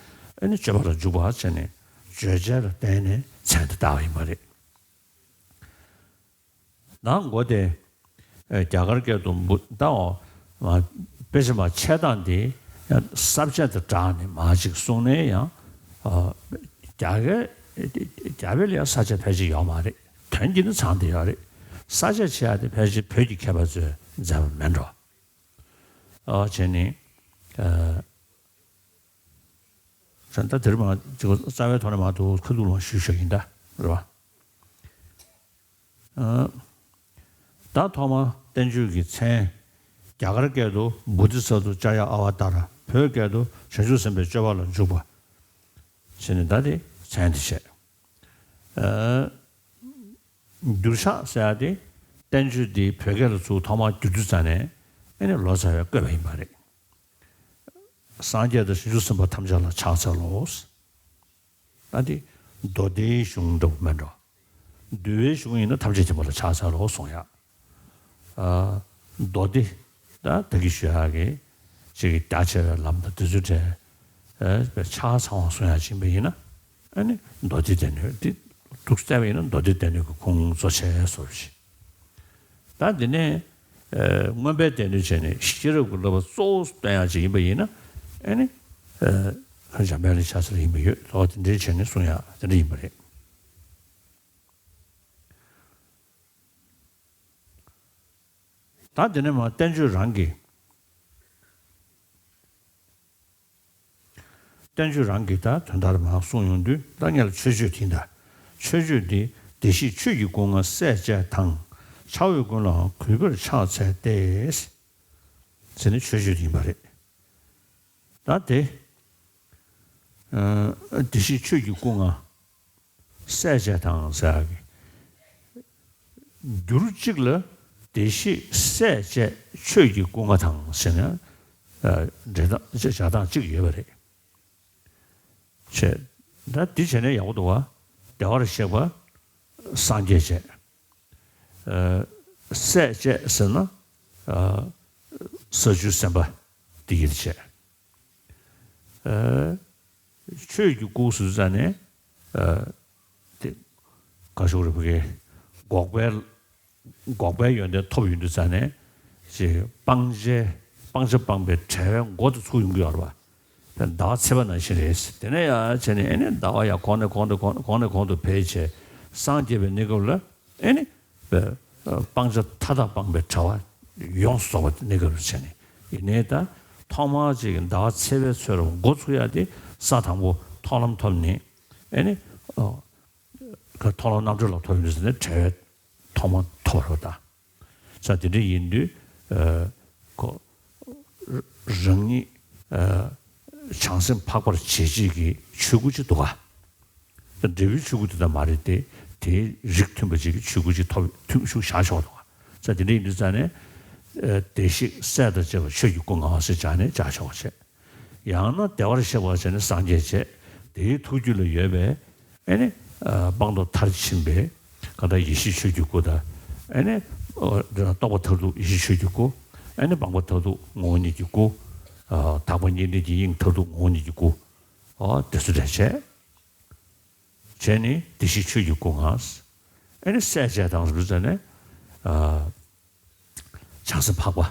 ཨ་ནི་སྤྱོད་པ་ལ་འཇུག་པ་བྱས་ནས་བརྗོད་བྱ་ལ་བརྟེན་ནས་མཚན་དེ་བཏགས་པ་ཡིན་པ་རེད། ནང་མགོ་དེ། ཨེ། རྒྱ་གར་སྐད་དུ་བུ་ད་འོ། དཔེ་ཆ་མ་འཆད་སྟངས་དེ་ཡང་ས་བཅད་དང་སྦྲགས་ནས་མར་ཅིག་གསུངས་ནས་ཡང་། ཨ། རྒྱ་སྐད་རྒྱ་བོད་ལ་ཡང་ས་བཅད་ཕལ་ཆེར་ཡོད་མ་རེད། དོན་གྱིས་ནི་ཚང་བསྡད་ཡོད་རེད། ས་བཅད་ཕྱེ་ཡག་དེ་ཕལ་ཆེར་བོད་ཀྱི་མཁས་པ་ཚོས་མཛད་པ་མིན་འགྲོ། ཨ། བྱས་ནས། ཨ། ད་དེར་མ་ཅིག་རྩ་བའི་ཐོག་ནས་མ་གཏོགས་ཁ་ཐུག་ལ་ཞུས་བཞག་ཡིན་ད། རེད་པ། ཨ། ད་ཐོག་མར་བསྟན་བཅོས་ཀྱི་མཚན། རྒྱ་གར་སྐད་དུ་བོ་དྷི་ས་ཏྭ་ཙརྱ་ཨ་བ་ཏཱ་ར། བོད་སྐད་དུ་བྱང་ཆུབ་སེམས་དཔའི་སྤྱོད་པ་ལ་འཇུག་པ། ཟེར་ནས་ད་དེ་མཚན་དེ་བྱས། ཨ། འགྱུར་ཕྱག་ཟེར་ཡག་དེ་བསྟན་བཅོས་འདི་བོད་སྐད་ལ་ཚུར་ཐོག་མར་བསྒྱུར་དུས་ཙ་ནས་ཨ་ནི་ལོ་ཙཱ་བས་བཀོད་པ་ཡིན་པ་རེད། སངས་རྒྱས་དང་བྱང་ཆུབ་སེམས་དཔའ་ཐམས་ཅད་ལ་ཕྱག་འཚལ་ལོ། ད་འདི་མདོ་སྡེའི་གཞུང་འདྲ་པོ་མིན་འགྲོ། འདུལ་བའི་གཞུང་ཡིན་ན་ཐམས་ཅད་མཁྱེན་པ་ལ་ཕྱག་འཚལ་ལོ་གསུང་ཡག་ཨ། མདོ་སྡེ། ད་ད་གིན་ཞུ་ཡག་གི་ཅིག་རྒྱ་ཆེ་བའི་ལམ་དང་དེ་ཚོའི་གྲས། ཨ། ཕྱག་ཚང་བ་གསུང་ཡག་ཅིག་ཡིན་པ་ཡིན་ན། ཨ་ནི་མདོ་སྡེ་སྡེ་སྣོད་དེ་འདུག་བལྟས་པ་ཡིན་ན་མདོ་སྡེ་སྡེ་སྣོད་ཀྱི་ཁུངས་གཙོ་ཆེ་ཤོས་ཅིག་ད་འདི་ནས། ཨ། མངོན་པའི་སྡེ་སྣོད་བྱས་ནས་ཤེས་རབ་ཀྱི་བསླབ་པ་གཙོ་བོ་སྟོན་ཡག་ཅིག་ཡིན་པ་ཡིན་ན། ཨ་ནི། ཨ། འཇམ་དཔལ་གྱི་ཕྱག་འཚལ་ཡིན་པ་ཡོད། ཨོ། དེ་འདྲའི་བྱས་ནས་གསུང་ཡག་དེ་འདྲ་ཡིན་པ་རེད། ད་དེ་ནས་མར་བསྟན་བཅོས་རང་གི། བསྟན་བཅོས་རང་གི་ད་དོན་དག་མར་གསུངས་ཡོང་དུས། ད་སྔོན་ལ་མཆོད་བརྗོད་དེ་ཡིན་ད། མཆོད་བརྗོད་འདི་བདེ་གཤེགས་ཆོས་ཀྱི་སྐུ་མངའ་སྲས་བཅས་དང་། ཕྱག་འོས་ཀུན་ལའང་གུས་པས་ཕྱག་འཚལ་ཏེ། ཟེར་ནས་མཆོད་བརྗོད་དེ་ཡིན་པ་རེད། ད་དེ། ཨ། བདེ་གཤེགས་ཆོས་ཀྱི་སྐུ་མངའ་སྲས་བཅས་དང་ཟེར་ཡག་གི། འགྱུར་གཅིག་ལ་བདེ་གཤེགས་སྲས་བཅས་ཆོས་ཀྱི་སྐུ་མངའ་དང་ཟེར་ནས། ཨ། འགྲེལ་སྟངས་སྦྱར་སྟངས་གཅིག་ཡོད་པ་རེད། བྱས། ད་འདི་བྱས་ན་ཡག་པོ་འདུག་ག་བདེ་བར་གཤེགས་པ་སངས་རྒྱས་བྱས། ཨ། སྲས་བཅས་ཟེར་ན། ཨ། ས་བཅུའི་སེམས་དཔའ་འདི་ཡིན་བྱས། ཨ། ཆོས་ཀྱི་སྐུ་ཟེར་ཙ་ནས། ཨ། དེ་ག་ཤོག་རེ་བུ་གའི་འགོག་པའི་འགོག་པའི་ཡོན་ཏན་ཐོབ་ཡོང་དུས་ཙ་ནས་ཅིག་སྤང་བྱའི་སྤང་བྱ་སྤངས་པའི་བྲལ་བའི་མགོ་དེ་ཚུགས་ཡོང་གི་ཡོད་རེད་པ། ཟླ་བ་ཚེས་པ་ནང་བཞིན་རེད། དེ་ནས་ཡར་བྱས་ནས་ཨ་ནི་ཟླ་བ་ཡར་གོང་ནས་གོང་དུ་གོང་ནས་གོང་དུ་འཕེལ་བྱས། སངས་རྒྱས་པའི་གནས་སྐབས་ལ་ཨ་ནི་སྤང་བྱ་མཐའ་དག་སྤངས་པའི་བྲལ་བ་ཡོངས་སུ་རྫོགས་པ་གནས་སྐབས་རེད་བྱས་ནས། ཡིན་ནའི་ད་ཐོག་མར་ཅིག་ཟླ་བ་ཚེས་པའི་ཚོད་རུ་མགོ་ཚུགས་ཡག་དེ་ས་དང་པོ་མཐོང་ལམ་ཐོབ་ནས། ཨ་ནི། ཨ། མཐོང་ལམ་རྣམ་གྲོལ་ལ་ཐོབ་ཡོང་དུས་ཙ་ནས་བྲལ་བའི་ཐོག་མ་ཐོབ་པ་རེད་པ། ད་དེ་འདྲ་ཡིན་དུས། ཨ། ཁོ་རང་ཉིད། ཨ། བྱང་སེམས་འཕགས་པར་བྱེད་བྱེད་ཀྱི་ཆོས་སྐུ་ཅིག་འདུག་ག་འབྲས་བུའི་ཆོས་སྐུ་དེ་ལྟར་མ་རེད་དེ། དེའི་རིགས་མཐུན་པ་ཅིག་གི་ཆོས་སྐུ་ཅིག་ཐོབ་ཐུབ་ཤུགས་བཞག་ཆོག་འདུག་ག་ས་དེ་འདྲ་ཡིན་དུས་ཙ་ནས། ཨ། བདེ་གཤེགས་སྲས་དང་བཅས་པ་ཆོས་ཀྱི་སྐུ་མངའ་ཟེར་བྱས་ནས་བྱ་ཆོག་བྱས། ཡང་ན་བདེ་བར་གཤེགས་པ་བྱས་ནས་སངས་རྒྱས་བྱས། དེའི་ཐུགས་རྒྱུད་ལ་ཡོད་པའི་ཨ་ནི། ཨ། སྤངས་རྟོགས་མཐར་ཕྱིན་པའི་གང་ལྟར་ཡེ་ཤེས་ཆོས་ཀྱི་སྐུ་དང་། ཨ་ནི། ཨ། རྟོགས་པ་མཐར་ཐུག་ཡེ་ཤེས་ཆོས་ཀྱི་སྐུ། ཨ་ནི་སྤངས་པ་མཐར་ཐུག་ངོ་བོ་ཉིད་ཀྱི་སྐུ། ཨ། དག་པ་གཉིས་ལྡན་གྱི་དབྱིངས་མཐར་ཐུག་ངོ་བོ་ཉིད་ཀྱི་སྐུ། ཨ། དེ་ཚོ་འདྲ་བྱས། བྱས་ནས་བདེ་གཤེགས་ཆོས་ཀྱི་སྐུ་མངའ། ཨ་ནི་སྲས་བཅས་དང་ཟེར་ཙ་ནས། ཨ། བྱང་སེམས་འཕགས་པ།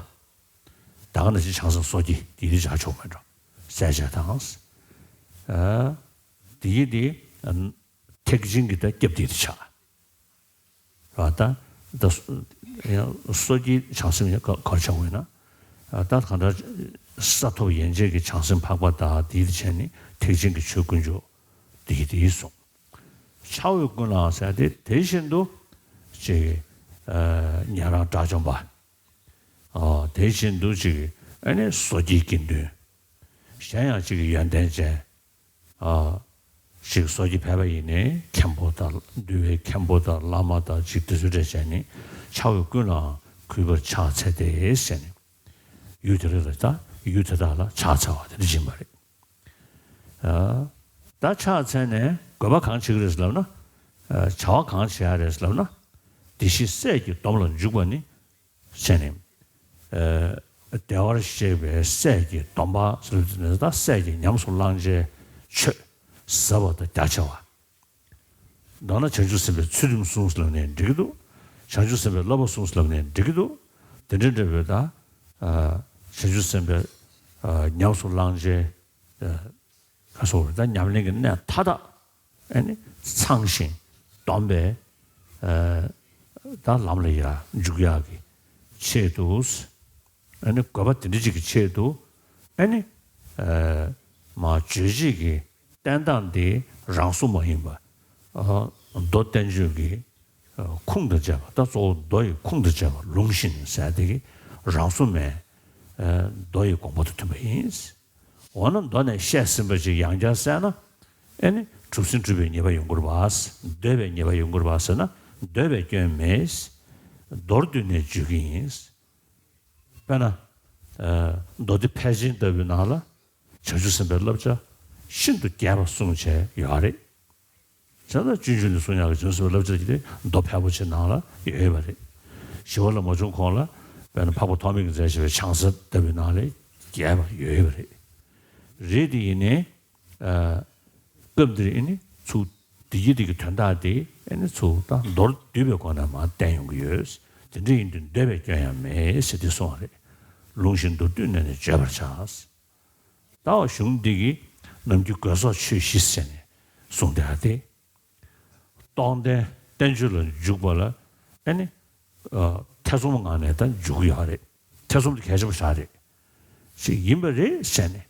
ད་ག་ནང་བཞིན་བྱང་སེམས་སོ་སྐྱེ་དེ་ཡི་བྱ་ཆོག་མེད་འགྲོ། སྲས་བཅས་དང་། ཨ། དེ་ཡི་དེ། ཨ། ཐེག་ཆེན་གྱི་ད་སྐྱབས་དེ་ཡི་བྱ། ར་ད། ད་སོ་ཡང་སོ་སྐྱེའི་བྱང་སེམས་ཡང་ག་ག་རེ་བྱ་དགོས་ན། ཨ། ད་གང་ལྟར་ས་ཐོབ་ཡན་ཆད་ཀྱི་བྱང་སེམས་འཕགས་པ་དག་དེ་ཡི་བྱས་ནས་ཐེག་ཆེན་གྱི་ཆོས་དཀོན་མཆོག་དེ་ཡི་དེ་ཡི་གསུངས། ཕྱག་འོས་ཀུན་ལའང་ཟེར་ཏེ་དེ་བཞིན་དུ་ཅིག་ཨ། ཉན་རང་དགྲ་བཅོམ་པ། ཨ། དེ་བཞིན་དུ་ཅིག་ཨ་ནི་སོ་སྐྱེའི་དགེ་འདུན། གཞན་ཡང་གཅིག་གི་ཡོན་ཏན་ཅན། ཨ། ཅིག་སོ་སྐྱེ་ཕལ་པ་ཡིན་ནའི་མཁན་པོ་དང་འདུལ་བའི་མཁན་པོ་དང་བླ་མ་དང་ཅིག་དེ་ཚོའི་གྲས་བྱས་ནས་ཕྱག་འོས་ཀུན་ལའང་གུས་པར་ཕྱག་འཚལ་ཏེ་ཟེར་ནས། ཡུལ་དེ་རིགས་ལ་ད་ཡུལ་དེ་དག་ལ་ཕྱག་འཚལ་བ་དེ་འདྲ་ཡིན་པ་རེད། ཨ། ད་ཕྱག་འཚལ་ནས་དགོས་པ་གང་བྱེད་ཀྱི་རེད་ལབ་ན། ཨ། བྱ་བ་གང་བྱེད་ཡ་རེད་ལབ་ན། བདེ་གཤེགས་སྲས་ཀྱི་སྡོམ་ལ་འཇུག་པ་ནི། བྱས་ནས། ཨ། བདེ་བར་གཤེགས་པའི་སྲས་ཀྱི་སྡོམ་པ་ཟེར་བ་དེ་ནི་ད་སྲས་ཀྱིས་ཉམས་སུ་བླང་བྱའི་ཆོས་ཟབ་པ་དང་རྒྱ་ཆེ་བ། མདོར་ན་བྱང་ཆུབ་སེམས་དཔའི་ཚུལ་ཁྲིམས་སྲུང་ལབ་ནའི་འགྲིག་གི་འདུག་བྱང་ཆུབ་སེམས་དཔའི་བསླབ་པ་སྲུང་ལབ་ནའི་འགྲིག་གི་འདུག་དེ་འདྲ་འདྲ་བོའི་ད། ཨ། བྱང་ཆུབ་སེམས་དཔའི། ཨ། ཉམས་སུ་བླང་བྱའི། ཨ། ཁ་སོགས་རེད། ད་ཉམས་ལེན་གྱི་གནད་མཐའ་དག་ཨ་ནི་ཚང་ཞིང་སྡོམ་པའི། ཨ། ད་ལམ་ལ་ཡར་འཇུག་ཡག་གི་ཆེད་དུ། ཨ་ནི་དགོས་པ་དེ་འདྲ་ཅིག་གི་ཆེད་དུ། ཨ་ནི། ཨ། མ་རྗོད་བྱེད་ཀྱི་བསྟན་སྟངས་དེ་རང་སྲུང་མ་ཡིན་པ། ཨ། མདོ་བསྟན་བཅོས་ཀྱི། ཨ། ཁུངས་དང་བཅས་པ། ད་གཙོ་བོ་མདོ་ཡི་ཁུངས་དང་བཅས་པ་ལུང་བཞིན་ཟེར་དེ་གི་རང་སྲུང་མའི། ཨ། མདོ་ཡི་དགོངས་པ་དང་མཐུན་པ་ཡིན། འོ་ན་མདོ་ནས་བཤད་ཟིན་པ་ཅིག་ཡང་བསྐྱར་གསན་ན། ཨ་ནི་གྲུབ་ཟིན་སྒྲུབ་པའི་ཉེས་པ་ཡོང་གི་རེད་པ། འདོད་པའི་ཉེས་པ་ཡོང་གི་རེད་པ་ཟེར་ན། འདོད་པའི་སྐྱོན་མེད། མདོར་བསྡུས་ནས་བརྗོད་ཀྱི་ཡིན། དཔེར་ན། ཨ། མདོ་སྡེ་ཕལ་ཆེན་ལྟ་བུའི་ནང་ལ་བྱང་ཆུབ་སེམས་དཔའི་བསླབ་བྱ་ཤིན་ཏུ་རྒྱས་པ་གསུངས་བྱས་ཡོད་རེད། བྱས་ཙང་སྤྱོད་འཇུག་ནས་གསུང་ཡག་གི་བྱང་ཆུབ་སེམས་དཔའི་བསླབ་བྱ་དེ་མདོ་ཕལ་པོ་ཆེ་ནང་ལ་ཡོད་པ་རེད། ཞི་བ་ལྷ་མ་བྱུང་གོང་ལ་དཔེར་ན་འཕགས་པ་ཐོགས་མེད་ཀྱིས་མཛད་བྱས་པའི་བྱང་ས་ལྟ་བུའི་ནང་ལ་རྒྱས་པ་ཡོད་པ་རེད། རེད་དེ་ཡིན་ནའི། ཨ། སྐབས་འདིར་ཨ་ནི་ཚུར་འདི་ཡི་འདི་གི་དོན་དག་དེ་ཨ་ནི་ཚུར་ད་མདོར་བསྡུས་པའི་སྒོ་ནས་མར་བསྟན་ཡོང་གི་ཡོད། དེ་འདྲ་ཡིན་དུས་འདོད་པའི་སྐྱོན་ཡང་མེད་ཟེར་དེ་གསུངས་པ་རེད། ལུང་བཞིན་མདོར་བསྡུས་ནས་ནི་བརྗོད་པར་བྱ། ད་གཞུང་འདི་གི་ནམ་རྒྱུན་དགོས་སོགས་ཆོས་བཞི་ཟེར་ནས་གསུངས་བསྡད་པ་དེ། རྟོགས་ལྡན་བསྟན་བཅོས་ལ་འཇུག་པ་ལ་ཨ་ནི། ཨ། ཐེ་ཚོམ་ངང་ནས་ད་འཇུག་གི་ཡོད་རེད། ཐེ་ཚོམ་དེ་གལ་ཆེན་པོ་ཞིག་རེད། ཞིག་ཡིན་པ་རེད་ཟེར་ནས།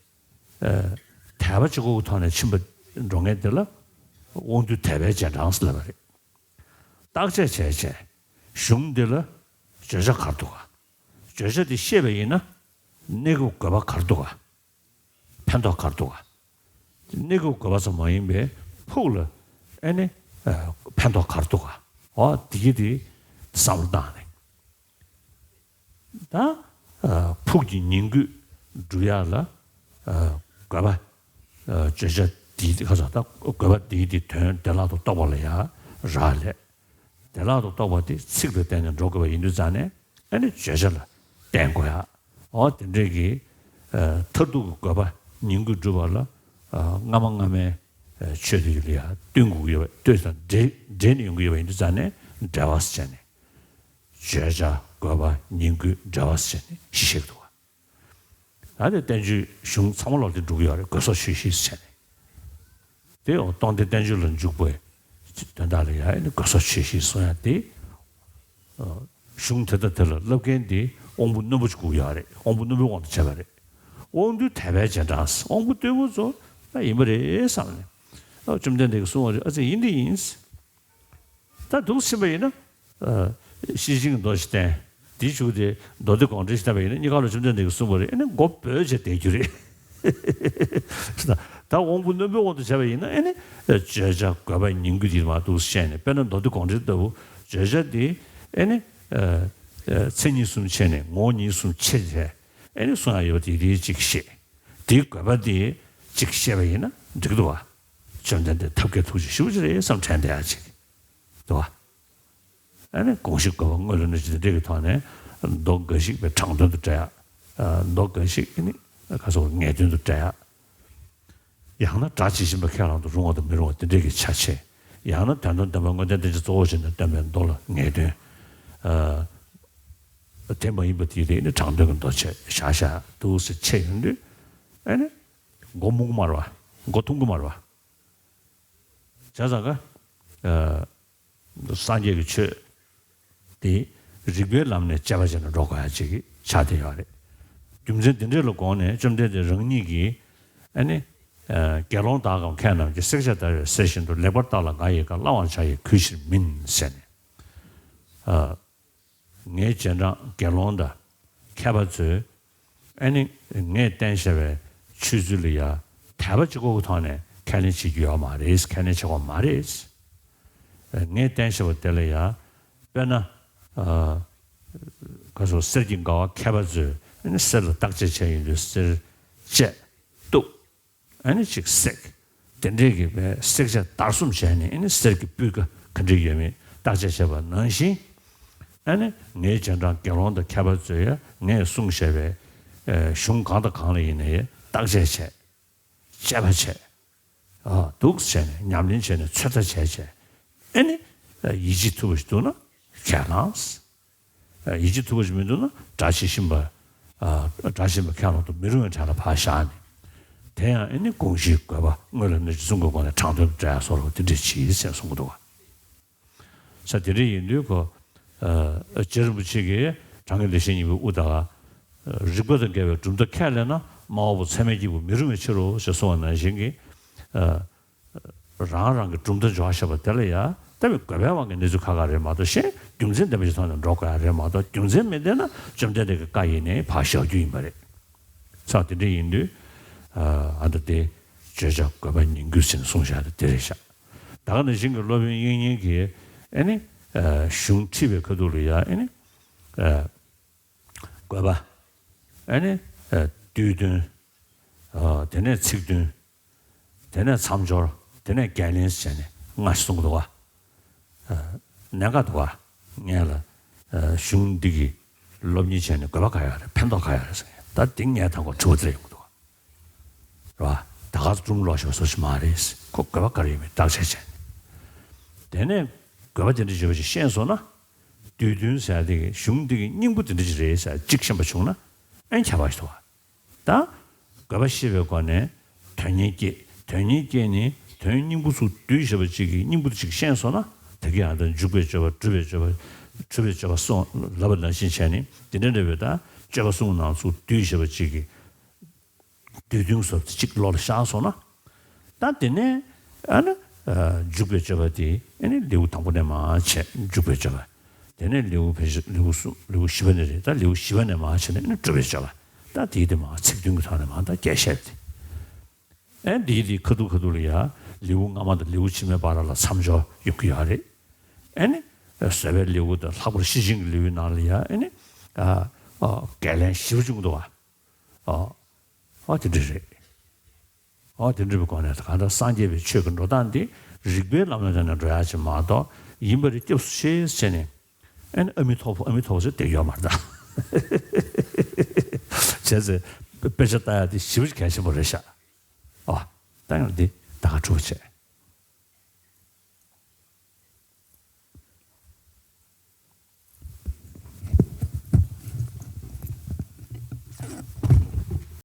ཨ། དད་པ་གཅིག་པོ་གི་ཐོག་ནས་ཕྱིན་པ་འགྲོ་མཁན་དེ་ལ་དབང་སྡུད་དད་པའི་རྗེས་འབྲང་ཟེར་ལབ་པ་རེད། བརྟག་དཔྱད་བྱས་བྱས་གཞུང་འདི་ལ་བརྗོད་བྱ་ག་རེ་འདུག་ག་བརྗོད་བྱ་དེ་ཤེས་པ་ཡིན་ན་གནས་སྐབས་དགོས་པ་ག་རེ་འདུག་ག་ཕན་ཐོགས་ག་རེ་འདུག་ག་གནས་སྐབས་དགོས་པ་ཙམ་མ་ཡིན་པའི་ཕུགས་ལ་ཨ་ནི། ཨ། ཕན་ཐོགས་ག་རེ་འདུག་ག་འོ་དེ་གི་དེ་བསམ་བློ་བཏང་ནས། ད། ཨ། ཕུགས་ཀྱི་ཉིང་དགོས་སྒྲུབ་ཡག་ལ། ཨ། དགོས་པ། ཨ། བརྗོད་བྱ་དེའི་ཁ་ཚ་ད་དགོས་པ་དེའི་དེ་དོན་བདེ་བླག་ཏུ་རྟོགས་པ་ལ་ཡང་རག་ལས། བདེ་བླག་ཏུ་རྟོགས་པ་དེ་ཚིག་ལ་བརྟེན་ནས་འགྲོ་དགོས་པ་ཡིན་དུས་ཙང་ནས་ཨ་ནི་བརྗོད་བྱ་ལ་བརྟེན་དགོས་ཡ། འོ་དེ་འདྲས་ཀྱི། ཨ། མཐར་ཐུག་གི་དགོས་པ་ཉིང་དགོས་སྒྲུབ་པ་ལ། ཨ། སྔ་མ་སྔ་མའི། ཨ། ཆོས་དེ་ལ་ཡང་བསྟུན་དགོས་ཀྱི་ཡོད་པ། ལྟོས་དང་འབྲེལ་འབྲེལ་ནས་ཡོང་གི་ཡོད་པ་ཡིན་དུས་ཙང་ནས་འབྲེལ་བ་ཟེར་ནས། བརྗོད་བྱ་དགོས་པ་ཉིང་དགོས་འབྲེལ་བ་ཟེར་ནས་བཞི་བཤད་ཀྱི་འདུག་ག་ད་དེ་བསྟན་བཅོས་གཞུང་ཚང་མ་ལོག་དེ་འགྲོ་གི་ཡོད་རེད། དགོས་སོགས་ཆོས་བཞི་ཟེར་ནས། དེ་ཡང་རྟོགས་ལྡན་བསྟན་བཅོས་ལ་འཇུག་པའི་དོན་དག་ལ་ཡང་ནི་དགོས་སོགས་ཆོས་བཞི་གསུང་ཡ་དེ། ཨ། གཞུང་དེ་དང་དེ་ལ་བསླབ་མཁན་དེ་དབང་པོ་རྣོན་པོ་ཅིག་དགོས་ཡོད་རེད། དབང་པོ་རྣོན་པོའི་དབང་དུ་བྱས་པ་རེད། དབང་སྡུད་དད་པའི་རྗེས་འབྲང་། དབང་པོ་རྟུལ་པོ་ཚོ་ད་ཡིན་པ་རེད་བསམ་ནས། ཨ། བཅོམ་ལྡན་འདས་ཀྱིས་གསུངས་པ་རེད། ཨ་ཙི་ཡིན་དེ་ཡིན། ད་འདུག་ཕྱིན་པ་ཡིན་ན། ཨ། ཤེར་ཕྱིན་གྱི་མདོ་ཞིག་བསྟན། དེའི་མཇུག་དེ་མདོ་སྡེ་དགོངས་འགྲེལ་ཞིག་བསྟན་པ་ཡིན་ན་གཉིས་ཀ་ལ་བཅོམ་ལྡན་འདས་ཀྱིས་གསུངས་པ་རེད། ཨ་ནི་མགོ་སྦོས་བྱས་བསྡད་རྒྱུ་རེད། ད་དབང་པོ་རྣོན་པོའི་དབང་དུ་བྱས་པ་ཡིན་ན་ཨ་ནི། ཨ། བརྗོད་བྱ་དགོས་པ་ཉིང་དགོས་དེ་མར་འདུག་བཤད་ནས། དཔེར་ན་མདོ་སྡེ་དགོངས་འགྲེལ་ལྟ་བུ་བརྗོད་བྱ་དེ་ཨ་ནི། ཨ། ཨ། མཚན་ཉིད་གསུམ་ཕྱེ་ནས་ངོ་བོ་ཉིད་གསུམ་ཕྱེ་བྱས་ཨ་ནི་གསུང་ཡ་ཡོད་པ་དེ་དེ་གཅིག་བཤད། དེའི་དགོས་པ་དེ་གཅིག་བཤད་པ་ཡིན་ན་འགྲིག་འདུག་བ། བཅོམ་ལྡན་འདས་ཐབས་མཁས་ཐུགས་རྗེ་ཞེ་པོ་ཅིག་རེད་བསམ་དྲན་བསྡད་ཡ་ཅིག་འདུག་བ། ཨ་ནི་དགོངས་གཞི་དགོས་པ་དངོས་ལ་གནོད་བྱེད་དེ་འདྲ་གི་ཐོག་ནས་མདོ་འགའ་ཞིག་པའི་དྲང་དོན་དུ་འགྲེལ་ཡ། མདོ་འགའ་ཞིག་ནི་ཁ་སོགས་ངེས་དོན་དུ་འགྲེལ་ཡ། ཡང་ན་སྒྲ་ཇི་བཞིན་པ་ཁས་བླངས་དུ་རུང་བ་དང་མི་རུང་བ་དེ་འདྲ་གི་ཆ་ཕྱེ། ཡང་ན་དོན་དམ་བདེན་པ་དངོས་བསྟན་བསྟན་བྱ་གཙོ་བོ་བྱས་ནས་སྟོན་པའི་མདོ་ལ་ངེས་དོན། ཨ། དེ་མ་ཡིན་པ་དེ་རེད་ནི་དྲང་དོན་གྱི་མདོ་ཆེ་བཞག་བཞག་འདུག་ཟེར་ཕྱེ་ཡོང་དུས། ཨ་ནི་མགོ་རྨོངས་ཀྱི་མ་རེད་བ། མགོ་ཐུམ་གྱི་མ་རེད་བ། བྱས་ཙང་ཀ། ཨ། སངས་རྒྱས་ཀྱི་ཆོས་དེ་རིགས་པའི་ལམ་ནས་དཔྱད་པ་བྱས་ནས་འགྲོ་དགོས་ཡ་ཅིག་ཆགས་བསྡད་ཡོད་རེད། རྒྱུ་མཚན་འདི་འདྲ་ལ་དགོངས་ནས་བཅོམ་ལྡན་འདས་རང་ཉིད་ཀྱིས་ཨ་ནི། ཨ། དགེ་སློང་དག་གམ་མཁས་རྣམས་ཀྱིས། བསྲེག་བཅད་བརྡར་བའི་གསེར་བཞིན་དུ། ལེགས་པར་བརྟགས་ལ་ང་ཡི་བཀའ། བླང་བར་བྱ་ཡི་གུས་ཕྱིར་མིན་ཟེར་ནས། ཨ། ངའི་རྗེས་འབྲང་དགེ་སློང་དང་མཁས་པ་ཚོས་ ཨ་ནི་ངས་བསྟན་བཞག་པའི་ཆོས་ཚུལ་ལ་ཡ་དད་པ་གཅིག་པོ་གི་ཐོག་ནས་ཁས་ལེན་བྱེད་རྒྱུ་ཡོད་མ་རེད། ཁས་ལེན་བྱེད་དགོས་མ་རེད། ངས་བསྟན་བཞག་པ་དེ་ལ་ཡ་དཔེར་ན་ཨ་ག་སོ་གསེར་གྱི་མགར་བ་མཁས་པ་ཚོས་ཨ་ནི་གསེར་ལ་བརྟག་དཔྱད་བྱས་ཡོང་དུས་གསེར་བཅད་གཏུབ། ཨ་ནི་ཅིག་བསྲེག་དེ་འདྲའི་གི་བསྲེག་བཅད་བརྡར་གསུམ་བྱས་ནས་ཨ་ནི་གསེར་གྱི་སྤུས་ཀ་ག་འདྲ་ཡོད་མེད་བརྟག་དཔྱད་བྱས་པ་ནང་བཞིན། ཨ་ནི་ངའི་རྗེས་འབྲང་དགེ་སློང་དང་མཁས་པ་ཚོས་ཡང་ངས་གསུངས་བཞག་པའི་གཞུང་གང་དང་གང་ལ་ཡིན་ནའི་བརྟག་དཔྱད་བྱས། དཔྱད་པ་བྱས། ཨ་འདུག་བྱས་ནས་ཉམས་ལེན་བྱས་ནས་ཚོད་ལྟ་བྱས་བྱས། ཨ་ནི་ཡིད་ཆེས་ཐུབ་པ་ཞིག་འདུག་ན་ཁས་བླངས། ཡིད་ཆེས་ཐུབ་པ་ཞིག་མི་འདུག་ན་དགྲ་བྱེད་བཞིན་པ། དགྲ་བྱེད་པ་ཁས་བླངས་དུ་མི་རུང་བའི་གྲལ་ལ་ཕར་བཞག་ནས། དེ་ཡང་ཨ་ནི་དགོངས་གཞིའི་དགོས་པ་སྔོན་ལ་ནི་གསུང་གི་སྒོ་ནས་དྲང་དོན་དུ་འགྲེལ་ཡག་སོགས་ལ་དེ་འདྲས་གྱིས་ཟེར་གསུང་གི་འདུག་བ། ས་དེ་འདྲས་ཡིན་དུས་ཁོ། རྗེ་རིན་པོ་ཆེ་གིས་དྲང་ངེས་ལེགས་བཤད་སྙིང་པོའི་དབུ་དང་། རིགས་པ་དང་འགལ་བའི་གྲུབ་མཐའ་ཁས་ལེན་ན་སྨྲ་བ་པོ་ཚད་མའི་སྐྱེས་བུ་མི་རུང་བའི་ཕྱིར་རོ་ཞེས་གསུངས་པ་ནང་བཞིན་གྱི། རང་རང་གི་གྲུབ་མཐའ་འཇོག་བཞག་པ་དེ་ལ་ཡང་ལྟ་བའི་དགོས་པའི་དབང་གིས་གནས་ཚུལ་ཁག་ཁག་རེད་མ་གཏོགས་གཞན་རྒྱུ་མཚན་ལྡན་པ་ཞིག་ཐོག་ནས་འགྲོ་དགོས་ཡ་རེད་མ་གཏོགས་རྒྱུ་མཚན་མི་ལྡན་ན་བཅོམ་ལྡན་འདས་ཀྱི་བཀའ་ཡིན་ནའི་ཕར་བཞག་རྒྱུ་ཡིན་པ་རེད། ས་དེ་འདྲ་ཡིན་དུས། ཨ་ད་དེ་བརྗོད་བྱ་དགོས་པ་ཉིད་དགོས་ཟེར་ནས་གསུངས་བཞག་དེ་དེ་རེད་ཤག་ད་ག་ནང་བཞིན་གྱི་སློབ་དཔོན་དབྱིག་གཉེན་གྱིས་ཨ་ནི། གཞུང་ཁྲིད་པའི་ཁ་ཐུག་ལ་ཡང་ཨ་ནི། དགོས་པ། ཨ་ནི། བསྡུས་དོན། དེ་ནས་ཚིག་དོན། དེ་ནས་མཚམས་སྦྱོར། དེ་ནས་བརྒལ་ལན་བྱས་ནས་སྔ་ཕྱི་གསུང་གི་འདུག་ག་གནད་འགག་འདུག་ག་ངས་ལ། གཞུང་འདི་གི་སློབ་གཉེར་བྱས་ནས་དགོས་པ་ག་ཡོད་རེད། ཕན་ཐོགས་ག་ཡོད་རེད་ཟེར་ནས་ད་འདི་ངས་ད་གོ་དྲི་བ་དེ་ལ་ཡོང་གི་འདུག་ག་རེད་བ། ད་ག་སྒྲུང་ལོག་ཤེས་པ་སོ་ཞིག་མ་རེད། ཁོ་དགོས་པ་ག་རེ་ཡོད་མེད་བརྟག་དཔྱད་བྱས་ནས། དེ་ནས་དགོས་པ་དེ་འདྲ་ཡོད་པ་ཞིག་ཤེས་སོང་ན། བསྡུས་དོན་ཟེར་ཡ་དེ་གི་གཞུང་འདི་གི་སྙིང་པོ་དེ་འདྲ་ཅིག་རེད་ཟེར་གཅིག་ཤེས་པ་བྱུང་ན་ཨེ་ཁྱབ་པ་ཞིག་འདུག་ག་ད་དགོས་པ་ཤེས་པའི་སྒོ་ནས་དོན་གཉེར་སྐྱེས། དོན་གཉེར་སྐྱེས་ནས་དོན་སྙིང་པོ་ཚུར་བསྡུས་བྱས་པ་གཅིག་གི་སྙིང་པོ་དེ་གཅིག་ཤེས་སོང་ན་ད་གི་ཡང་ད་འཇུག་པའི་སྤྱོད་པ། སྒྲུབ་པའི་སྤྱོད་པ། སྒྲུབ་པའི་སྤྱོད་པ་སོགས་ལབ་པ་ནང་བཞིན་བྱས་ནས་དེ་འདྲ་འདྲ་བའི་ད་སྤྱོད་པ་གསུམ་ནང་ཚུར་བསྡུས་བྱས་པ་གཅིག་གི་བསྡུས་དོན་སོགས་དེ་གཅིག་བློ་ལ་ཤར་སོང་ན། ད་དེ་ནས་ཨ་ནི་འཇུག་པའི་སྤྱོད་པ་དེ་ཨ་ནི་ལེའུ་དང་པོ་ནས་མར་བྱས། འཇུག་པའི་སྤྱོད་པ། དེ་ནས་ལེའུ་ཕལ་ཆེར་ལེའུ་གསུམ། ལེའུ་བཞི་པ་ནས་རེད། ད་ལེའུ་བཞི་པ་ནས་མར་བྱས་ནས་ཨ་ནི་སྒྲུབ་པའི་སྤྱོད་པ། ད་དེའི་དེ་མར་ཚིག་དོན་གྱི་ཐོག་ནས་མར་ད་རྒྱས་བཤད་དེ། ཨ་ནི་དེའི་དེའི་ཁ་ཐུག་ཁ་ཐུག་ལ་ཡ་ལེའུ་སྔ་མ་དང་ལེའུ་ཕྱི་མའི་བར་ལ་མཚམས་སྦྱོར་ཡོང་གི་ཡོད་རེད། ཨ་ནི་བཟོད་པའི་ལེའུ་དང་ལྷག་པར་ཤེར་ཕྱིན་གྱི་ལེའུའི་ནང་ལ་ཡ་ཨ་ནི་བརྒལ་ལན་ཞེ་པོ་བྱུང་འདུག་བ། ཨོ། ཨོ་དེ་འདྲ་རེད། ཨོ་དེ་འདྲ་བའི་སྒོ་ནས་གང་ལྟར་སངས་རྒྱས་པའི་ཆོས་ཀྱི་འགྲོ་སྟངས་འདི་རིགས་པའི་ལམ་ལ་བརྟེན་ནས་འགྲོ་ཡ་ཅིག་མ་གཏོགས་ཡིན་པ་རེད། སྐྱབས་སུ་མཆི་ཟེར་ནས་ཨ་ནི་ཨ་མི་ཐོབ་ཨ་མི་ཐོབ་ཟེར་དེ་ཡོད་མ་རེད་ད། བྱས་ཙང་དཔེ་ཆ་ལྟ་ཡ་དེ་ཞེ་པོ་ཅིག་གལ་ཆེན་པོ་རེད་ཤག་ཨོ་ད་ཡང་འདི་ད་ག་གྲུབ་བྱས།